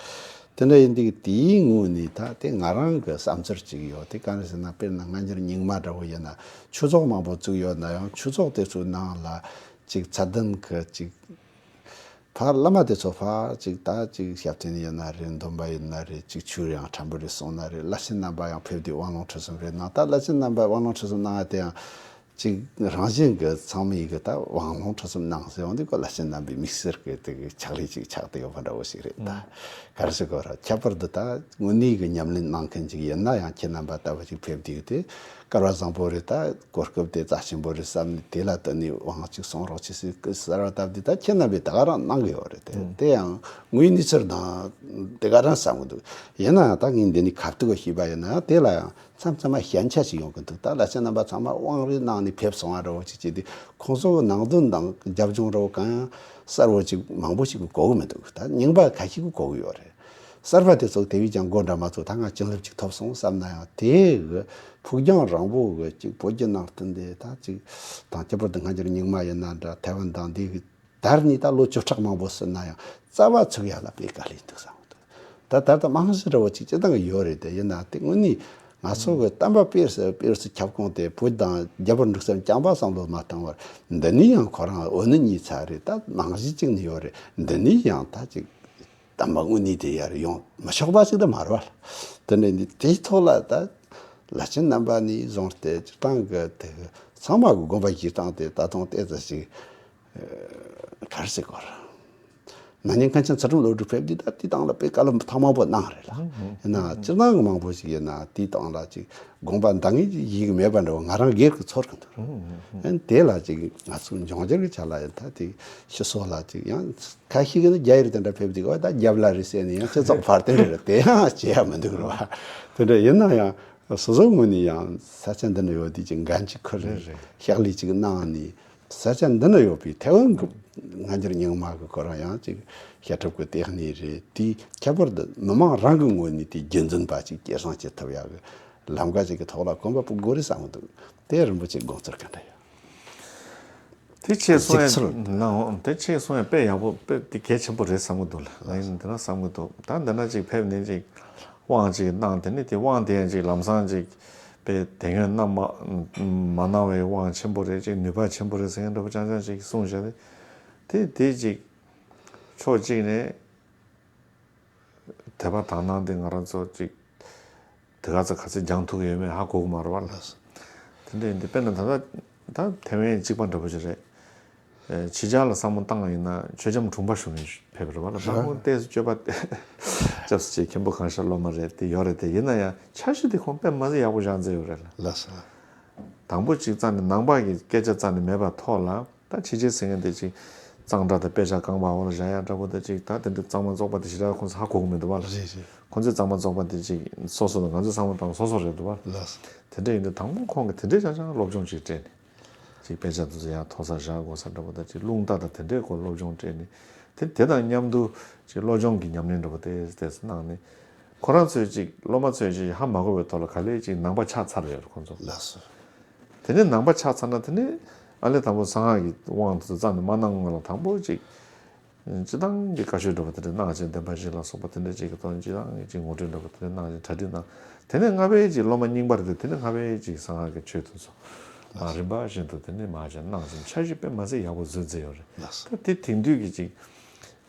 དེ་འདྲ་ཡིན་དུས་དེའི་ངོས་ནས་ད་དེ་ང་རང་གི་བསམ་ཚུལ་ཅིག་ཡོད། དེ་ག་རེ་ཟེར་ན་དཔེར་ན་སྔ་འགྱུར་རྙིང་མ་འདྲ་བོ་ཡིན་ན་ཆོས་ཚོགས་མང་པོ་བཙུགས་ཡོད་ན་ཡང་ཆོས་ཚོགས་དེ་ཚོའི་ནང་ལ་ཅིག་ཚད་ལྡན་གི་ཅིག་ཕར་བླ་མ་དེ་ཚོ་ཕར་ཅིག་ད་ཅིག་ཞབས་བརྟན་ཡིན་ན་རེད། འདོན་པ་ཡིན་ན་རེད། ཅིག་ཆོས་ཡང་ཕྲན་བུ་རེ་གསུངས་ན་རེད། བླ་ཆེན་རྣམ་པ་ཡང་ཕེབས་དུས་དབང་ལུང་ཁྲིད་གསུམ་རེ་གནང་། ད་བླ་ཆེན་རྣམ་པ་དབང་ལུང་ཁྲིད་གསུམ་གནང་ཡ་དེ་ཡང་ཅིག་རང་བཞིན་གྱི་ཚང་མ་ཡི་གི་ད་དབང་ལུང་ཁྲིད་གསུམ་གནང་ཟེར་ཡོང་དུས་ཁོ་བླ་ཆེན་རྣམ་པའི་དམིགས་བསལ་གྱི་དེ་གི་ཕྱག་ལས་ཅིག་ཆགས་བསྡད་ཡོད་པ་འདྲ་བོ་ཞིག་རེད། ད་ག་རེ་ཟེར་དགོས་རེད། ཁྱད་པར་དུ་ད་དངོས་གནས་ཀྱི་ཉམས་ལེན་གནང་མཁན་ཅིག་ཡིན་ན་ཡང་ཁྱེད་རྣམ་པ་ལྟ་བུ་ཅིག་ཕེབས་དུས་དེ་སྐལ་བ་བཟང་པོ་རེད། ད་གོ་སྐབས་དེ་རྩ་ཆེན་པོ་རེད་བསམ་ནས་དེ་ལ་བརྟེན་ནས་དབང་ཅིག་གསུང་རོགས་བྱེད་ཟེར་སྐུ་གསར་བ་བཏབ་དུས་ད་ཁྱེད་རྣམ་པས་ད་ག་རང་གནང་གི་ཡོད་རེད། དེ་དེ་ཡང་དངོས་གནས་ཚུལ་དང་དེ་ག་རང་བསམ་གི་འདུག་ཡིན་ནའང་ད་ངས་འདི་ནས་ཁ་ཐུག་གི་ཤེས་པ་ཡིན་ན་དེ་ལ་ཡང་མཚམས་མཚམས་མ་ཞན་ཆ་ཞིག་ཡོང་གི་འདུག་ད་བླ་ཆེན་རྣམ་པ་ཚང་མ་དབང་རེ་གནང་ནས་ཕེབས་སོང་བ་འདྲ་བོ་ཅིག་བྱས་དུས་ཁོང་ཚོ་གི་ནང་དོན་དང་རྒྱབ་ལྗོངས་འདྲ་བོ་གང་ཡང་གསལ་བོ་ཅིག་མང་པོ་ཞིག་གིས་གོ་གི་མི་འདུག་ད་རྙིང་པ་ཁ་ཤས་ཀྱིས་གོ་གི་ཡོད་རེད། གསར་པ་དེ་ཚོ་དེ་བས་ཀྱང་མགོ་འདྲ་མ་ཚོ་ད་ང་བྱིན་རླབས་ཅིག་ཐོབ་སོང་བསམ་ན་ཡང་དེ་གི་ཕུགས་རྒྱང་རིང་པོ་གི་ཅིག་བོད་བརྒྱུད་ནང་བསྟན་དེ་ད་ཅིག་དང་ཁྱད་པར་དུ་སྔ་འགྱུར་རྙིང་མ་ཡིན་ན་འདྲ་ཐའེ་ཝན་དང་འདི་གི་དར་ནས་ད་ལོ་བཅུ་ཕྲག་མང་པོ་ཟིན་ན་ཡང་རྩ་བ་ཚུགས་ཡ་ལ་དཔེ་དཀའ་ལས་འདུག་བསམ་གི་འདུག་ད་ད་ལྟ་རྨང་གཞི་འདྲ་བོ་ཅིག་སྤྱིར་བཏང་གི་ཡོད་རེད། དེ་ཡིན་ན་དེ་དངོས་གནས་ང་ཚོ་གི་བསྟན་པ་སྤེལ་སྲིད་སྤེལ་སྲིད་ཁྱབ་ཁོངས་དེ་བོད་དང་རྒྱལ་པོ་འབྲུག་གསུམ་རྐྱང་པ་བསམ་བློ་མ་བཏང་བར་འདི་ནས་ཡང་ཁོ་རང་འོ་ན་གཉིས་ཚར་རེད། ད་རྨང་གཞི་གཅིག་ནས་ཡོད་རེད། འདི་ནས་ཡང་ད་ཅིག་དམ་པ་དངོས་གནས་དེ་ཡར་ཡོང་མི་ཆོག་པ་ཞིག་ཏུ་མ་རེད་བ། དེ་འདྲ་ནི་དེའི་ཐོག་ལ་ད་བླ་ཆེན་རྣམ་པ་ནས་བཟུང་སྟེ་སྤྱིར་བཏང་གི་དེ་ཚང་མ་གི་དགོངས་པ་བཞེས་སྟངས་དེ་ད་དུང་ཏོག་ཙམ་ཞིག་ག་རེ་ཟེར་དགོས་རེད། ན་ནིང་མཁན་ཆེན་ཚུལ་ཁྲིམས་བློ་གྲོས་ཕེབས་དུས་ད་དེའི་སྟེང་ལ་དཔེ་བཀའ་སློབ་ཐེངས་མང་པོ་གནང་རེད་ལ། ཡིན་ན་སྤྱིར་བཏང་གི་མང་པོ་ཞིག་ཡིན་ན་དེའི་སྟེང་ལ་ཅིག་དགོངས་པ་འདང་ངེས་ཅིག་ཡིན་གི་མེད་པ་འདྲ་བོ་ང་རང་སྒེར་གྱི་ཚོར་གི་འདུག་ཨན་དེ་ལ་ཅིག་ང་ཚོ་འབྱུང་འགྱུར་གྱི་ཆ་ལ་ཡང་ད་དེ་ཕྱི་སོགས་ལ་ཅིག་ཡང་ཁ་ཤས་ཀྱིས་ནི་རྒྱ་ཡུལ་དེ་འདྲ་ཕེབས་དུས་ཨོ་ད་རྒྱབ་ལ་རེད་ཟེར་ནས་ཡང་སྤྱི་ཚོགས་བར་དེ་འདྲ་རེད། དེ་ཡང་བྱེད་ཡ་མི་འདུག་རེད་བ། དེ་འདྲ་ཡིན་ན་ཡང་སོ་སོའི་ངོས་ནས་ཡང་ས་ཆ་འདི་ན་ཡོད་དུས་ཅིག་འགན་ཅིག་ཁུར་རེད་རེད། ཕྱག་ལས་ཅིག་གནང་ནས་ས་ཆ་འདི་ན་ཡོད་པའི་ཐའེ་ཝན་གྱི་སྔ་འགྱུར་རྙིང་མ་གི་ཁོ་རང་ཡང་ཅིག་བཤད་སྒྲུབ་ཀྱི་ལྟེ་གནས་རེད། དེ་ཁྱད་པར་དུ་མི་མང་རང་གི་ངོས་ནས་དེ་རྒྱུན་འཛིན་པ་ཅིག་སྐྱེད་སྲིང་བྱེད་ཐུབ་ཡག་གི་ལམ་ཁ་ཅིག་གི་ཐོག་ལ་གོམ་པ་སྤོ་དགོས་རེད་བསམ་གི་འདུག་དེ་རིན་པོ་ཆེ་དགོངས་ཚུལ་ག་འདྲ་ཡོད། དེ་ཆེད་གསུང་ཡ་གཟིགས་ཚུལ། ན་འོང་དེ་ཆེད་གསུང་ཡ་དཔེ་ཡག་པོ་དཔེ་དེ་གལ་ཆེན་པོ་རེད་བསམ་གི་འདུག་ལ། ང་ཡིན་འདི་ན་བསམ་གི་འདུག་ད་འདི་ན་ཅིག་ཕེབས་ནས་ཅིག་དབང་ཅིག་གནང་། དེ་ནས་དེ་དབང་དེ་ཡང་ཅིག་ལམ་སང་ཅིག་དཔེ་དེ་སྔོན་གནང་མ་མ་གནང་བའི་དབང་ཆེན་པོ་རེད། ཅིག་ནུས་པ་ཆེན་པོ་རེད་ཟེར་མཁན་འདྲ་པོ་ཅང་ཅང་ཅིག་གསུངས་བཞག་དེ་དེ་དེ་ཅིག་ཕྱོགས་གཅིག་ནས། དད་པ་དག་སྣང་དེ་ང་རང་ཚོ་ཅིག་དེ་ག་ཚོད་ག་ཚོད་སྦྱང་ཐུབ་ཡོད་མེད་ཧ་གོ་གི་མ་རེད་བ་ལ། དེ་འདྲ་ཡིན་དུས་དཔེར་ན་ད་ལྟ་ད་ཐེ་ཝན་གཅིག་པ་འདྲ་པོ་ཞིག་རེད། ཨེ་ཕྱི་རྒྱལ་ལ་བསམ་བློ་བཏང་བ་ཡིན་ན་ཆོས་རྒྱམ་དྲུང་པ་ཞུ་མཁན་ཕེབས་རེད་བ་ལ། ད་ཁོང་ཏོག་ཙམ་སྤྱོད་པ་སྐྱབས་སུ་མཆི། མཁན་པོ་གང་ཤར་སློབ་མ་རེད་དེ་ཡོད་རེད། དེ་ཡིན་ན་ཡང་འཆར་གཞི་དེ་ཁོང་དཔེ་མ་ཟད་ཡག་པོ་བཞག་མཛད་ཡོད་རེད་ལ། ལགས་སོ། དང་པོ་གཅིག་རྩ་ནས་ནང་པ་གི་སྐད་ཆ་རྩ་ནས་མེད་པ་ཐོག་ལ། ད་ཕྱི་རྒྱལ་ཟེར་མཁན་དེ་ཅིག་གཙང་སྦྲ་དང་དཔེ་ཆ་རྐང་པ་འོག་ལ་བཞག་ཡ་འདྲ་པོ་དང་ཅིག་ད་དེ་འདྲ་གཙང་མ་བཙོག་པ་དེ་ཞེ་དྲག་ཁོང་ཚོ་ཧ་གོ་གི་མི་འདུག་བ་ལ། རེད་རེད། ཁོང་ཚོས་གཙང་མ་བཙོག་པ་དེ་ཅིག་སོ་སོ་དང་ང་ཚོས་བསམ་བློ་བཏང་སོ་སོ་རེད་འདུག་བ། ལགས་སོ། དེ་འདྲ་ཡིན་དུས་དང་པོ་ཁོང་གིས་དེ་འདྲའི་ཆ་ཆ་སློབ་སྦྱོང་ཅིག་སྤྲད་ནས་ཅིག་དཔེ་ཆ་དེ་ཚོ་ཡར་མཐོ་ས་བཞག་དགོས་ས་འདྲ་པོ་དང་ཅིག་རླུང་རྟ་དང་དེ་འདྲའི་སྐོར་སློབ་སྦྱོང་སྤྲད་ནས་དེ་དེ་དང་མཉམ་དུ་ཅིག་བློ་སྦྱོང་གི་ཉམས་ལེན་འདྲ་པོ་དེ་དེ་ཚོ་གནང་ནས་ཁོ་རང་ཚོས་ཅིག་སློབ་མ་ཚོས་ཅིག་ཧ་མ་གོ་བའི་ཐོག་ལ་ག་ལེ་ཅིག་ནང་པ་ཆགས་ཚར་ཡོད་རེད་ཁོང་ཚོ། ལགས་སོ། དེ་ནས་ནང་པ་ཆགས་ཚར་ན་དེ་ནས་ཨ་ལས་དང་པོ་གསང་སྔགས་ཀྱི་དབང་དུ་རྩ་ནས་མ་གནང་སྔོན་ལ་དང་པོ་ཅིག་སྤྱི་བཏང་གི་བཀའ་ཆོས་འདྲ་པོ་དེ་འདྲ་གནང་བྱས། འདོན་པ་བཞི་ལ་སོགས་པ་དེ་འདྲ་ཅིག་གི་ཐོག་སྤྱི་བཏང་གི་ཅིག་ངོ་སྤྲོད་འདྲ་པོ་དེ་འདྲ་གནང་བྱས་གྲ་སྒྲིག་གནང་། དེ་ནས་སྔ་བའི་ཅིག་སློབ་མ་རྙིང་པ་རེད་དེ་དེ་ནས་སྔ་བའི་ཅིག་གསང་སྔགས་ཀྱི་ཆོས་དེ་ཚོ་མ་རིམ་པ་བཞིན་དུ་དེ་ནས་མ་བྱས་གནང་ཟིན། འཆར་གཞི་དཔེ་མ་ཟད་ཡག་པོ་བཟོས་མཛད་ཡོད་རེད། ལགས་སོ། ད་དེ་དེང་དུས་ཀྱི་ཅིག་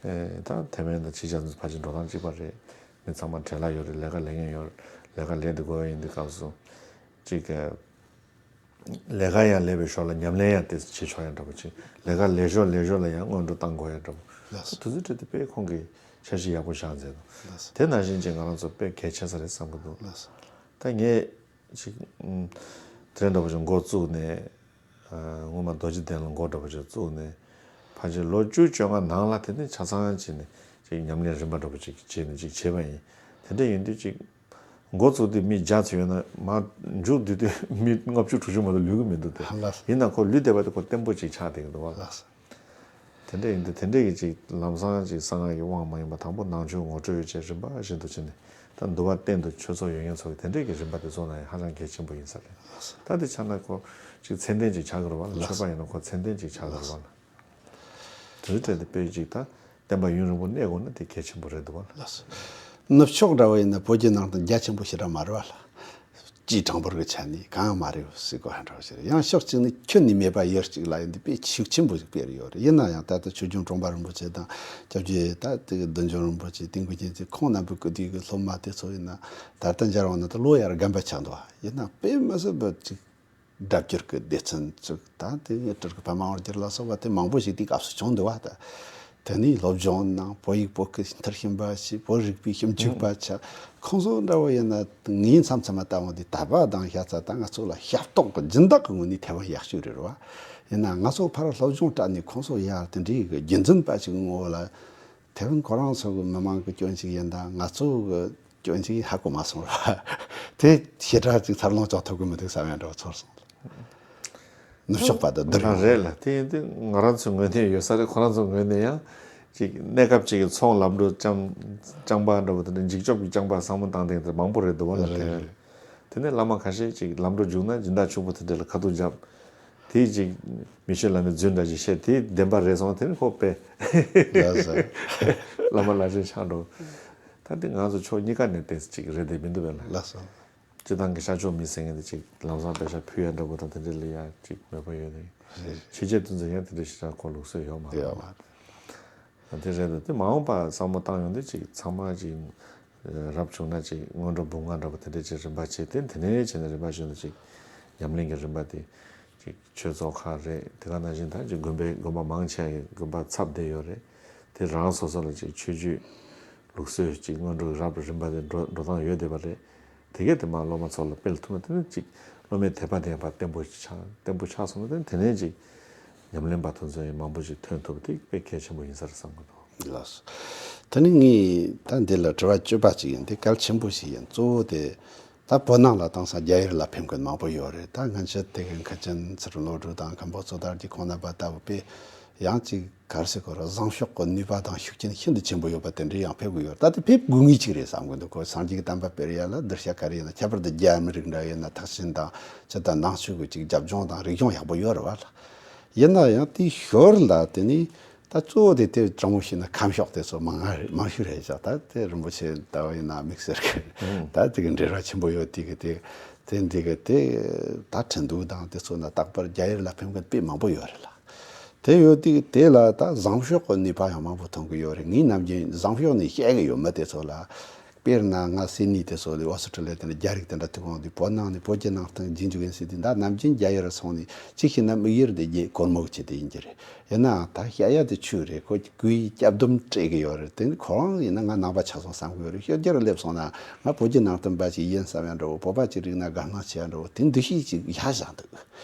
ད་ཐེ་ཝན་དང་ཕྱི་རྒྱལ་ཚོ་ཕལ་ཆེར་འགྲོ་སྟངས་གཅིག་པ་རེད། མི་ཚང་མ་བྲེལ་བ་ཡོད་རེད། ལས་ཀ་ལས་མཁན་ཡོད་རེད། ལས་ཀ་ལས་འདི་དགོས་ཡིན་འདི་སྐབས་སུ་ཅིག་གི་ལས་ཀ་ཡང་ལས་པའི་ཞོར་ལ་ཉམས་ལེན་ཡང་དེ་བྱེད་ཆོག་ཡང་འདྲ་པོ་ཅིག་ལས་ཀ་ལས་ཞོར་ལས་ཞོར་ལ་ཡང་སྔོན་འགྲོ་བཏང་དགོས་ཡང་འདྲ་པོ། ལགས་སོ། དུས་ཚོད་སྤྲད་དེ་དཔེ་ཁོང་གིས་འཆར་གཞི་ཡག་པོ་བཞག་མཛད་འདུག་ལགས་སོ། དེ་ནང་བཞིན་ཅིག་ང་རང་ཚོ་དཔེ་གལ་ཆེ་ས་རེད་བསམ་གི་འདུག་ལགས་སོ། ད་ངས་ཅིག་ཨུམ། དེ་འདྲ་པོ་ཅིག་འགོ་བཙུགས་ནས་ཨ། སྔོན་མ་རྡོ་རྗེ་གདན་ལ་འགོ་འདྲ་པོ་ཅིག་བཙུགས་ནས་ཕལ་ཆེར་ལོ་བཅུ་བཅོ་ལྔ་ནང་ལ་དེ་ནས་ཆ་ཚང་བྱས་ནས་ཅིག་ཉམས་ལེན་རིམ་པ་འདྲ་པོ་ཅིག་བྱས་ནས་ཅིག་བྱས་པ་ཡིན། དེ་འདྲ་ཡིན་དུས་ཅིག་འགོ་བཙུགས་དུས་མི་བརྒྱ་ཙམ་ཡོད་ན་མར་མཇུག་བསྡུ་དུས་མི་ལྔ་བཅུ་དྲུག་ཅུ་མ་གཏོགས་ལུས་ཀྱི་མི་འདུག་སྟེ། ལགས་སོ། ཡིན་ན་ཁོ་ལུས་བསྡད་པ་དེ་ཁོ་བརྟན་པོ་ཅིག་ཆགས་བསྡད་ཀྱི་འདུག་བ། ལགས་སོ། དེ་འདྲ་ཡིན་དུས་དེ་འདྲ་གི་ཅིག་ལམ་སང་ཅིག་གསང་སྔགས་ཀྱི་དབང་མ་ཡིན་པ་དང་པོ་ནང་ཆོས་ངོ་སྤྲོད་ཡོད་ཅེས་རིམ་པ་བཞིན་དུ་བྱས་ནས་ད་འདུལ་བ་གཏན་དུ་ཆོས་ཚོགས་ཡོད་མཁན་ཚོ་གི་དེ་འདྲ་གི་རིམ་པ་དེ་བཟོ་ན་ཡང་ཧ་ཅང་གལ་ཆེན་པོ་ཡིན་ས་རེད། ད་དེ་ཆ་ན་ཁོ་ཅིག་མཚན་ལྡན་ཅིག་ཆགས་ཀྱི་རེད་བ། ལགས་སོ། ཆོས་པ་ཡིན་ན་ཁོ་མཚན་ལྡན་ཅིག་ཆགས་ཀྱི་རེད་བ། དེ་འདྲ་དེ་དཔེ་ཅིག་ད་བསྟན་པ་ཡུན་རིང་པོ་གནས་དགོས་ན་དེ་གལ་ཆེན་པོ་རེད་འདུག་བ། ལགས་སོ། ནུབ་ཕྱོགས་འདྲ་བོ་ཡིན་ན་བོད་ཀྱི་ནང་དུ་རྒྱ་ཆེན་པོ་ཞེ་དྲག་མ་རེད་བ་ལ། སྤྱིའི་གྲངས་འབོར་གྱི་ཆ་ནས་གང་ཡང་མ་རེད་ཟེར་དགོས་ཧ་འདྲ་བ་ཞིག་རེད། ཡང་ཕྱོགས་གཅིག་ནས་ཁྱོན་ནས་མེད་པ་ཡུལ་གཅིག་ལ་ཡིན་དུས་དཔེ་ཤུགས་ཆེན་པོ་ཞིག་སྤེལ་ཡོད་རེད། ཡིན་ན་ཡང་ད་ལྟ་ཆོས་རྒྱལ་གྲོང་པ་རིན་པོ་ཆེ་དང་སྐྱབས་རྗེ་ད་དེ་གི་བདུད་འཇོམས་རིན་པོ་ཆེ་དེ་འགོ་ཅན་ཚོས་ཁོང་རྣམ་པའི་སྐུ་དུས་ཀྱི་སློབ་མ་དེ་ཚོ་ཡིན་ན་ད་ལྟ་མཇལ་འོང་ན་ད་ལོ་ཡར་རྒན་པ་ཆགས་འདུག་ཡིན་ན་དཔེ་མི་སྲིད་པ་ཅིག་སྒྲ་བསྒྱུར་གྱི་སྡེ་ཚན་བཙུགས། ད་དེ་ངས་སྤྲུལ་སྐུ་པདྨ་དབང་རྒྱལ་ལ་སོགས་པ་དེ་མང་པོ་ཞིག་དེའི་སྐབས་སུ་བྱུང་འདུག་བ། ད་དེ་ནས་སློབ་སྦྱོང་གནང་། བོད་ཡིག་བོད་སྐད་མཐར་ཕྱིན་པ་ཞིག་བོད་རིག་པའི་ཞིབ་འཇུག་པ་ཆགས། ཁོང་ཚོ་འདྲ་བོ་ཡིན་ན་ངའི་མཚམས་མཚམས་ལ་ལྟ་འོང་དུས་དད་པ་དང་ཤ་ཚ་ད་ང་ཚོ་ལ་ཞབས་ཏོག་གི་སྦྱིན་བདག་གི་ངོས་ནས་ཐེ་ཝན་ཡག་ཤོས་རེད་བ། ཡིན་ན་ང་ཚོ་ཕར་སློབ་སྦྱོང་སྤྲད་ནས་ཁོང་ཚོ་ཡར་དེ་འདྲའི་གི་རྒྱུན་འཛིན་པ་ཞིག་ངོ་བོ་ལ། དེ་རིང་ཁོ་རང་ཚོ་གི་མི་མང་གི་སྐྱོན་ཅིག་ཡིན་ད་ང་ཚོ་གི་སྐྱོན་ཅིག་ཧ་གོ་མ་སོང་ར། དེ་ཞེ་དྲག་ཅིག་འཚར་ལོངས་བྱུང་ཐུབ་ཀྱི་མི་འདུག་བསམ་ཡང་འདྲ་བོ་ཚོར་སོང་། ནུབ་ཕྱོགས་པ་དང་བསྡུར་ཡང་རེད་ལ། དེ་ཡིན་དུས་ང་རང་ཚོའི་ངོས་ནས་ཡོད་ས་རེད། ཁོ་རང་ཚོའི་ངོས་ནས་ཡང་ཅིག་གནས་སྐབས་ཅིག་གི་ཚོང་ལམ་འགྲོ་རྐྱང་རྐྱང་པ་འདྲ་བོ་དེ་འདྲ་འཇིགས་སྐྱོབ་ཀྱི་རྐྱང་པ་བསམ་བློ་བཏང་སྟེང་དེ་མང་པོ་རེད་འདུག་བ་ལ། རེད་དེ་རེད། དེ་ནས་བླ་མ་ཁ་ཤས་ཅིག་ལམ་འགྲོ་བརྒྱུགས་ན་སྦྱིན་བདག་ཕྱུག་པོ་དེ་འདྲ་ལ་ཁ་ཐུག་བརྒྱབ། དེ་ཅིག་མི་ཤེས་ལ་ནི་རྫུན་འདྲ་ཅིག་བཤད་དེ་བདེན་པ་རེད་སོང་། དེ་ནི་ཁོ་པས་ལགས་སོ། བླ་མ་བླ་ཆེན་ཆགས་འགྲོ། ད་དེ་ང་ཚོ་ཕྱོགས་གཉིས་ཀ་ནས་བལྟས་ཅིག་རེད་དེ་མི་འདུག་བས་ལ། ལགས་སོ། སྤྱི་བཏང་གི་ཤར་ཕྱོགས་མི་ཟེར་མཁན་དེ་ཅིག་ལམ་སང་པེ་ཤ་ཕུལ་ཡ་འདྲ་པོ་དང་དེ་འདྲ་ལ་ཡ་ཅིག་མོས་པ་ཡོད་དེ། རེད། ཕྱི་རྒྱལ་དེ་ཚོ་ཡང་དེ་འདྲ་ཞེ་དྲག་ཁོ་ལུགས་སྲོལ་ཡོད་མ་རེད། ཡོད་མ་རེད། དེ་རེད་འདུག་དེ་མ་འོངས་པ་བསམ་བློ་བཏང་ཡོང་དུས་ཅིག་ཚང་མ་ཅིག་རབ་བྱུང་ན་ཅིག་སྔོན་འགྲོ་འབུམ་ལྔ་འདྲ་པོ་དེ་འདྲ་ཅིག་རིམ་པ་བྱས་ཏེ་དེ་ནས་བྱས་ནས་རིམ་པ་བཞིན་དུ་ཅིག་ཉམས་ལེན་གྱི་རིམ་པ་དེ་ཅིག་ཆོས་ཚོགས་ཁག་རེད། དེ་ག་ནང་བཞིན་ད་ཅིག་དགོན་པའི་དགོན་པ་མང་ཆེ་བའི་དགོན་པ་ཚབ་བསྡད་ཡོད་རེད། དེ་རང་སོ་སོ་ལ་ཅིག་ཆོས་བརྒྱུད་ལུགས་སྲོལ་ཅིག་སྔོན་འགྲོ་གི་རབ་རིམ་པ་དེ་འགྲོ་འགྲོ་སྟངས་ཡོད་བསྡད་པ་རེད། དེ་གས་དེ་མར་སློབ་མ་ཚོ་ལ་སྤེལ་ཐུབ་ན་དེ་ནི་ཅིག་སློབ་མའི་དད་པ་དེ་ཡང་ཕར་བརྟན་པོ་ཅིག་ཆགས། བརྟན་པོ་ཆགས་སོང་ན་དེ་ནི་དེ་ནས་ཅིག་ཉམས་ལེན་པ་དེ་ཚོ་ཡང་མང་པོ་ཅིག་ཐོན་ཐུབ་པ་དེ་དཔེ་གལ་ཆེན་པོ་ཡིན་ས་རེད་བསམ་གི་འདུག་ལགས་སོ། དེ་ནི་ངས་ད་འདི་ལ་དྲི་བ་བཅུ་པ་ཅིག་ཡིན། དེ་གལ་ཆེན་པོ་ཞིག་ཡིན། གཙོ་བོ་དེ་ད་བོད་ནང་ལ་དེང་སང་རྒྱ་ཡུལ་ལ་ཕེབས་མཁན་མང་པོ་ཡོད་རེད། ད་སྔོན་ཆད་དེ་གི་མཁན་ཆེན་ཚུལ་ཁྲིམས་བློ་གྲོས་དང་མཁན་པོ་ཙོ་དར་གྱི་ཁོང་རྣམ་པ་ལྟ་བུ་དཔེ་ཡང་ཅིག་ག་རེ་ཟེར་དགོས་རེད། བཟང་ཕྱོགས་ཀྱི་ནུས་པ་དང་ཤུགས་རྐྱེན་ཤིན་ཏུ་ཆེན་པོ་ཡོད་པ་དེ་འདྲ་ཡང་ཕེབས་དགོས་ཡོད་རེད། ད་དེ་ཕེབས་དགོས་ངེས་ཅིག་རེད་བསམ་གི་འདུག་ཁོ་སངས་རྒྱས་ཀྱི་བསྟན་པ་སྤེལ་ཡ་ལ་གདུལ་བྱ་ག་རེ་ཡིན་ན་ཁྱད་པར་དུ་རྒྱ་མི་རིགས་འདྲ་ཡིན་ན་ཐེག་ཆེན་དང་སྤྱིར་བཏང་ནང་ཆོས་ཀྱི་ཅིག་རྒྱབ་ལྗོངས་དང་རིག་གཞུང་ཡག་པོ་ཡོད་རེད་བ་ལ། ཡིན་ན་ཡང་དེའི་ཞོར་ལ་དེ་ནི་ད་གཙོ་བོ་དེ་དེ་དྲང་མོ་བཤད་ན་ཁམས་ཕྱོགས་དེ་ཚོ་མང་ང་མང་ཤོས་རེད་ཤག་ད་དེ་རིན་པོ་ཆེ་ལྟ་བ་ཡིན་ན་དམིགས་བསལ་གྱི་ད་དེ་གི་འབྲེལ་བ་ཆེན་པོ་ཡོད་དེ་གི་དེ་དེ་འདི་གི་དེ་ད་ཁྲིན་ཏུའུ་དང་དེ་ཚོ་ན་རྟག་པར་རྒྱ་ཡུལ་ལ་ཕེབས་མཁན་དཔེ་མང་པོ་ཡོད་རེད་ལ། དེ་ཡོད་དུས་དེ་ལ་ད་བཟང་ཕྱོགས་ཀྱི་ནུས་པ་ཡང་མང་པོ་ཐོན་གྱི་ཡོད་རེད། ངས་ནམ་རྒྱུན་བཟང་ཕྱོགས་ནས་བཤད་གི་ཡོད་མི་དེ་ཚོ་ལ། དཔེར་ན་ང་སིད་ནི་དེ་ཚོ་ལས་ཨོ་སི་ཁྲི་ལི་ཡ་དེ་འདྲ་རྒྱ་རིགས་དེ་འདྲ་ཐུག་འོང་དུས་བོད་ནང་ནས་བོད་ཀྱི་ནང་བསྟན་རྒྱུན་འཇུག་ཡིན་ཟེར་དུས། ད་ནམ་རྒྱུན་རྒྱ་ཡུལ་སོང་ནས་གཅིག་བྱས་ན་དམིགས་ཡུལ་དེ་རྒྱའི་སྒོར་མོ་གི་ཆེད་དུ་ཡིན་གྱི་རེད། ཡིན་ནའང་ད་བཤད་ཡ་དེ་ཆོས་རེད། ཁོ་གུས་སྐྱབས་སྡོམ་སྤྲད་གི་ཡོད་རེད། དེ་ནི་ཁོ་རང་ཡིན་ན་ང་ནང་པ་ཆགས་སོང་བསམ་གི་ཡོད་རེད། ཤོད་རྒྱུར་སླེབས་སོང་ན་ང་བོད་ཀྱི་ནང་བསྟན་པ་ཞིག་ཡིན་བསམ་ཡ་འདྲ་བོ། བོད་པ་ཅིག་རིག་ན་དགའ་སྣང་ཆེ་ཡ་འདྲ་བོ། དེ་འདུ་ཤེས་ཅིག་ཡར་བཞག་འདུག་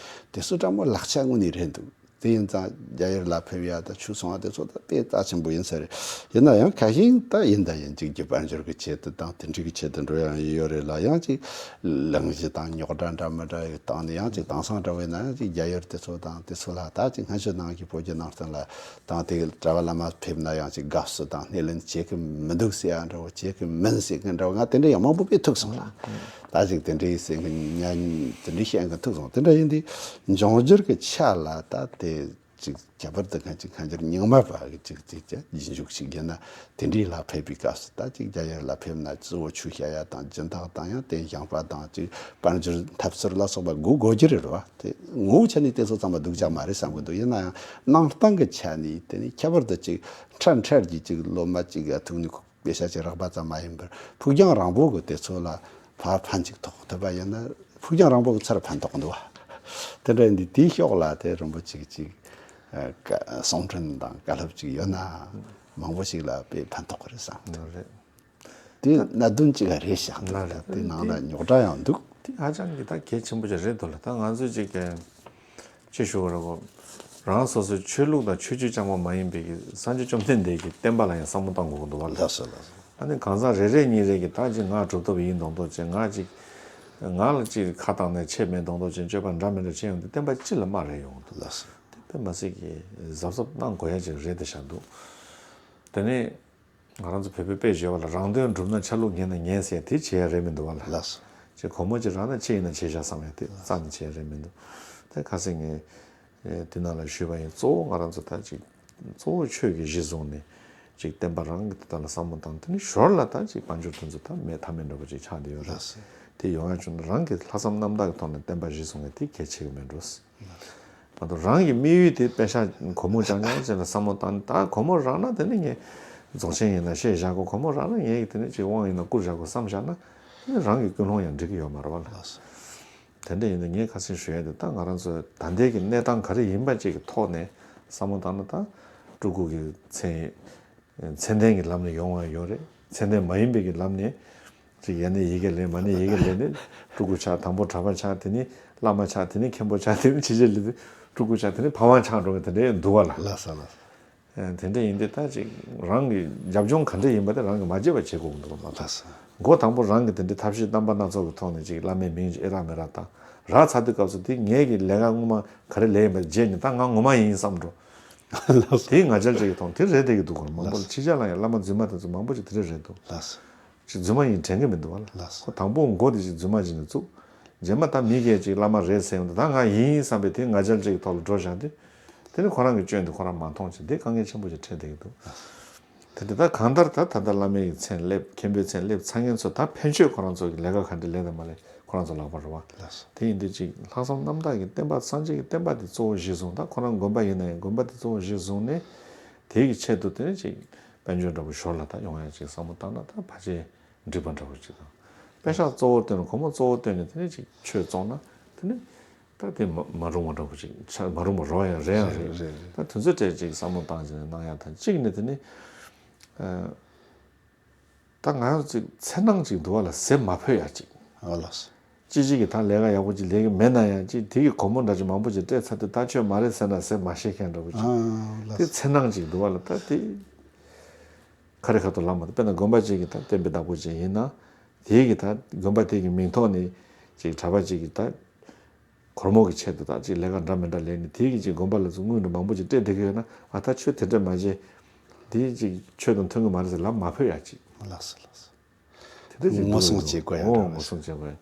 དེ་ཚོ་དྲང་མོ་ལག་ཆ་དངོས་གནས་རེད་འདུག་དེ་ཡིན་ཙང་རྒྱ་ཡུལ་ལ་ཕེབས་ཡ་དང་ཆོས་གསུང་བ་དེ་ཚོ་ད་དཔེ་རྩ་ཆེན་པོ་ཡིན་ས་རེད། ཡིན་ན་ཡང་ཁ་ཤས་ད་ཡིན་ད་ཡིན་གཅིག་གི་དཔལ་འབྱོར་གྱི་ཆེད་དུ་དང་དེ་འདྲ་གི་ཆེད་དུ་འགྲོ་ཡ་ཡོད་རེད་ལ། ཡང་གཅིག་གླེང་གཞི་དང་རྙོག་དྲ་འདྲ་མི་འདྲ་ཡི་སྟེང་ནས་ཡང་གཅིག་དེང་སང་འདྲ་བས་ན་ཡང་གཅིག་རྒྱ་ཡུལ་དེ་ཚོ་དང་དེ་ཚོ་ལ་ད་གཅིག་སྔ་ཕྱི་ནང་གི་བོད་ཀྱི་ནང་བསྟན་ལ་དང་དེ་གྲྭ་པ་བླ་མ་ཕེབས་ན་ཡང་གཅིག་དགའ་བསུ་དང་སྣེ་ལེན་བྱེད་ཀྱི་མི་འདུག་ཟེར་ཡ་འདྲ་བོ། བྱེད་ཀྱི་མིན་ཟེར་མཁན་འདྲ་བོ། ང་དེ་འདྲ་ཡང་མང་པོ་དཔེ་ཐུག་སོང་ལ། ད་ཅིག་དེ་འདྲའི་ཟེར་མཁན་ཉན་དེ་འདྲའི་བཤད་མཁན་ཐུག་སོང་། དེ་འདྲ་ཡིན་དུས་འབྱུང་འགྱུར་གྱི་ཆ་ལ་ད་དེ་ཅིག་ཁྱད་པར་དུ་གང་ཅིག་གང་ཅིར་རྙིང་མ་པ་གི་ཅིག་ཅིག་ཅིག་རྗེས་འཇུག་ཅིག་ཡིན་ན་དེ་འདྲའི་ལ་ཕེབས་པའི་སྐབས་སུ་ད་ཅིག་རྒྱ་ཡུལ་ལ་ཕེབས་ན་གཙོ་བོ་ཆོས་བཤད་ཡ་དང་སྦྱིན་བདག་དང་ཡང་དེ་བཞེངས་པ་དང་ཅིག་དཔལ་འབྱོར་ཐབས་ཚུལ་ལ་སོགས་པ་དགོས་དགོས་ཀྱི་རེད་བ། དེ་ངོ་བོ་ཆ་ནས་དེ་ཚོ་ཚང་མ་སྡུག་ཅག་མ་རེད་བསམ་གི་འདུག་ཡིན་ན་ཡང་གནང་སྟངས་ཀྱི་ཆ་ནས་དེ་ནི་ཁྱད་པར་དུ་ཅིག་ཁྲ་ཁྲར་གྱི་ཅིག་སློབ་མ་ཅིག་ལ་ཐུག་ནས་དཔེ་ཆ་ཅིག་རག་པ་ཙམ་མ་ཡིན་པར་ཕུགས་རྒྱང་རིང་པོ་གི་དེ་ཚོ་ལ་ཕར་ཕན་ཅིག་ཐོགས་ཐུབ་པ་ཡིན་ན་ཕུགས་རྒྱང་རིང་པོ་གི་ཚུར་ཕན་ཐོགས་འདུག་བ། དེ་འདྲ་ཡིན་དུས་དེའི་ཕྱོགས་ལ་དེ་རིན་པོ་ཆེ་གི་ཅིག་ཨ་ཀ་གསུང་འཕྲིན་དང་བཀའ་སློབ་ཅིག་ཡོད་ན་མང་པོ་ཞིག་ལ་དཔེ་ཕན་ཐོགས་ཀྱི་རེད་བསམ། ལགས་རེད། དེ་གནད་དོན་གཅིག་རེད་ཤག་ལགས་རེད། དེ་ནང་ལ་རྙོག་དྲ་ཡང་འདུག་དེ་ཧ་ཅང་གི་ད་གལ་ཆེན་པོ་ཅིག་རེད་འདུག་ལ། ད་ང་ཚོས་ཅིག་གི་ཅི་ཞུ་དགོས་རེད་གོ། རང་སོ་སོའི་ཆོས་ལུགས་དང་ཆོས་བརྒྱུད་རྐྱང་པ་མ་ཡིན་པའི་གི་སངས་རྒྱས་བཅོམ་ལྡན་འདས་ཀྱི་བསྟན་པ་ལ་ཡང་བསམ་བློ་གཏོང་དགོས་ཀྱི་འདུག་བ། ལགས་སོ་ལགས་སོ། ཨ་ནི་གང་ཟག་རེ་རེ་གཉིས་རེ་གི་ད་ཅིག་ང་གྲུབ་ཐོབ་ཡིན་མདོག་མདོག་བྱས། ང་ཅིག་ང་ལ་ཅིག་ཁ་བཏང་ནས་ཆེ་མེད་མདོག་མདོག་བྱས། སྤྱོད་པ་འདྲ་མི་འདྲ་བྱས་ཡོང་དུས་བསྟན་པ་སྤྱི་ལ་དམའ་རེ་ཡོང་གི་འདུག་ལགས་སོ། དེ་དཔེ་མ་སྲིད་ཀྱི་གཟབ་གཟབ་གནང་དགོས་ཡ་ཅིག་རེད་དེ་ཤག་འདུག་དེ་ནས། ང་རང་ཚོ་བོད་པའི་དཔེ་བརྗོད་པ་ལ་རང་དོན་སྒྲུབ་ན་ཆ་ལུགས་ངན་ན་ངན་ཟེར་དེ་བྱེད་ཡ་རེད་མི་འདུག་བ་ལ། ལགས་སོ། ཅེས་སྒོར་མོ་ཅིག་རག་ན་ཅི་ཡིན་ན་བྱེད་བཞག་བསམ་ཡ་དེ་རྩ་ནས་བྱེད་ཡ་རེད་མི་འདུག་དེ་ཁ་སང་ངས་དེ་ནང་ལ་ཞུས་པ་ཡིན། གཙོ་བོ་ང་རང་ཚོ་ད་ཅིག་གཙོ་བོ་ཆོས་ཀྱི་གཞི་བཟུང་ནས་ཅིག་བསྟན་པ་རང་གི་དེ་དག་ལ་བསམ་བློ་བཏང་། དེ་ནས་ཞོར་ལ་ད་ཅིག་དཔལ་འབྱོར་དེ་ཚོ་ད་མེད་ཐབས་མེད་འདྲ་པོ་ཅིག་ཆགས་བསྡད་ཡོད་རེད། ལགས་སོ། དེ་ཡོང་ཡ་བྱུང་ན་རང་གི་ལྷག་བསམ་རྣམ་དག་གི་ཐོག་ནས་བསྟན་པ་གཞི་བཟུང་ཡ་དེ་གལ་ཆེ་གི་མེད་འགྲོ། མ་གཏོགས་རང་གི་དམིགས་ཡུལ་དེ་པེ་ཤག་སྒོར་མོ་རྐྱང་རྐྱང་ཅན་ལ་བསམ་བློ་བཏང་ནས། ད་སྒོར་མོ་རག་ན་དེ་ནི་ངས་རྫོགས་ཆེན་ཡིན་ན་བཞེས་བཞག་གོ། སྒོར་མོ་རག་ན་ངས་དེ་ནི་ཅིག་དབང་ཡིན་ན་བསྐུར་བཞག་གོ་བསམ་བཞག་ན་ནི་རང་གི་ཀུན་སློང་ཡང་འགྲིག་གི་ཡོད་མ་རེད་བ་ལ། དེ་འདྲ་ཡིན་དུས་ངས་ཁ་སང་ཞུ་ཡ་དེ་ད་ང་རང་ཚོ་ད་ལྟའི་གི་གནས་སྟངས་ག་རེ་ཡིན་པ་ཅིག་གི་ཐོག་ནས་བསམ་བློ་བཏང་ན། ད་སྤྲུལ་སྐུ་གི་མཚན་མཚན་ལྡན་གྱི་ལམ་ནས་ཡོང་བ་ཡོད་རེད། མཚན་ལྡན་མ་ཡིན་པའི་གི་ལམ་ནས་ཅིག་ཡ་ནས་ཡི་གེ་ལས་མ་ནས་ཡི་གེ་ལས་ནས་སྤྲུལ་སྐུ་ཆགས། དང་པོ་གྲྭ་པ་ཆགས། དེ་ནས་བླ་མ་ཆགས། དེ་ནས་མཁན་པོ་ཆགས། དེ་ནས་ཕྱི་རྒྱལ་ལ་སྤྲུལ་སྐུ་ཆགས། དེ་ནས་ཕ་ཝང་ཆགས་འགྲོ་གི་དེ་འདྲ་འདུག་བ་ལ། ལགས་སོ་ལགས་སོ། ཨ་དེ་འདྲ་ཡིན་དུས་ད་ཅིག་རང་གི་རྒྱབ་ལྗོངས་ག་འདྲ་ཡིན་པ་དེ་རང་གིས་མ་བརྗེད་པ་བྱེད་དགོས་ཀྱི་འདུག་བ་ལ། ལགས་སོ། མགོ་དང་པོ་རང་གིས་དེ་འདྲའི་ཐབས་ཤེས་རྣམ་པ་སྣ་ཚོགས་ཀྱི་ཐོག་ནས་ཅིག་བླ་མའི་མིང་ཨེ་རག་མི་རག་བཏང་རག་ཚར་དུས་སྐབས་སུ་དེ་ངས་ཀྱི་ལས་ཀ་སྔོན་མ་ག་རེ་ལས་ཡིན་པ་བརྗེད་ནས་ད་ང་ངོ་མ་ཡིན་བསམ་འགྲོ། ལགས་སོ། དེའི་ང་རྒྱལ་ཅིག་གི་ཐོག་དེ་རེད་བསྡད་ཀྱི་འདུག་གོ། མང་པོ་ལགས་སོ། ཕྱི་རྒྱལ་ལ་ཡང་བླ་མ་རྫུན་མ་དེ་ཚོ་མང་པོ་ཅིག་དེ་འདྲ་རེད་འདུག་ལགས་སོ། ཅིག་རྫུན་མ་ཡིན་དྲན་གྱི་མི་འདུག་བ་ལ། ལགས་སོ། ཁོ་དང་པོ་མགོ་དེ་ཅིག་རྫུན་མ་ཅིག་ནས་བཙུགས། རྗེས་མ་ད་མི་སྒེར་ཅིག་བླ་མ་རེད་ཟེར་ཡོང་དུས་ད་ང་ཡིན་བསམ་པའི་དེ་ང་རྒྱལ་ཅིག་གི་ཐོག་ལ་འགྲོ་བཞག་དུས། དེ་ནི་ཁོ་རང་གི་སྐྱོན་དེ་ཁོ་རང་མ་མཐོང་བྱས་དེ་དཀའ་ངལ་ཆེན་པོ་ཅིག་འཕྲད་བསྡད་ཀྱི་འདུག་དེ་འདྲ་ད་གང་ལྟར་ད་ད་ལྟ་བླ་མའི་གི་མཚན་སླེབས། མཁན་པོའི་མཚན་སླེབས་ཚར་མཁན་ཚོ་ད་ཕན་ཆོད་ཁོ་རང་ཚོ་གི་ལས་ཀ་ག་འདྲ་ལས་དང་མ་ལས་ཁོ་རང་ཚོ་ལག་པར་རེད་བ། ལགས་སོ། དེ་ཡིན་དུས་ཅིག་ལྷག་བསམ་རྣམ་དག་གི་བསྟན་པ་སངས་རྒྱས་ཀྱི་བསྟན་པ་དེ་གཙོ་བོ་གཞི་བཟུང་། ད་ཁོ་རང་དགོན་པ་ཡིན་ན་ཡང་དགོན་པ་དེ་གཙོ་བོ་གཞི་བཟུང་ནས་དེའི་གི་ཆེད་དུ་དེ་ནི་ཅིག་དཔལ་འབྱོར་འདྲ་པོ་ཞོར་ལ་ད་ཡོང་ཡ་ཅིག་བསམ་བློ་བཏང་ན་ད་ཕལ་ཆེར་འགྲིག་པ་འདྲ་པོ་ཅིག་དང་། པེ་ཤག་གཙོ་བོར་བཏོན་ནས་སྒོར་མོ་གཙོ་བོར་བཏོན་ནས་དེ་ནི་ཅིག་ཆོས་བཙོང་ན་དེ་ནི། ད་དེ་མ་མ་རུང་བ་འདྲ་པོ་ཅིག་ཆགས། མ་རུང་བ་རོ་ཡང་རེད་ཡང་རེད། རེད་རེད་རེད། ད་དུས་ཚོད་སྤྲད་ཅིག་བསམ་བློ་བཏང་ཅིག་གནང་ཡག་དང་གཅིག་ནས་དེ་ནི། ཨ་ད་ང་རང་ཚོ་ཅིག་འཚེར་སྣང་ཅིག་འདུག་བ་ལ། ཟས་མ་ཕོད་ཡག་ཅིག་ཨ་ལགས་སོ། ཅི་ཅིག་གིས་ད་ལས་ཀ་ཡག་པོ་ཅིག་ལས་ཀྱི་མེད་ན་ཡང་ཅིག་དེ་གི་སྒོར་མོ་འདྲ་ཅིག་མང་པོ་ཅིག་སྤྲད་ཚར་དུས་ད་ཆོས་མ་རེད་ཟེར་ན་ཟས་མ་ཤེས་མཁན་འདྲ་པོ་ཅིག་ཨ་ལགས་དེ་སོ། འཚེར་སྣང་ཅིག་འདུག་བ་ལ། ད་དེ་ཁ་རི་ཁ་ཐུག་ལབ་མ་ཐུབ། དཔེར་ན་དགོན་པ་ཅིག་གི་ད་བསྟན་པའི་བདག་པོ་ཅིག་ཡིན་ན་དེ་གི་ད་དགོན་པ་དེ་གི་མིང་ཐོག་ནས་ཅིག་གྲྭ་པ་ཅིག་གི་ད། སྒོར་མོ་གི་ཆེད་དུ་ད་ཅིག་ལས་ཀ་འདྲ་མི་འདྲ་ལས་ནས་དེ་གི་ཅིག་དགོན་པ་ལ་ཚུར་དངུལ་འདྲ་མང་པོ་ཅིག་སྤྲད་བསྡད་ཀྱི་ཡོད་ན། ཨ་ད་ཆོས་དེ་འདྲ་མ་བྱེད། དེ་ཅིག་ཆོས་དང་མཐུན་གི་མ་རེད་ཟེར་ལབ་མ་ཕོད་ཡག་ཅིག་ལགས་སོ་ལགས་སོ། དེ་འདྲ་ཅིག་ངོ་སྲུང་བྱེད་དགོས་ཡག་འདྲ་ཨོ་ངོ་སྲུང་བྱེད་དགོས་ཡག་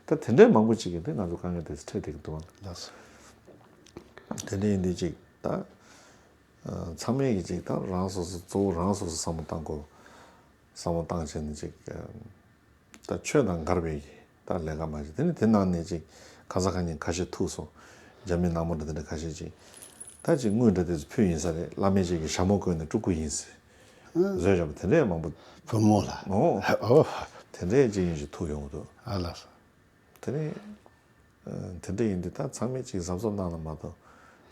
ད་དེ་འདྲའི་མང་པོ་ཅིག་གིས་དེ་ང་ཚོ་དཀའ་ངལ་དེ་འཕྲད་བསྡད་ཀྱི་འདུག་ཨ། ལགས་སོ། དེ་འདྲ་ཡིན་དུས་ཅིག་ད་ཚང་མས་ཀྱི་ཅིག་ད་རང་སོ་སོ་གཙོ་བོ་རང་སོ་སོ་བསམ་བློ་བཏང་དགོས། བསམ་བློ་བཏང་བྱས་ནས་ཅིག་ད་ཆོས་དང་འགལ་བའི་ད་ལས་ཀ་མ་བྱེད། དེ་ནི་དེ་ནང་ནས་ཅིག་གང་ཟག་ཁ་ཉིན་ཁ་ཤས་ཐུག་སོང་། རྒྱ་མི་ནག་མོ་འདྲ་དེ་འདྲ་ཁ་ཤས་ཅིག་ད་ཅིག་དངུལ་འདྲ་དེ་ཚོ་ཕུལ་ཡིན་ས་རེད། བླ་མས་ཅིག་གི་ཞྭ་མོ་བསྐོན་ནས་སྤྲུལ་སྐུ་ཡིན་ཟེར། བཟོས་བཞག་པ་དེ་འདྲས་མང་པོ། བུ་མོ་ལ། ཨོ། ཨོ། དེ་འདྲས་ཅིག་ཡིན་ཞིག་ཐུག་ཡོང་གི་འདུག་ཨ་ལགས་སོ། དེ་ནས་དེ་འདྲ་ཡིན་དུས་ད་ཚང་མས་ཅིག་གཟབ་གཟབ་གནང་ན་མ་གཏོགས་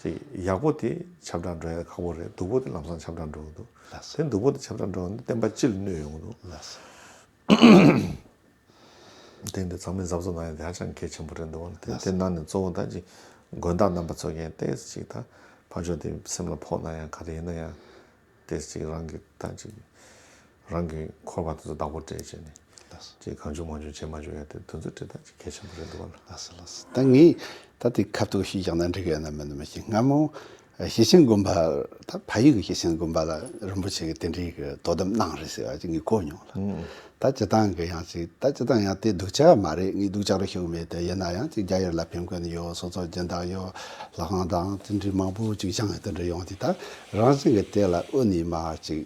ཅིག་ཡག་པོ་དེ་ཁྱབ་བསྒྲགས་འགྲོ་ཡ་ཁག་པོ་རེད། སྡུག་པོ་དེ་ལམ་སང་ཁྱབ་བསྒྲགས་འགྲོ་གི་འདུག་ལགས་སོ། དེ་སྡུག་པོ་དེ་ཁྱབ་བསྒྲགས་འགྲོ་ཡ་ནི་བསྟན་པ་སྤྱི་ལ་གནོད་ཡོང་གི་འདུག་ལགས་སོ། དེ་འདི་ཚང་མས་གཟབ་གཟབ་གནང་ཡ་དེ་ཧ་ཅང་གལ་ཆེན་པོ་རེད་འདུག་དེ་དེ་ནང་ནས་གཙོ་བོ་ད་ཅིག་དགོན་བདག་རྣམ་པ་ཚོ་གིས་ཏོག་ཙམ་ཅིག་ད་ཕར་ཕྱོགས་དེ་སེམས་ལ་ཕོག་ན་ཡང་ག་རེ་ཡིན་ན་ཡང་ཏོག་ཙམ་ཅིག་རང་གི་ད་ཅིག་རང་གི་འཁོར་བ་དེ་ཚོ་བདག་པོ་སྤྲད་བྱས་ནས་ཅིག་གང་བྱུང་མང་བྱུང་བྱེད་མ་བཅུག་ཡ་དེ་དེ་ཚོ་དེ་ད་ཅིག་གལ་ཆེན་པོ་རེད་འདུག་བ་ལ། ལགས་སོ་ལགས་སོ། ད་ངས་ད་དེ་ཁ་ཐུག་ཞུས་ཀྱང་ན་འགྲིག་ཡོད་ན་མིན་ན་མི་ཤེས། སྔ་མོ་ཞེ་ཆེན་དགོན་པ། ད་ཕ་ཡུལ་གྱི་ཞེ་ཆེན་དགོན་པ་ལ་རིན་པོ་ཆེ་གིས་དེ་འདྲའི་གི་དོ་དམ་གནང་རེད་ཟེར་བ་ཅིག་ངས་གོ་མྱོང་ལ། ད་སྤྱིར་བཏང་གི་ཡང་ཅིག་ད་སྤྱིར་བཏང་ཡང་དེ་སྡུག་ཅག་མ་རེད། ངས་སྡུག་ཅག་རེད་ཞུ་གི་མེད། དེ་ཡིན་ན་ཡང་ཅིག་རྒྱ་ཡུལ་ལ་ཕེབས་མཁན་ཡོད། སོ་སོ་སྦྱིན་བདག་ཡོད། ལྷ་ཁང་དང་དེ་འདྲའི་མང་པོ་ཅིག་བཞེངས་ཡོད། དེ་འདྲ་ཡོང་དུས་ད་རང་བཞིན་གྱི་དེ་ལ་ཨུ་ནི་མ་ཅིག་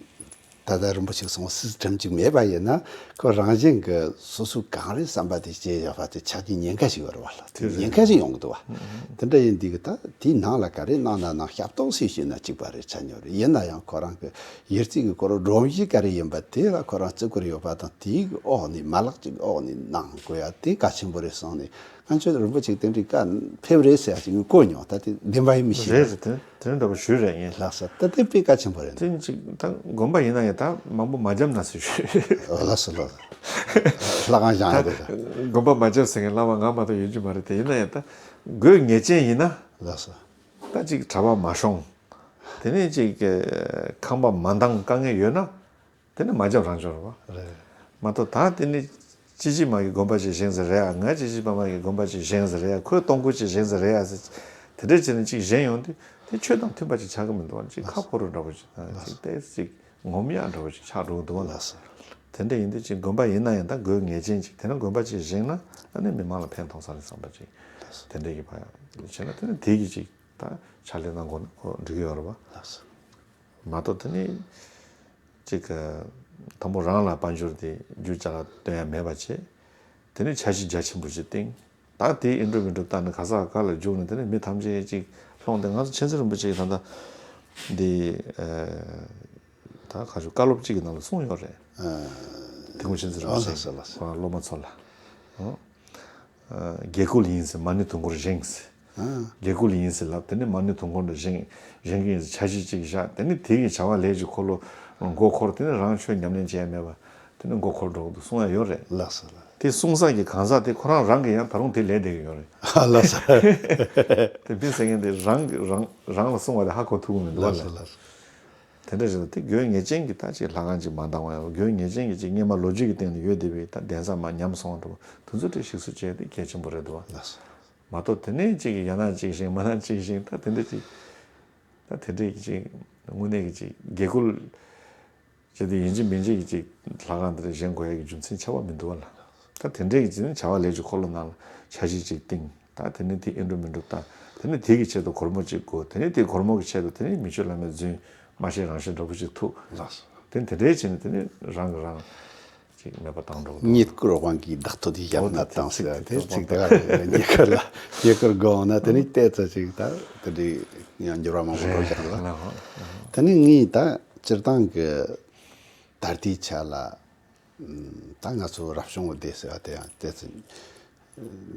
ད་ལྟ་རིན་པོ་ཆེ་གསུངས་སྲིད་ཁྲིམས་ཅིག་མེད་པ་ཡིན་ན་ཁོ་རང་བཞིན་གྱི་སོ་སོའི་གང་རེད་བསམ་པ་དེ་བྱས་ཡོད་པ་དེ་ཆགས་རྒྱུ་ཉེན་ཁ་ཞིག་ཡོད་རེད་བ་ལ། དེ་ཉེན་ཁ་ཞིག་ཡོང་གི་འདུག་བ། དེ་འདྲ་ཡིན་དུས་ཀྱི་ད་དེའི་ནང་ལ་ག་རེ་གནང་ན་གནང་། ཞབས་ཏོག་སུས་བྱས་ན་གཅིག་པ་རེད་ཆ་སྙོམས་རེད། ཡིན་ན་ཡང་ཁོ་རང་གི་ཡིར་རྩིས་ཀྱི་སྐོར་སྒྲོམ་གཞི་ག་རེ་ཡིན་པ་དེ་ལ་ཁོ་རང་བརྩི་བཀུར་ཡོད་པ་དང་དེའི་འོག་ནས་མ་ལག་ཅིག་འོག་ནས་གནང་དགོས་ཡ་དེ་གལ་ཆེན་པོ་རེད་བསམ་ནས། ང་ཚོས་རིན་པོ་ཆེ་དེ་འདྲའི་བཀའ་ཕེབས་རེད་ཟེར་ཡ་ཞིག་ངས་གོ་མྱོང་། ད་དེ་བདེན་པ་ཡིན་མི་ཤེས། རེད་རེད། དེ་དེ་འདྲ་པོ་ཞུས་རེད། ངས་ལགས་སོ། ད་དེ་དཔེ་གལ་ཆེན་པོ་རེད། དེ་ཅིག་ད་དགོན་པ་ཡིན་ན་ཡང་ད་མང་པོ་མ་བརྒྱབ་ན་ཟེར་ཞུས། ལགས་སོ་ལགས་སོ། ལྷ་ཁང་བཞེངས་ཡ་དེ་ད། དགོན་པ་མ་བརྒྱབ་ཟེར་མཁན་བླ་མ་ང་མ་གཏོགས་ཡོད་རྒྱུ་མ་རེད། དེ་ཡིན་ན་ཡང་ད་དགོས་ངེས་ཅན་ཡིན་ན། ལགས་སོ། ད་ཅིག་གྲྭ་པ་མ་ཤོང་། དེ་ནས་ཅིག་ཁང་པ་མ་འདང་དཀའ་ངལ་ཡོད་ན། དེ་ནི་མ་བརྒྱབ་རང་བྱུང་རེད་བ། རེད། མ་གཏོགས་ད་དེ་ནི་ཅི་ཅི་མ་གི་དགོན་པ་ཅིག་བཞེངས་ཟེར་རེད་ཨ། ང་ཅི་ཅི་པ་མ་གི་དགོན་པ་ཅིག་བཞེངས་ཟེར་རེད་ཨ། ཁོས་གཏོང་སྒོ་ཅིག་བཞེངས་ཟེར་རེད་ཨ་ཟེར། དེ་འདྲས་བྱས་ནས་ཅིག་བཞེངས་ཡོང་དུས་དེ་ཆོས་དང་མཐུན་པ་ཅིག་ཆགས་ཀྱི་མི་འདུག་བ། ཅིག་ཁ་ཕོ་རུ་འདྲ་པོ་ཅིག་དང་ཅིག་ཏོག་ཙམ་ཅིག་ངོམ་ཡག་འདྲ་པོ་ཅིག་ཆགས་འགྲོ་གི་འདུག་བ་ལ། ལགས་སོ། དེ་འདྲ་ཡིན་དུས་ཅིག་དགོན་པ་ཡིན་ན་ཡང་ད་དགོས་ངེས་ཅན་ཅིག་དེ་ན་དགོན་པ་ཅིག་བཞེངས་ན་ཨ་ནི་མི་མང་ལ་ཕན་ཐོགས་ས་རེད་བསམ་པ་ཅིག་དེ་འདྲས་ཀྱི་ཕ་ཡ་བྱས་ན་དེ་ནི་དེ་གི་ཅིག་ད་ཕྱག་ལས་གནང་དགོས་ན་ཁོ་འགྲིག་གི་ཡོད་རེད་བ། ལགས་སོ། མ་གཏོགས་དེ་ནི་ཅིག་གི་དང་པོ་རང་ལ་དཔལ་འབྱོར་དེ་རྒྱུ་ཅ་ལག་བཏོན་ཡ་མེད་པ་བྱས། དེ་ནི་འཆར་གཞི་རྒྱ་ཆེན་པོ་ཞིག་བཏིང་། ད་དེ་ཨེ་འགྲུབ་མི་འགྲུབ་ལྟ་ནི་ག་ས་ག་ལ་རྒྱུག་ནས་དེ་ནི་མི་ཐམས་ཅད་ཅིག་ལྷོང་སྟེ། ང་ཚོ་མཁྱེན་བརྩེ་རིན་པོ་ཆེ་གིས་ད་ལྟ་འདི་ད་ག་ཚོད་བཀའ་སློབ་ཅིག་གི་ནང་ལ་གསུངས་ཡོད་རེད། དེ་ཁོང་མཁྱེན་བརྩེ་རིན་པོ་ཆེ་གིས་སློབ་མ་ཚོ་ལ། དགེ་སྐུལ་ཡིན་ཟེར་མ་ཎི་དུང་འཁོར་བཞེངས་ཟེར། དགེ་སྐུལ་ཡིན་ཟེར་ལབ། དེ་ནི་མ་ཎི་དུང་འཁོར་འདི་བཞེངས་བཞེངས་ཀྱི་ཡིན་ཟེར་འཆར་གཞི་གཅིག་བཞག་དེ་ནི་དེ་གི་བྱ་བ་ལས་ཀྱི་འཁོར་ལོ་མགོ་འཁོར། དེ་ནི་རང་ཆོས་ཉམས་ལེན་བྱས་མེད་པ་དེ་ནི་མགོ་འཁོར་འགྲོ་གི་འདུག་གསུང་ཡ་ཡོད་རེད། ལགས་སོ་ལགས། དེ་གསུང་ས་གི་གང་ཟག་དེ་ཁོ་རང་རང་གི་ཡང་ད་རུང་དེ་ལས་བསྡད་ཀྱི་ཡོད་རེད། ལགས་སོ། དེ་མིན་ཟེར་མཁན་དེ་རང་གི་རང་རང་ལ་གསུང་བ་དེ་ཧ་གོ་ཐུབ་ཀྱི་མི་འདུག་ལགས་ལགས། སོ་ལགས་སོ། དེ་འདྲ་ཞིག་ལ་དེ་དགོས་ངེས་ཅན་གྱི་ད་ཅིག་ལྷ་ཁང་ཅིག་མ་འདང་བ་ཡང་དགོས་ངེས་ཅན་གྱི་ཅིག་སྔོན་མ་ལོ་རྒྱུས་ཀྱི་སྟེང་ནས་ཡོད་བསྡད་པའི་ད་གདན་ས་མ་ཉམས་སོང་བ་འདྲ་པོ་དེ་ཚོ་དེ་ཞིག་གསོ་བྱས་དེ་གལ་ཆེན་པོ་རེད་འདུག་བ། ལགས་སོ། མ་གཏོགས་དེ་ནས་ཅིག་ཡང་ན་ཅིག་བཞེངས་མ་ན་ཅིག་བཞེངས་ད་དེ་འདྲ་ཅིག་ད་དེ་འདྲའི་ཅིག་དངོས་གནས་ཀྱི་ཅིག་དགེ་སྐུལ་བྱས་ཏེ་ཡིན་གཅིག་མིན་གཅིག་གི་ཅིག་ལྷ་ཁང་དེ་འདྲ་བཞེངས་དགོས་ཡ་གི་རྒྱུ་མཚན་ཆགས་པ་མི་འདུག་བ་ལ། ད་དེ་འདྲའི་གི་ཅིག་ནི་བྱ་བ་ལས་ཀྱི་འཁོར་ལོ་ནང་ལ་འཆར་གཞི་ཅིག་བཏིང་། ད་དེ་ནི་དེ་ཨེ་འགྲུབ་མི་འགྲུབ་ལྟ། དེ་ནི་དེ་གི་ཆེད་དུ་སྒོར་མོ་ཅིག་དགོས། དེ་ནི་དེ་སྒོར་མོ་གི་ཆེད་དུ་དེ་ནི་མི་ཆོས་བླ་མའི་རྫུན་མ་བཤད་རང་བཤད་འདྲ་པོ་ཅིག་ཐུག་ལགས་སོ། དེ་ནི་དེ་འདྲའི་བྱས་ནས་དེ་ནི་རང་གི་རང་ཅིག་མེད་པ་བཏང་འགྲོ་གི་འདུག་རྙེད་བཀུར་དབང་གིས་བདག་ཐོབ་དེ་ཞབས་ན་བཏང་ཟེར་ཡ་དེ་ཚིག་དེ་ག་རེ་རྙེད་བཀུར་ལ་རྙེད་བཀུར་དགོས་འོང་ན་དེ་ནི་ཏོག་ཙམ་ཅིག་ད་དེ་འདྲའི་ཡང་འགྱུར་བ་མང་པོ་འགྲོ་བཞག་ལ། དེ་ནི་ངས་ད་སྤྱིར་བཏང་གི་ད་ལྟའི་ཆ་ལ་ད་ང་ཚོ་རབ་བྱུང་བ་སྡེ་ཟེར་བ་དེ་ཡང་ཏོག་ཙམ་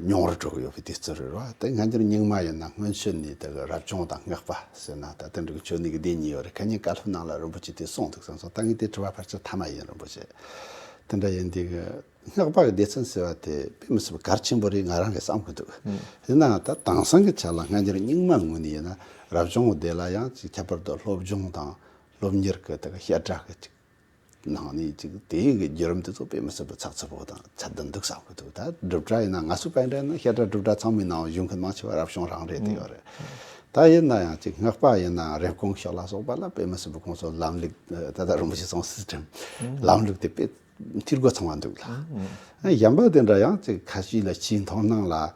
ཉུང་རུ་འགྲོ་གི་ཡོད་པའི་དུས་ཚོད་རེད་བ། དེ་སྔ་འགྱུར་རྙིང་མ་ཡིན་ན་སྔོན་ཆད་ནས་དེ་གི་རབ་བྱུང་དང་སྔགས་པ་ཟེར་ན་ད་དེ་འདྲ་གི་ཆོས་ནི་གི་སྡེ་གཉིས་ཡོད་རེད། ཁ་ཉིན་བཀའ་སློབ་ནང་ལ་རིན་པོ་ཆེ་དེ་གསུངས་འདུག་བསམ་སོང་། ད་ངས་དེ་དྲི་བ་ཕལ་ཆེར་མཐའ་མ་ཡིན། རིན་པོ་ཆེ་དེ་འདྲ་ཡིན་དུས་གི་སྔགས་པ་གི་སྡེ་ཚན་ཟེར་བ་དེ་དཔེ་མི་སྲིད་པ་གལ་ཆེན་པོ་རེད་ང་རང་གི་བསམ་གི་འདུག་ཡིན་ནའང་ད་དེང་སང་གི་ཆ་ལ་སྔ་འགྱུར་རྙིང་མ་ངོས་ནས་ཡིན་ན་རབ་བྱུང་བ་སྡེ་ལ་ཡང་ཅིག་ཁྱད་པར་དུ་སློབ་སྦྱོང་དང་སློབ་གཉེར་གི་དེ་གི་བཤད་གྲྭ་གི་ཅིག་ནང་ནས་ཅིག་དེའི་གི་བརྒྱུད་རིམ་དེ་ཚོ་དཔེ་མི་སྲིད་པའི་ཚགས་ཚུད་པོ་དང་ཚད་ལྡན་འདུག་བསམ་གི་འདུག་ད་སྒྲུབ་གྲྭ་ཡིན་ན་ང་ཚོ་པ་འདྲ་ཡིན་ན་བཤད་གྲྭ་སྒྲུབ་གྲྭ་ཚང་མའི་ནང་བཞུགས་མཁན་མང་ཆེ་བ་རབ་བྱུང་རང་རེད་དེ་ཡོད་རེད། ད་ཡིན་ན་ཡང་ཅིག་སྔགས་པ་ཡིན་ན་རེབ་གོང་ཤོག་ལ་སོགས་པ་ལ་དཔེ་མི་སྲིད་པའི་ཁོང་ཚོ་ལམ་ལུགས་ད་ལྟ་རིན་པོ་ཆེ་གསུངས་སྲིད་ཁྲིམས་ལམ་ལུགས་དེ་དཔེ་འཐུས་སྒོ་ཚང་བ་འདུག་ལ། གཞན་པ་དེ་འདྲ་ཡང་ཅིག་ཁ་ཤས་ལ་ཕྱིའི་མཐོང་སྣང་ལ་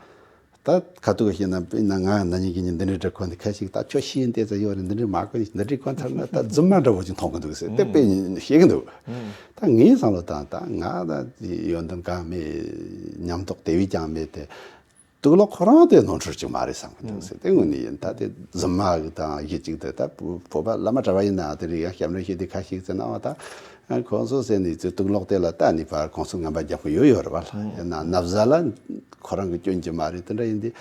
ད་ཁ་ཐུག་བཤད་ན་དཔེར་ན་ང་ན་ནིང་གི་ཉིན་འདི་འདྲའི་འདྲ་གོན་ཏེ་ཁ་ཞིག་ད་ཁྱོད་ཤེས་ཡོན་ཏོག་ཙམ་ཡོད་རེད། འདི་འདྲའི་མ་གོན། འདི་འདྲའི་གོན་ཚར་ན་ད་རྫུན་མ་འདྲ་བོ་ཅིག་མཐོང་གི་འདུག་ཟེར་དེ་དཔེ་བཤད་ཀྱི་འདུག་ད་ངའི་བསམ་བློ་དང་ད་ང་ད་ཡོན་ཏན་གང་མེད། ཉམས་རྟོགས་དེ་བས་ཀྱང་མེད་དེ། དུག་ལོག་ཁོ་རང་དེ་ནོར་འཁྲུལ་ཅིག་མ་རེད་བསམ་གི་འདུག་ཟེར། དེ་དངོས་གནས་ཡིན། ད་དེ་རྫུན་མ་གི་དང་གཞི་གཅིག་དེ་ད་བོད་པ་བླ་མ་གྲྭ་པ་ཡིན་ན་དེ་རིགས་ཡང་ཞབས་འདྲེན་བྱེད་དུས་ཁ་ཤས་ཟེར་ན་བ་ད་ཁོང་ཚོ་ཟེར་ནས་ཚེ་དུག་ལོག་དེ་ལ་ལྟ་ནས་ཕར་གོང་ཚོ་ངན་པ་རྒྱབ་གི་ཡོད་ཡོད་རེད་བ། ཡིན་ན་ན་བཟའ་ལ་ཁོ་རང་གི་སྐྱོན་གྱི་མ་རེད། དེ་འདྲ་ཡིན་དུས་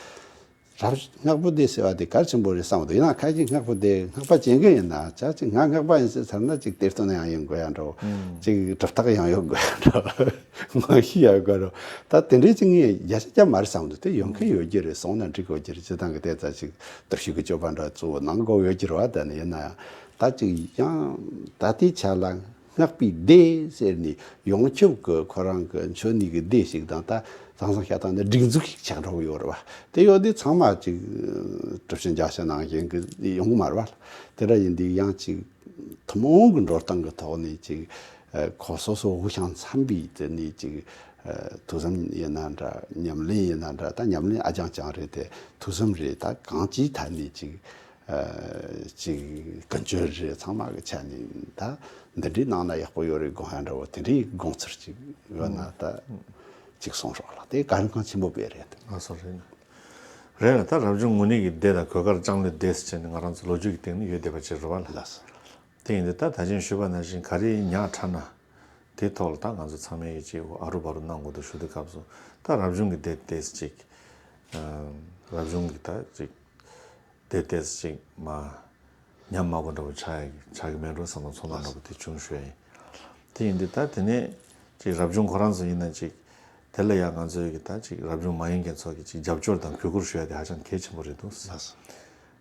རབ་སྔགས་པོ་དེ་ཟེར་བ་དེ་གལ་ཆེན་པོ་རེད་བསམ་གི་འདུག་ཡིན་ན་ཁ་ཅིག་སྔགས་པོ་དེ་སྔགས་པ་བྱེད་མཁན་ཡིན་ན་ཅག་ཅིག་ང་སྔགས་པ་ཡིན་ཟེར་ཚར་ན་ཅིག་གཏེར་སྟོན་ཡང་ཡོང་དགོས་ཡ་འདྲ་བོ། ཅིག་གྲུབ་རྟགས་ཡང་ཡོད་དགོས་ཡ་འདྲ་བོ། ངོ་ཤེས་ཡ་དགོས་རོ། ད་དེ་འདྲའི་ཅིག་ངས་བརྒྱ་ཆ་བརྒྱ་མ་རེད་བསམ་འདུག་དེ་ཡོང་མཁན་ཡོད་ཀྱི་རེད། སོང་ན་འགྲིག་དགོས་ཀྱི་རེད། སྤྱི་བཏང་གི་དེ་ཙ་ཅིག་སྟོབས་ཤུགས་ཀྱི་སྤྱོད་པ་འདྲ་གཙོ་བོ་གནང་དགོས་ཡོད་ཀྱི་རེད་བ། ད་ནི་ཡིན་ན་ཡང་ད་ཅིག་ཡང་ད་ལྟའི་ཆ་ལ་སྔགས་པའི་སྡེ་ཟེར་ནས་ཡོངས་ཁྱབ་ཀྱི་ཁོ་རང་གི་འཆོལ་ནི་གི་སྡེ་ཞིག་དང་ད་ཟང་ཟང་ཤ་སྟག་ནི་སྒྲིག་འཛུགས་ཤིག་ཆགས་འགྲོ་གི་ཡོད་རེད་བ། དེ་ཡོད་དུས་ཚང་མ་ཅིག་གྲུབ་ཆེན་རྒྱལ་སྲས་ནང་བཞིན་གི་ཡོང་གི་མ་རེད་བ། དེ་འདྲ་ཡིན་དུས་ཡང་ཅིག་ཐུན་མོང་གི་འགྲོ་སྟངས་ཀྱི་ཐོག་ནས་ཅིག་ཨ་ཁོ་སོ་སོ་དབུགས་ཞང་འཚམ་པའི་དེ་ནས་ཅིག་ཨ་ཐུགས་བསམ་ཡིན་ན་འདྲ། ཉམས་ལེན་ཡིན་ན་འདྲ། ད་ཉམས་ལེན་ཨ་ཅང་ཅང་རེད་དེ་ཐུགས་བསམ་རེད། ད་གང་ཅིའི་ཐད་ནས་ཅིག་ཨ་ཅིག་ཀུན་སྤྱོད་རེད། ཚང་མ་གི་ཆ་ནས་ད་འདི་འདྲའི་གནང་ན་ཡག་པོ་ཡོད་རེད་དགོངས་ཡ་འདྲ་བོ་དེ་འདྲའི་དགོངས་ཚུལ་ཅིག་ཡོད་ན་ད་ཅིག་གསུངས་རོགས་ལ། དེ་གལ་འགངས་ཆེན་པོ་དཔེ་རེད། ཨ་སོ་རེད། རེད་ལ་ད་རབ་བྱུང་ངུར་སྨྲིག་གི་སྡེ་དང་གོས་དཀར་ལྕང་ལོའི་སྡེ་ཟེར་བྱས་ནས་ང་རང་ཚོ་ལོ་རྒྱུས་ཀྱི་སྟེང་ནས་ཡོད་བསྡད་པ་ཅིག་རེད་བ་ལ། ལགས་སོ། དེ་ཡིན་དུས་ད་ད་ཅིང་ཞུས་པ་ནང་བཞིན་ག་རེ་ཉག་ཕྲ་ན་དེའི་ཐོག་ལ་ད་ང་ཚོ་ཚང་མས་ཡིད་ཆེས་ཨ་རུ་བ་རུ་གནང་དགོས་འདུག་ཞུ་དུས་སྐབས་སུ་ད་རབ་བྱུང་གི་སྡེ་ཏོག་ཙམ་ཅིག་རབ་བྱུང་གི་ད་ཅིག་སྡེ་ཏོག་ཙམ་ཅིག་མ་ཉམས་དམའ་པོ་འདྲ་བོ་ཆགས་ཆགས་ཀྱི་མེད་འགྲོ་བསམ་པའི་ཚོར་སྣང་འདྲ་བོ་དེ་བྱུང་ཞུ་ཡ་ཡིན། དེ་ཡིན་དུས་ད་དེ་ནས་ཅིག་རབ་བྱུང་ཁོ་རང་ཚོ་ཡིན་ན་ཅིག་དེ་ལ་ཡང་ང་ཚོའི་གི་ད་ཅིག་རབ་བྱུང་མ་ཡིན་མཁན་ཚོ་གི་ཅིག་རྒྱབ་སྐྱོར་དང་གུས་བཀུར་ཞུ་ཡ་དེ་ཧ་ཅང་གལ་ཆེན་པོ་རེད་འདུག་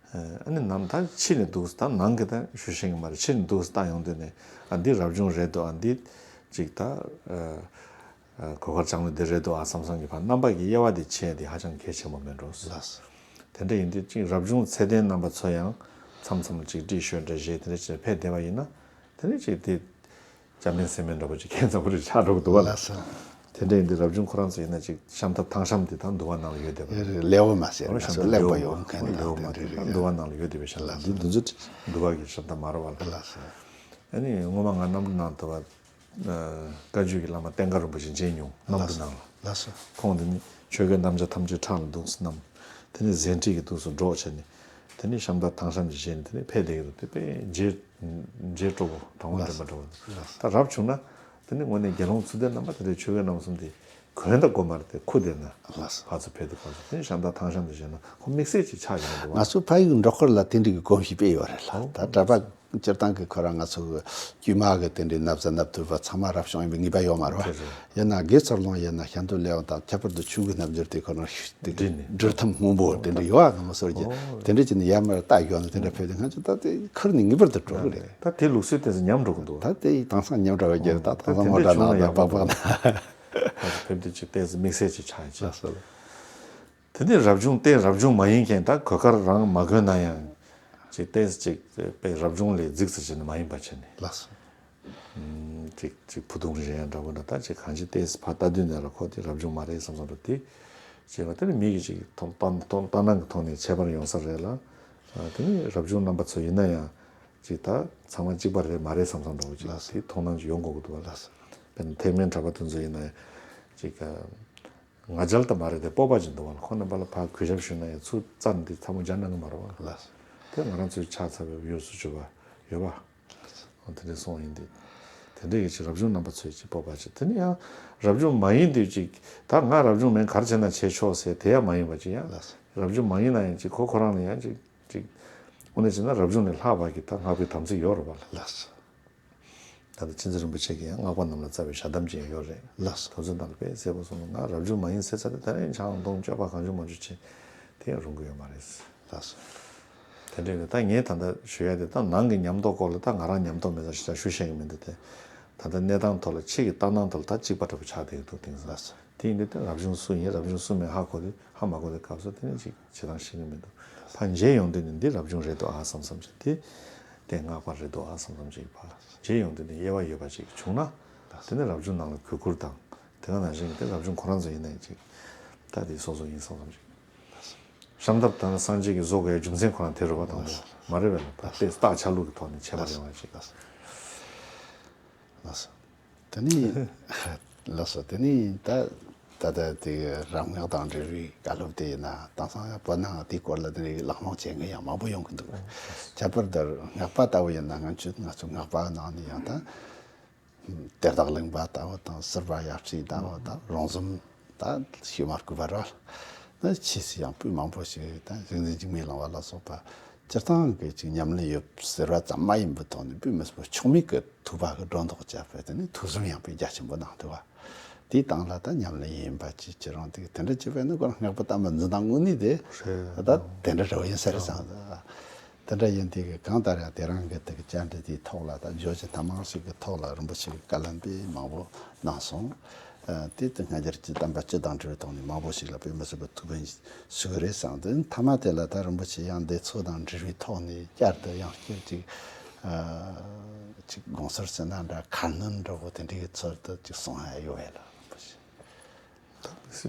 ཨ་ནི་ནང་ད་ཕྱི་ནས་འདུག་ད་ནང་གི་ད་ཞུ་ཤེས་ཀྱི་མ་རེད། ཕྱི་ནས་འདུག་ད་ཡོང་དུས་ནས་ཨ་འདི་རབ་བྱུང་རེད་འདུག་ཨ་འདི་ཅིག་ད་གོས་དཀར་ལྕང་ལོ་འདི་རེད་འདུག་ཨ་བསམ་བསམ་གྱི་བར་རྣམ་པ་གི་དབྱེ་བ་དེ་ཕྱེ་ཡ་དེ་ཧ་ཅང་གལ་ཆེན་པོ་མེད་འགྲོ། ལགས་སོ། དེ་འདྲ་ཡིན་དུས་ཅིག་རབ་བྱུང་ཚད་ལྡན་རྣམ་པ་ཚོ་ཡང་མཚམས་མཚམས་ལ་ཅིག་བཀྲིས་ཤོད་འདྲ་བྱས་དེ་འདྲ་བྱས་ཕེབས་བསྡད་པ་ཡིན་ན་དེ་ནི་ཅིག་དེ་བཅའ་མིན་སེམས་མིན་འདྲ་པོ་ཅིག་ཁྱད་མཚར་པོ་རེ་ཆགས་འགྲོ་གི་འདུག་བ་ལ། ལགས་སོ། དེ་འདྲ་ཡིན་དུས་རབ་བྱུང་ཁོ་རང་ཚོ་ཡིན་ན་ཅིག་ཤམ་ཐབས་ཐང་ཤམ་དེ་དང་འདུ་བ་ནང་ལ་ཡོད་བསྡད་པ་རེད། ལེའུ་མ་ཟེར་ན་ཤམ་ཚོ་ཐབས་གླེན་པ་ལེའུ་ཡོད་མཁན་ལེའུ་དང་མ་དེ་དེ་འདྲ་དང་འདུ་བ་ནང་ལ་ཡོད་བསྡད་པའི་ཤམ་ཐབས་འདི་འདི་ཚོ་འདུ་བ་གི་ཤམ་ཐབས་མ་རེད་བ་ལ། ལགས་སོ། ཨ་ནི་སྔོན་མ་ང་གནམ་གྲུ་ནང་དུ་བ་བཀའ་བརྒྱུད་ཀྱི་བླ་མ་བསྟན་དགའ་རིན་པོ་ཆེ་མཇལ་མྱོང་གནམ་གྲུ་ནང་ལ། ལགས་སོ། ཁོང་དེ་ནི་ཆོས་གོས་རྣམ་བྱ་ཐམས་ཅད་ཕྲག་ལ་འདུག་སེ་བསྣམས། དེ་ནི་ཟན་ཁྲིད་ཀྱི་འདུག་སེ་སྒྲོག་བྱས་ནས། དེ་ནི་ཤམ་ཐབས་ཐང་ཤམ་གྱི་བཞེས་ནས་དེ་ནི་ཕེབས་བསྡད་ཀྱི་འདུག་དེ་དཔེ་མཇལ་མཇལ་སྤྲོ་པོ་དང་བ་འདྲེན་པ་འདྲ་བོ་འདུག་ད་རབ་བྱུང་ན་དེ་ནི་དངོས་གནས་དགེ་སློང་ཚུལ་ལྡན་རྣམ་པ་དེ་འདྲའི་ཆོས་གོས་རྣམ་གསུམ་དེ་གོན་ད་དགོས་མ་རེད་དེ་ཁུར་བསྡད་ན། ལགས་སོ། ཕར་ཚུར་ཕེབས་དུས་ཁོང་ཚོ་དེ་ནི་ཤམ་ཐབས་ཐང་ཤམ་དེ་བཞེས་ན་ཁོ་དམིགས་བསལ་ཅིག་ཆགས་ཀྱི་མི་འདུག་བ། ང་ཚོ་ཕ་ཡུལ་འབྲོག་ཁུལ་ལ་དེ་འདྲའི་གི་གོམས་གཤིས་དཔེ་ཡོད་རེད་ལ། ད་གྲྭ་པ་སྤྱིར་བཏང་གི་ཁོ་རང་ང་ཚོ་གི་དཀྱུས་མ་གི་དེ་འདྲའི་ན་བཟའ་ན་བཏུས་པ་ཚང་མ་རབ་བྱུང་ཡིན་པའི་ངེས་པ་ཡོད་མ་རེད་བ། དེ་རེད། ཡིན་ན་དགེ་ཚུལ་སློང་ཡིན་ན་ཤམ་ཐབས་ལེའུ་དང་ཁྱད་པར་དུ་ཆོས་གོས་རྣམ་འགྱུར་དེ་ཁོ་རང་དེ་འདྲ་ནི་སྒྲུབ་ཐབས་སྔོན་པོ་དེ་འདྲ་ཡོད་ཨ། ང་མ་སོར་གྱི་ཨོ་དེ་འདྲ་བྱས་ནས་ཡར་མར་ལྟ་ཡོང་ན་དེ་འདྲ་ཕེབས་དུས་ང་ཚོ་ད་དེ་ཁུར་ནས་ངེས་པར་དུ་འགྲོ་གི་རེད། ད་དེ་ལུགས་སྲོལ་དེ་ཚོ་ཉམས་འགྲོ་གི་འདུག་ད་དེ་དེང་སང་ཉམས་འདྲ་བ་རྒྱབ་ད་དེང་སང་མོ་འདྲ་ནང་ད་སྦག་སྦག་ན། ཕེབས་དུས་ཅིག་ཏོག་ཙམ་དམིགས་བསལ་ཅིག་ཆགས་ཡིན་ཅིག་དེ་ནས་རབ་བྱུང་སྟེ་རབ་བྱུང་མ་ཡིན་མཁན་ད་གོས་དཀར་རང་མ་གོན་ན་ཡང་ཅིག་ཏོག་ཙམ་ཅིག་དཔེ་རབ་བྱུང་ལས་རྫིག་ཙམ་བྱས་ནས་མ་ཡིན་པ་བྱས་ནས། ལགས་སོ། ཅིག་ཅིག་ཕུ་ཐུང་རེ་ཡང་འདྲ་པོ་འདྲ་ད་ཅིག་གང་ཅི་ཏོག་ཙམ་ཕར་ལྟ་དུས་ནས་ལ་ཁོ་དེ་རབ་བྱུང་མ་རེད་བསམ་བསམ་འདྲ་དེ་བྱས་པ་དེ་ནི་མི་གི་ཅིག་མཐོང་ལྟ་མཐོང་ལྟ་སྣང་གི་ཐོག་ནས་ཁྱད་པར་ཡོང་ས་རེད་ལ། དེ་ནི་རབ་བྱུང་རྣམ་པ་ཚོ་ཡིན་ན་ཡང་ཅིག་ད་ཚང་མ་གཅིག་པ་རེད་མ་རེད་བསམ་བསམ་འདྲ་པོ་ཅིག་ལགས་སོ། དེ་མཐོང་སྣང་ཅིག་ཡོང་དགོས་ཀྱི་འདུག་བ། ལགས་སོ། དཔེར་ན་ཐེག་དམན་གྲྭ་པ་དེ་ཚོ་ཡིན་ན་ཡང་ཅིག་ང་རྒྱལ་དུ་མ་རེད་དེ་སྤོབས་པ་ཅིག་འདུག་བ་ལ། ཁོ་རྣམ་པ་ལ་ཕར་གུས་ཞབས་ཞུས་ན་ཡང་ཚུར་རྩ་ནས་དེ་ཚ་མོ་རྒྱག་གནང་གི་མ་རེད་བ། ལགས་སོ། དེ་ང་རང་ཚོའི་ཕྱག་འཚལ་བའི་ཡུལ་སུ་གྱུར་པ་ཡོད་པ། དེ་འདྲའི་སོང་ཡིན་དེ། དེ་འདྲའི་ཡིད་ཆེས་རབ་བྱུང་རྣམ་པ་ཚོའི་ཅིག་སྤོབས་པ་ཅིག་དེ་ནི་ཡང་རབ་བྱུང་མ་ཡིན་དུས་ཅིག་ད་ང་རབ་བྱུང་མིན་ག་རེ་བྱས་ན་བྱེད་ཆོག་ཟེར་དེ་ཡང་མ་ཡིན་པ་ཅིག་ཡང་། ལགས་སོ། རབ་བྱུང་མ་ཡིན་ན་ཡང་ཅིག་ཁོ་ཁོ་རང་ལ་ཡང་ཅིག་ཅིག་དངོས་གནས་བྱས་ན་རབ་བྱུང་ལས་ལྷག་པ་གི་ད་བསྔགས་པའི་དམ་ཚིག་ཡོད་རེད་བ་ལ། ལགས་སོ། ད་ལྟ་མཁྱེན་བརྩེ་རིན་པོ་ཆེ་གིས་ཡང་སྔགས་པ་རྣམས་ལ་བསྩལ་བའི་ཞལ་གདམས་ཀྱང་ཡོད་རེད། ལགས་སོ། དེ་ཚོ་ནང་ལ་དཔེ་གསལ་པོ་གསུངས་འདུག་ང་རབ་བྱུང་མ་ཡིན་ཟེར་ཚར་ཏེ་ད་རེས་ཆང་འཐུང་སྤྱོད་པ་གང་བྱུང་མང་བྱུང་བྱས་དེ་ཡང་རུང་གི་ཡོད་མ་རེད། ལགས་སོ། དེ་འདྲ་རེད། ད་ངས་ད་ལྟ་ཞུ་ཡ་དེ་ད་ནང་གི་ཉམས་རྟོགས་སྐོར་ལ་ད་ང་རང་ཉམས་རྟོགས་མེད་ཙང་ཞེ་དྲག་ཞུ་ཤེས་ཀྱི་མི་འདུག་དེ་ད་ལྟ་གནས་སྟངས་ཐོག་ལ་ཕྱི་གི་ལྟ་སྣང་ཐོག་ལ་ད་གཅིག་པ་འདྲ་པོ་ཆགས་བསྡད་ཀྱི་འདུག་དེང་སང་། ལགས་སོ། དེ་ཡིན་དུས་ད་རབ་བྱུང་སུ་ཡིན་རབ་བྱུང་སུ་མིན་ཧ་གོ་དུས་ཧ་མ་གོ་དུས་སྐབས་སུ་དེ་ནི་ཅིག་བྱེད་སྟངས་ཤེས་ཀྱི་མི་འདུག་ཕར་མཇལ་ཡོང་དུས་ནི་འདི་རབ་བྱུང་རེད་འདུག་ཨ་བསམ་བསམ་བྱས་དེ་དེ་སྔགས་པ་རེད་འདུག་ཨ་བསམ་བསམ་བྱས་ཕར་མཇལ་ཡོང་དུས་ནི་དབྱེ་བ་ཡོད་པ་ཅིག་བྱུང་ན་དེ་ནི་རབ་བྱུང་ནང་ལ་གུས་བཀུར་དང་དེ་ག་ནང་བཞིན་གྱི་དེ་རབ་བྱུང་ཁོ་རང་ཚོ་ཡིན་ནའི་ཅིག་ད་དེ་སོ་སོ་ཡིན་བསམ་བསམ་ཅིག་བྱམས་དང་སངས་རྒྱས་ཀྱི་བཟོ་དགོས་ཡ་རྒྱུ་མཚན་ཁོ་རང་དེ་རེད་བ། དང་པོ་མ་རེད་པས་ན། ད་དཔེ་རྟགས་ཆ་ལུགས་ཀྱི་ཐོག་ནས་ཁྱད་པར་ཡོང་བ་ཅིག་ལགས་སོ། དེ་ནས་ལགས་སོ། དེ་ནས་ད་ད་ལྟ་དེ་རམ་སྔགས་དང་འབྲེལ་བའི་བཀའ་སློབ་དེ་ཡིན་ན། དེང་སང་ཡང་བོད་ནང་དེའི་སྐོར་ལ་དེ་ནས་གླེང་སློང་བྱེད་མཁན་ཡང་མང་པོ་ཡོང་གི་འདུག་ཁྱད་པར་དུ་སྔགས་པ་ལྟ་བུ་ཡིན་ན། སྔོན་ཆད་ང་ཚོ་སྔགས་པ་ནང་ནས་ཡང་ད་གཏེར་བདག་གླིང་པ་ལྟ་བུ་དང་། ཟུར་པ་ཡབ་སྲས་ལྟ་བུ་དང་། རོང་ཟོམ་ད་ཤུལ་མ་སྐུ་པར་བ་ནི་ཆོས་སུ་ཡང་པོད་མང་པོ་ཞིག་ད་རིག་འཛིན་འཇིགས་མེད་གླིང་པ་ལ་སོགས་པ་སྤྱིར་བཏང་གི་ཅིག་ཉམས་ལེན་ཡོད་ཟེར་བ་ཙམ་མ་ཡིན་པའི་ཐོག་ནས། དཔེ་མི་སྲིད་པ་ཆོག་མེད་ཀྱི་ཐུགས་པ་གི་སྒྲོ་འདོགས་བཅད་པའི་དེ་ནས་ཐུགས་བསམ་ཡང་པོ་རྒྱ་ཆེན་པོ་གནང་འདུག་བ། དེའི་སྟེང་ལ་ད་ཉམས་ལེན་ཡིན་པ་ཅིག་ཁྱེད་རང་དེ་དེ་འདྲ་བྱས་པས་ན། ཁོ་རང་སྔགས་པ་དམ་པ་འཛིན་སྟངས་དངོས་གནས་དེ་རེད། ད་དེ་འདྲ་འདྲ་བོ་ཡིན་ས་རེད་བསམ། དེ་འདྲ་ཡིན་དུས་ཀྱི་གང་ལྟར་ཡང་དེ་རིང་གི་དེ་གི་བཅར་འདྲི་དེའི་ཐོག་ལ། ད་བརྗོད་གཞི་སྣ་མང་ཞིག་གི་ཐོག་ལ་རིན་པོ་ཆེ་གིས་བཀའ་སློབ་དཔེ་མང་པོ་གནང་སོང་། ཨ། དེ་དེ་སྔ་འགྱུར་གྱི་བསྟན་པ་སྤྱི་དང་འབྲེལ་བའི་ཐོག་ནས་མང་པོ་ཞིག་ལ་དཔེ་མི་སྲིད་པའི་ཐུགས་ཕན་གསོས་རེད་བསམ། དེ་མཐའ་མ་དེ་ལ་ད་རིན་པོ་ཆེ་ཡང་འདི་ཚོ་དང་འབྲེལ་བའི་ཐོག་ནས་བསྐྱར་དུ་ཡང་བསྐྱར་ཅིག་ཨ། ཅིག་དགོངས་ཚུལ་ཟེར་ན་འདྲ། ཁ་སྣོན་འདྲ་བོ་དེ་འདྲའི་ཚུལ་དུ་ཅིག་གསུང་ཡ་ཡོད་པས་ལ། རིན་པོ་ཆེ།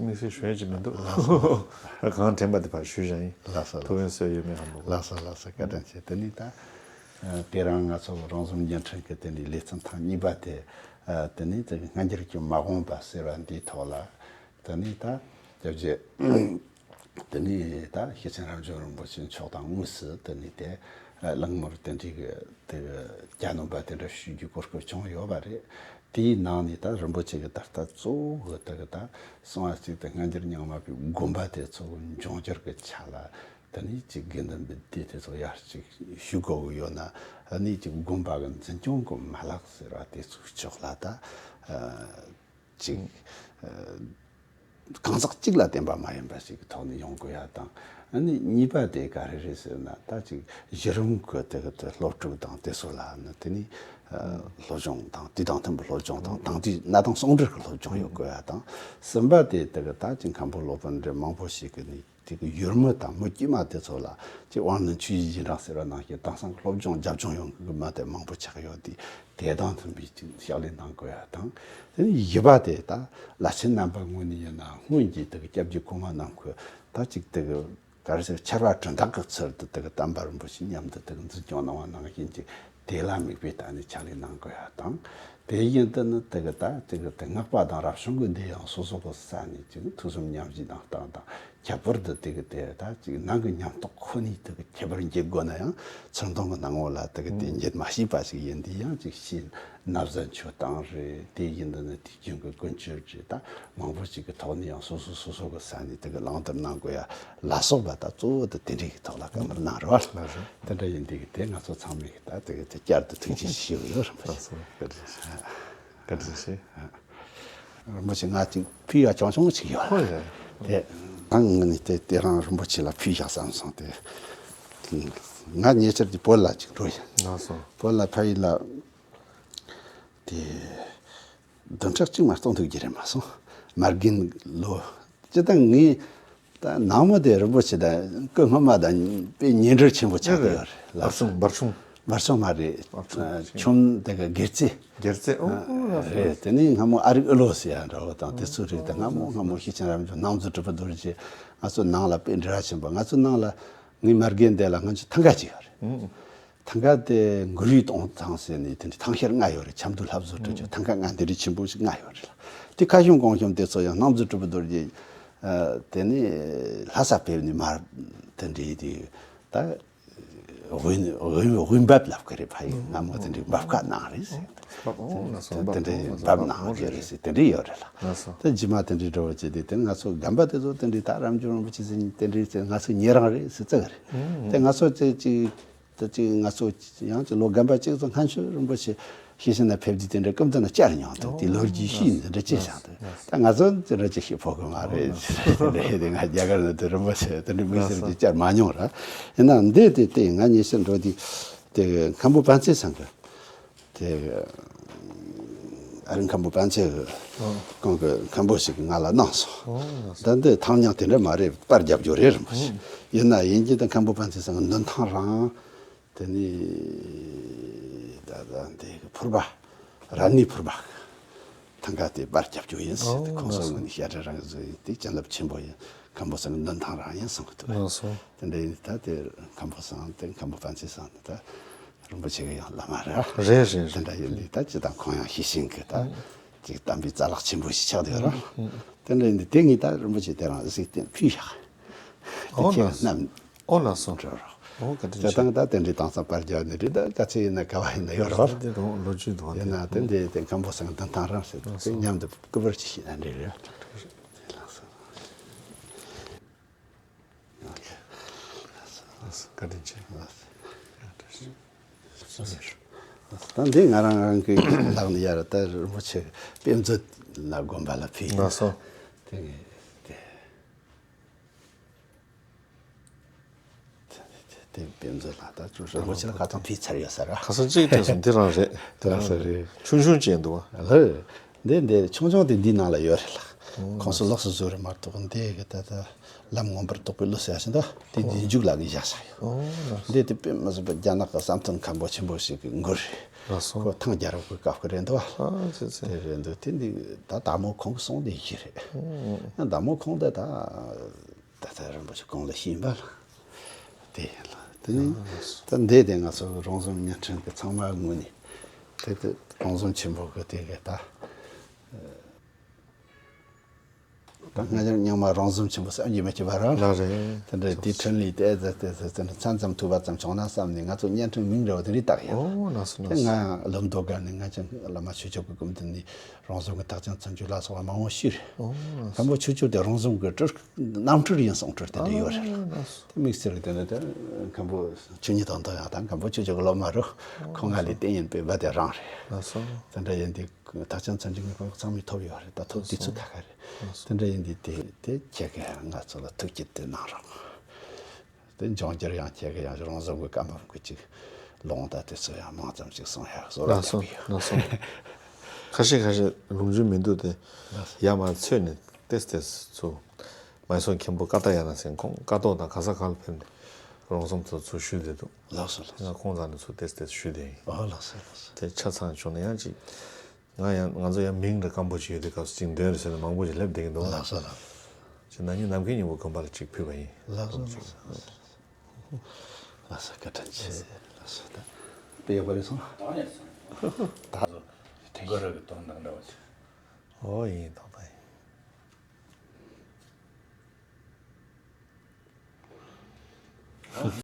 དམིགས་བསལ་དམིགས་བསལ་ཞུ་ཡ་ཅིག་མི་འདུག་གང་དྲན་པ་དེ་ཕར་ཞུས་བཞག་ཡིན། ལགས་སོ། ཐུགས་ཕན་གསོས་ཡོད་མེད་ཧ་མ་གོ། ལགས་སོ། ལགས་སོ། བཀའ་དྲིན་ཆེ། དེ་ནས་ད་ཨ། དེ་རིང་ང་ཚོ་རོང་ཟོམ་བརྙན་འཕྲིན་གྱི་དེ་ནས་ལེ་ཚན་ཐེངས་གཉིས་པ་དེ། ཨ། དེ་ནས་དེ་སྔ་འགྱུར་གྱི་མ་འོངས་པ་ཟེར་བ་འདིའི་ཐོག་ལ། དེ་ནས་ད་སྐྱབས་རྗེ། དེ་ནས་ད་ཤེར་ཕྱིན་རབ་འབྱམས་རིན་པོ་ཆེ་མཆོག་དང་དངོས་སུ་དེ་ནས་དེ་གླེང་མོལ་དེ་འདྲའི་གི་དེ་གི་གྱ་ནོམ་པ་དེ་འདྲ་ཞུ་རྒྱུའི་གོ་སྐབས་བྱུང་ཡོད་པ་རེད། དེའི་ནང་ནས་ད་རིན་པོ་ཆེ་གིས་ད་ལྟ་གཙོ་བོ་གི་དེ་གི་ད་གསང་བ་གཅིག་དང་སྔ་འགྱུར་རྙིང་མ་པའི་དགོན་པ་དེ་ཚོ་འབྱུང་འགྱུར་གྱི་ཆ་ལ། དེ་ནས་ཅིག་དགེ་འདུན་པའི་སྡེ་དེ་ཚོ་ཡར་ཅིག་ཞུ་དགོས་ཀྱི་ཡོད་ན། ཨ་ནི་ཅིག་དགོན་པ་གི་འཛིན་སྐྱོང་གི་མ་ལག་ཟེར་བ་དེ་ཚོའི་ཕྱོགས་ལ་ད་ཨ། ཅིག་ཨ། གང་ཟག་གཅིག་ལ་བརྟེན་པ་མ་ཡིན་པ་ཞིག་གི་ཐོག་ནས་ཡོང་དགོས་ཡ་དང་། ཨ་ནི་གཉིས་པ་དེ་ག་རེ་རེད་ཟེར་ན། ད་ཅིག་གཞི་རིམ་གྱི་དེ་གི་དེ་སློབ་ཕྲུག་དང་དེ་ཚོ་ལ་ནི་དེ་ནས་ཨ། སློབ་སྦྱོང་དང་། དུས་དང་མཐུན་པའི་སློབ་སྦྱོང་དང་། དེང་དུས་གནས་སྟངས་ཟུང་འབྲེལ་གྱི་སློབ་སྦྱོང་ཡོང་དགོས་ཡ་དང་། གསུམ་པ་དེ་དེ་གི་ད་ཅིག་མཁན་པོ་སློབ་དཔོན་འདྲ་མང་པོ་ཞིག་གིས་ནི་དེ་གི་ཡུལ་མི་དང་མི་དཀྱུས་མ་དེ་ཚོ་ལ་ཅིག་དབང་རྣོན་ཆོས་བཞིའི་རྗེས་འབྲང་ཟེར་བ་ནང་བཞིན་དེང་སང་གི་སློབ་སྦྱོང་རྒྱབ་ལྗོངས་ཡོང་གི་མི་དེ་མང་པོ་ཆགས་ཡོད་དུས། དེ་དང་མཐུན་པའི་ཅིག་ཕྱག་ལས་གནང་དགོས་ཡ་དང་། དེ་ནས་བཞི་པ་དེ་ད་བླ་ཆེན་རྣམ་པ་ངོས་ནས་ཡིན་ན། སྔོན་གྱི་དེ་གི་སྐྱབས་རྗེ་གོང་མ་རྣམས་ཀྱིས་ད་ཅིག་དེ་གི་ག་རེ་ཟེར། ཆར་པ་གྲུ་འདེགས་ཀྱི་ཚུལ་དུ་དེ་གི་དམ་པ་རིན་པོ་ཆེ་མཉམ་དུ་དེ་གི་འཛིན་སྐྱོང་གནང་བ་ནང་བཞིན་གྱི་དེ་ལ་དམིགས་པའི་ཐོག་ནས་ཕྱག་ལས་གནང་དགོས་ཡ་དང་། དེ་བཞིན་དུ་ནི་དེ་གི་ད་དེ་གི་དེ་སྔགས་པ་དང་རབ་བྱུང་གི་སྡེ་ཡང་སོ་སོ་གི་ས་ནས་ཅིག་ཐུགས་བསམ་ཉམས་བཞེས་གནང་སྟངས་དང་། ཁྱད་པར་དུ་དེ་གི་དེ་ད་ཅིག་ནང་གི་ཉམས་རྟོགས་ཁོ་ནས་དེ་གི་ཁྱད་པར་འབྱེད་དགོས་ན་ཡང་། ཚུར་མཐོང་གི་སྣང་ངོ་ལ་དེ་གི་དེ་ཨང་འབྱེད་མ་ཤེས་པ་ཞིག་ཡིན་དུས་ཡང་ཅིག་ཤེས། ན་བཟའ་མཆོད་སྟངས་རེད། དེ་བཞིན་དུ་ནི་དུས་རྒྱུན་གྱི་ཀུན་སྤྱོད་རེད། ད་མང་པོ་ཞིག་གི་ཐོག་ནས་ཡང་སོ་སོ་སོ་སོ་གི་ས་ནས་དེ་གི་བླང་དོར་གནང་དགོས་ཡ་ལ་སོགས་པ། ད་གཙོ་བོ་དེ་དེ་འདྲའི་གི་ཐོག་ལ་བཀའ་མོལ་གནང་རེད་བ། ལགས་སོ། དེ་འདྲ་ཡིན་དུས་གི་དེ་ང་ཚོ་ཚང་མས་གི་ད་དེ་གི་དེ་བསྐྱར་དུ་ཐུགས་རྗེ་ཆེ་ཞུ་གི་ཡོད། རིན་པོ་ཆེ། ལགས་སོ། བཀའ་དྲིན་ཆེ། བཀའ་དྲིན་ཆེ། རིན་པོ་ཆེ། ང་ཅིག་ཕུལ་ཡ་ཆུང་ཆུང་ཅིག་ཡོད། ཧོ་ཡ། དེ་ང་ངོས་ནས་དེ་དེ་རང་རིན་པོ་ཆེ་ལ་ཕུལ་བཞག་བསམ་སོང་། དེ་ང་ཉེ་ཆར་གྱི་བོད་ལ་ཅིག་འགྲོ་ཡིན། ལགས་སོ། བོད་ལ་ཕ་ཡུལ་ལ་དེ་བདུན་ཕྲག་གཅིག་མ་གཏོགས་འདུག་རྒྱུ་རེད་མ་སོང་། མ་རྒན་ལོ་སྤྱིར་བཏང་ངས་ད་ནང་མི་དེ་རིན་པོ་ཆེ་དང་སྐུ་སྔོན་མ་དང་དཔེ་ཉེ་འབྲེལ་ཆེན་པོ་ཆགས་བསྡད་ཡོད་རེད། ལགས་སོ། འབར་ཆུང་། འབར་ཆུང་མ་རེད། འབར་ཆུང་ཨ། ཆུང་དེ་གི་སྒེར་རྩེ། སྒེར་རྩེ། ཨོ། ཨོ། ལགས་སོ། རེད། དེ་ནས་སྔ་མོ་ཨ་རིག་ཨུ་ལོ་ཟེར་ཡ་འདྲ་བོ་དང་དེ་ཚོ་རེད། ད་སྔ་མོ་སྔ་མོ་ཤེར་ཕྱིན་རབ་འབྱམས་རྣམ་རྫོགས་གྲུབ་པ་རྡོ་རྗེ་ང་ཚོ་ནང་ལ་དཔེ་འབྲེལ་བ་ཆེན་པོ། ང་ཚོ་ནང་ལ་ངའི་མ་རྒན་དེ་ལ་སྔོན་ཆད་ཐང་ག་ཅིག་ཡོད་རེད། ཨང་། ཐང་ག་དེ་མགུར་བའི་གཏོང་ཐང་ཟེར་ནས་དེ་འདྲའི་ཐང་ཤེར་ལྔ་ཡོད་རེད། ཆབ་མདོ་ལྷ་བཟོ་གྲྭ་ཆོག་ཐང་ག་ལྔ་དེ་འདྲའི་ཆེན་པོ་ཞིག་ལྔ་ཡོད་རེད་ལ། དེ་ཁ་ཤོང་གོང་ཤོང་དེ་ཚོ་ཡང་རྣམ་རྫོགས་གྲུབ་པ་རྡོ་རྗེ་ཨ། དེ་ནས་ལྷ་ས་ཕེབས་ནས་མར་དེ་འདྲའི་དེ་ད། དབུས་དབུས་དབུས་འབབ་ལབ་ཀྱི་རེད། ཕ་ཡུལ་སྔ་མོ་དེ་འདྲའི་འབབ་ཁ་ནང་རེད་ཟེར། འབབ། ཨོ། ལགས་སོ། དེ་འབབ། འདྲའི་ཨོ། ལགས་སོ། འབབ་ནང་ཡོད་རེད་ཟེར། དེ་འདྲའི་ཡོད་རེད་ལ། ལགས་སོ། དེ་རྗེས་མ་དེ་འདྲའི་འགྲོ་བ་བྱས་ཏེ། དེ་ང་ཚོ་རྒན་པ་དེ་ཚོ་དེ་འདྲའི་ད་རབ་འབྱམས་རིན་པོ་ཆེ་ཟེར་མཁན་དེ་འདྲའི་ཟེར། ང་ཚོ་ཉེ་རང་རེད་ཟེར་ཙག་རེད། ཨང་། དེ་ང་ཚོ་ཅིག་ཅིག་དེ་ཅིག་ང་ཚོ་ཡང་ཅིག་ལོ་རྒན་པ་ཅིག་ཚོ་སྔ་ཕྱི་རིན་པོ་ཆེ་ཤེར་ཕྱིན་ན་ཕེབས་དུས་དེ་འདྲ་སྐུ་མདུན་ན་བཅར་མྱོང་། དེ་དེ་ལོ་རྒྱུས་ཤིག་འདི་འདྲ་ཅིག་བྱུང་། དེ་ད་ང་ཚོ་དེ་འདྲ་ཅིག་ཤེས་ཕོད་གི་མ་རེད། དེ་འདྲ་དེ་ང་རྒྱ་གར་ནས་དེ་རིན་པོ་ཆེ་དེ་འདྲ་དམིགས་བསལ་ཅིག་བཅར་མ་མྱོང་ར། ཡིན་ན་འདི་དེ་དེ་ང་ཉེ་ཆར་འགྲོ་དུས་དེ་མཁན་པོ་པཎ་ཆེན་ཚང་གི་དེ་ཨ་རི་མཁན་པོ་པཎ་ཆེན་གི་ཁོང་གི་མཁན་པོ་ཞིག་ང་ལ་གནང་སོང་། ཨོ། ད་འདི་ཐང་ཉང་དེ་འདྲ་མ་རེད། པར་རྒྱབ་རྒྱུ་རེད། རིན་པོ་ཆེ། ཨང་། ཡིན་ན་ཡིན་གྱི་ད་མཁན་པོ་པཎ་ཆེན་ཚང་གི་མདུན་ཐང་རང་། དེ་ནས་ད་ལྟ་འདི་གི་ཕུར་པ། ར་ནི་ཕུར་པ་གི་ཐང་ག་དེ་པར་རྒྱབ་རྒྱུ་ཡིན་ཟེར་ཏེ། ཨོ། ཁོང་ཚོ་ལགས་སོ། ངོས་ནས་ཤ་ཁྲ་རང་བཟོ་ཡིན་དེ་བྱིན་རླབས་ཆེན་པོ་ཡིན། མཁན་པོ་ཚང་གི་མདུན་ཐང་རང་ཡིན་གསུང་གི་འདུག་ལགས་སོ། དེ་འདྲ་ཡིན་ད་དེ་མཁན་པོ་ཚང་དེ་མཁན་པོ་པཎ་ཆེན་ཚང་ནི་ད་རིན་པོ་ཆེ་གི་ཡང་བླ་མ་རེད། རེད་རེད་དེ་རེད། འདྲ་ཡིན་དུས་ད་ཅི་དང་ཁོང་ཡང་ཤེས་བཞིན་གི་ད་ཅིག་དམ་པའི་རྩ་ལག་ཆེན་པོ་ཞིག་ཆགས་བསྡད་རོགས། དེ་འདྲ་ཡིན་དུས་དེ་ངས་ད་རིན་པོ་ཆེ་དེ་རང་གཟིགས་བསྟན་ཕུལ་བཞག་ཨོ་དེ་ཁྱེད་ལགས་སོ། རྣམས་ཨོ་ལགས་སོ། འགྲོ་རོགས། ཨོ་བཀའ་དྲིན་ཆེ། ད་ད་ལྟ་དེ་འདྲའི་དྭངས་གཙང་པར་རྒྱག་ནི་རེད། ད་ག་ཚོད་ཡིན་ན་ག་བ་ཡིན་ན་ཡོད་རོགས། དེ་རང་ལོ་རྒྱུས་འདུག་བ། ཡིན་ན་དེ་འདྲའི་དེ་མཁན་པོ་ཚང་གི་མདུན་ཐང་རང་ཟེར་དེ་མཉམ་དུ་སྐུ་པར་ཅིག་ཤེས་ན་འགྲིག་རེད། བཀའ་དྲིན་ཆེ། ད་འདི་ང་རང་རང་གི་ལག་ནས་ཡར་ད་རིན་པོ་ཆེ་དཔེ་མཛོད་ལ་དགོན་པ་ལ་ཕུལ་ཡིན། ལགས་སོ། དེ་དེ་དེ་དཔེ་མཛོད་ལ་ད་ཅུང་རིན་པོ་ཆེ་ལ་ཁ་ཚང་ཕུལ་ཚར་ཡོད་ས་ར། ཁ་སང་གཅིག་སྤྲད་སོང་འདི་རང་རེད། དེ་རང་ས་རེད། ཆུང་ཆུང་ཅན་འདུག་བ། ལགས། འདི་འདི་ཆུང་ཆུང་དེ་འདི་ནང་ལ་ཡོད་རེད་ལགས། ཁོང་ཚོ་ལོགས་སུ་བཟོས་རེད་མ་གཏོགས་འདི་གི་ད་ད་ལམ་མངོན་པར་རྟོགས་པའི་བློ་ཟེར་ཡ་ཞིག་འདུག་དེ་འདི་མཇུག་ལ་གི་བཞག་ས་ཡོད། འདི་དེ་དཔེ་མི་སྲིད་པ་རྒྱ་ནག་གི་བསམ་གཏན་མཁན་པོ་ཆེན་པོ་ཞིག་གི་མགུར་རེད། ལགས་སོ། ཁོ་ཐང་རྒྱལ་རབས་ཀྱི་སྐབས་ཀྱི་རེད་འདུག་བ། ཨ་ཙི་ཙི། དེ་རེད་འདུག་དེ་འདི་ད་ད་མོ་ཁོང་གི་གསུང་དེ་ཡིན་རེད། ད་མོ་ཁོང་དེ་ད། ད་ལྟ་རིན་པོ་ཆེ་གོང་ལ་ཤེས་པ་ལ། དེ་ཡིན་ལ་དེ་ནི་ད་འདི་དེ་ང་ཚོ་རོང་ཟོམ་བརྙན་འཕྲིན་གྱི་ཚང་མ་ངོས་ནས་དེ་དེ་རོང་ཟོམ་ཆེན་པོ་གི་དེ་གི་ད་ད་ང་ཡང་རྙིང་མ་རོང་ཟོམ་ཆེན་པོ་ཟེར་རྒྱུ་མེད་ཀྱི་བར་ལ་རེད། དེ་འདྲ་དེ་འཕྲིན་ལས་དེ་ཟེར་དེ་ཟེར་དེ་འདྲ་མཚམས་མཚམས་ཐུག་པ་ཙམ་བྱུང་ན་བསམ་ནས་ང་ཚོ་བརྙན་འཕྲིན་མིང་རེ་བ་དེ་རིགས་བཏགས་ཡོད། ཨོ་ལགས་སོ་དེ་ལགས་སོ། ང་ལམ་མདོ་སྒར་ནས་ང་ཅང་བླ་མ་ཆོས་སྐྱོང་གི་སྐུ་མདུན་ནས། རོང་ཟོམ་གྱི་ཐེག་ཆེན་བཙན་སྐྱོགས་ལ་སོགས་པ་མང་བོ་ཞིག་རེད། ཨོ། མཁན་པོ་ཆོས་སྐྱོང་དེ་རོང་ཟོམ་གྱི་སྤྲུལ་རྣམ་སྤྲུལ་ཡིན་གསུང་སྤྲུལ་དེ་འདྲ་ཡོད་རེད། ཨོ། དེ་དམིགས་བསལ་གྱི་དེ་ནི་དེ་མཁན་པོ་ཆོས་ཉིད་དང་དོན་ཡང་དང་མཁན་པོ་ཆོས་སྐྱོང་གི་སློབ་མ་རུ་ཁོང་ང་ལས་བསྟན་ཡིན་པའི་བ་དེ་རང་རེད། ལགས་སོ། དེ་འདྲ་ཡིན་དུས་ཐེག་ཆེན་བཙན་སྐྱོགས་ངས་ཁོང་ཚང་མས་ཐོབ་ཡོད་རེད། ད་ཐོབ་དུས་ཚོད་ཁ་ཁ་རེད། དེ་འདྲ་ཡིན་དུས་དེ་དེ་ཁྱེད་ཀྱིས་ང་ཚོ་ལ་ཐུགས་བསྐྱེད་དེ་གནང་རོགས། དེ་འབྱུང་འགྱུར་ཡང་ཁྱེད་ཀྱི་ཡང་རོང་ཟོམ་གྱི་བཀའ་འབུམ་གྱི་ཅིག་ལུང་དང་དེ་ཚོ་ཡང་མང་ཙམ་ཅིག་གསུང་ཡག་གསོལ་རས་ལགས་སོ། བཏབ་ཡོད། ལགས་སོ། ཁ་ཤས་ཁ་ཤས་ལུང་རྒྱུན་མི་འདུག་སྟེ། ལགས་སོ། ཡར་མར་འཚོལ་ནས་ཏེས་ཏེས་ཚུར་མ་སོང་མཁན་པོ་ཀ་ཏ་ཡ་ན་ཟེར་ཁོང་ཀ་ཏོ་དང་ག་ས་ག་ལ་ཕེབས་ནས་རོང་ཟོམ་ཚོ་ཚུར་ཞུས་བསྡད་འདུག་ལགས་སོ་ལགས་སོ། ང་ཁོང་རྩ་ནས་ཚུར་ཏེས་ཏེས་ཞུས་བསྡད་ཡིན། ཨོ་ལགས་སོ་ལགས་སོ། དེ་ཆ་ཚང་བྱུང་ན་ཡང་ཅིག་ང་ཡང་ང་ཚོ་ཡང་མིང་རེ་སྐམ་པོ་ཅིག་ཡོད་དུས་སྐབས་སུ་ཅིག་འདོན་རེ་ཟེར་ན་མང་པོ་ཅིག་སླེབས་བསྡད་ཀྱི་འདུག་ལགས་སོ་ལགས་སོ། ཅིག་ན་ནིང་ནམ་མཁའི་སྙིང་པོ་དགོན་པ་ལ་ཅིག་ཕུལ་བ་ཡིན། ལགས་སོ་ལགས་སོ། ལགས་སོ་བཀའ་དྲིན་ཆེ། ལགས་སོ་ད་དཔེ་ཡག་པོ་རེད་སོང་། ད་ནས་སོང་། ད་གོ་ར་གི་དོན་དང་འདྲ་བ་ཅིག་ཨོ་ཡིན་ཐོག་ད་ཡིན།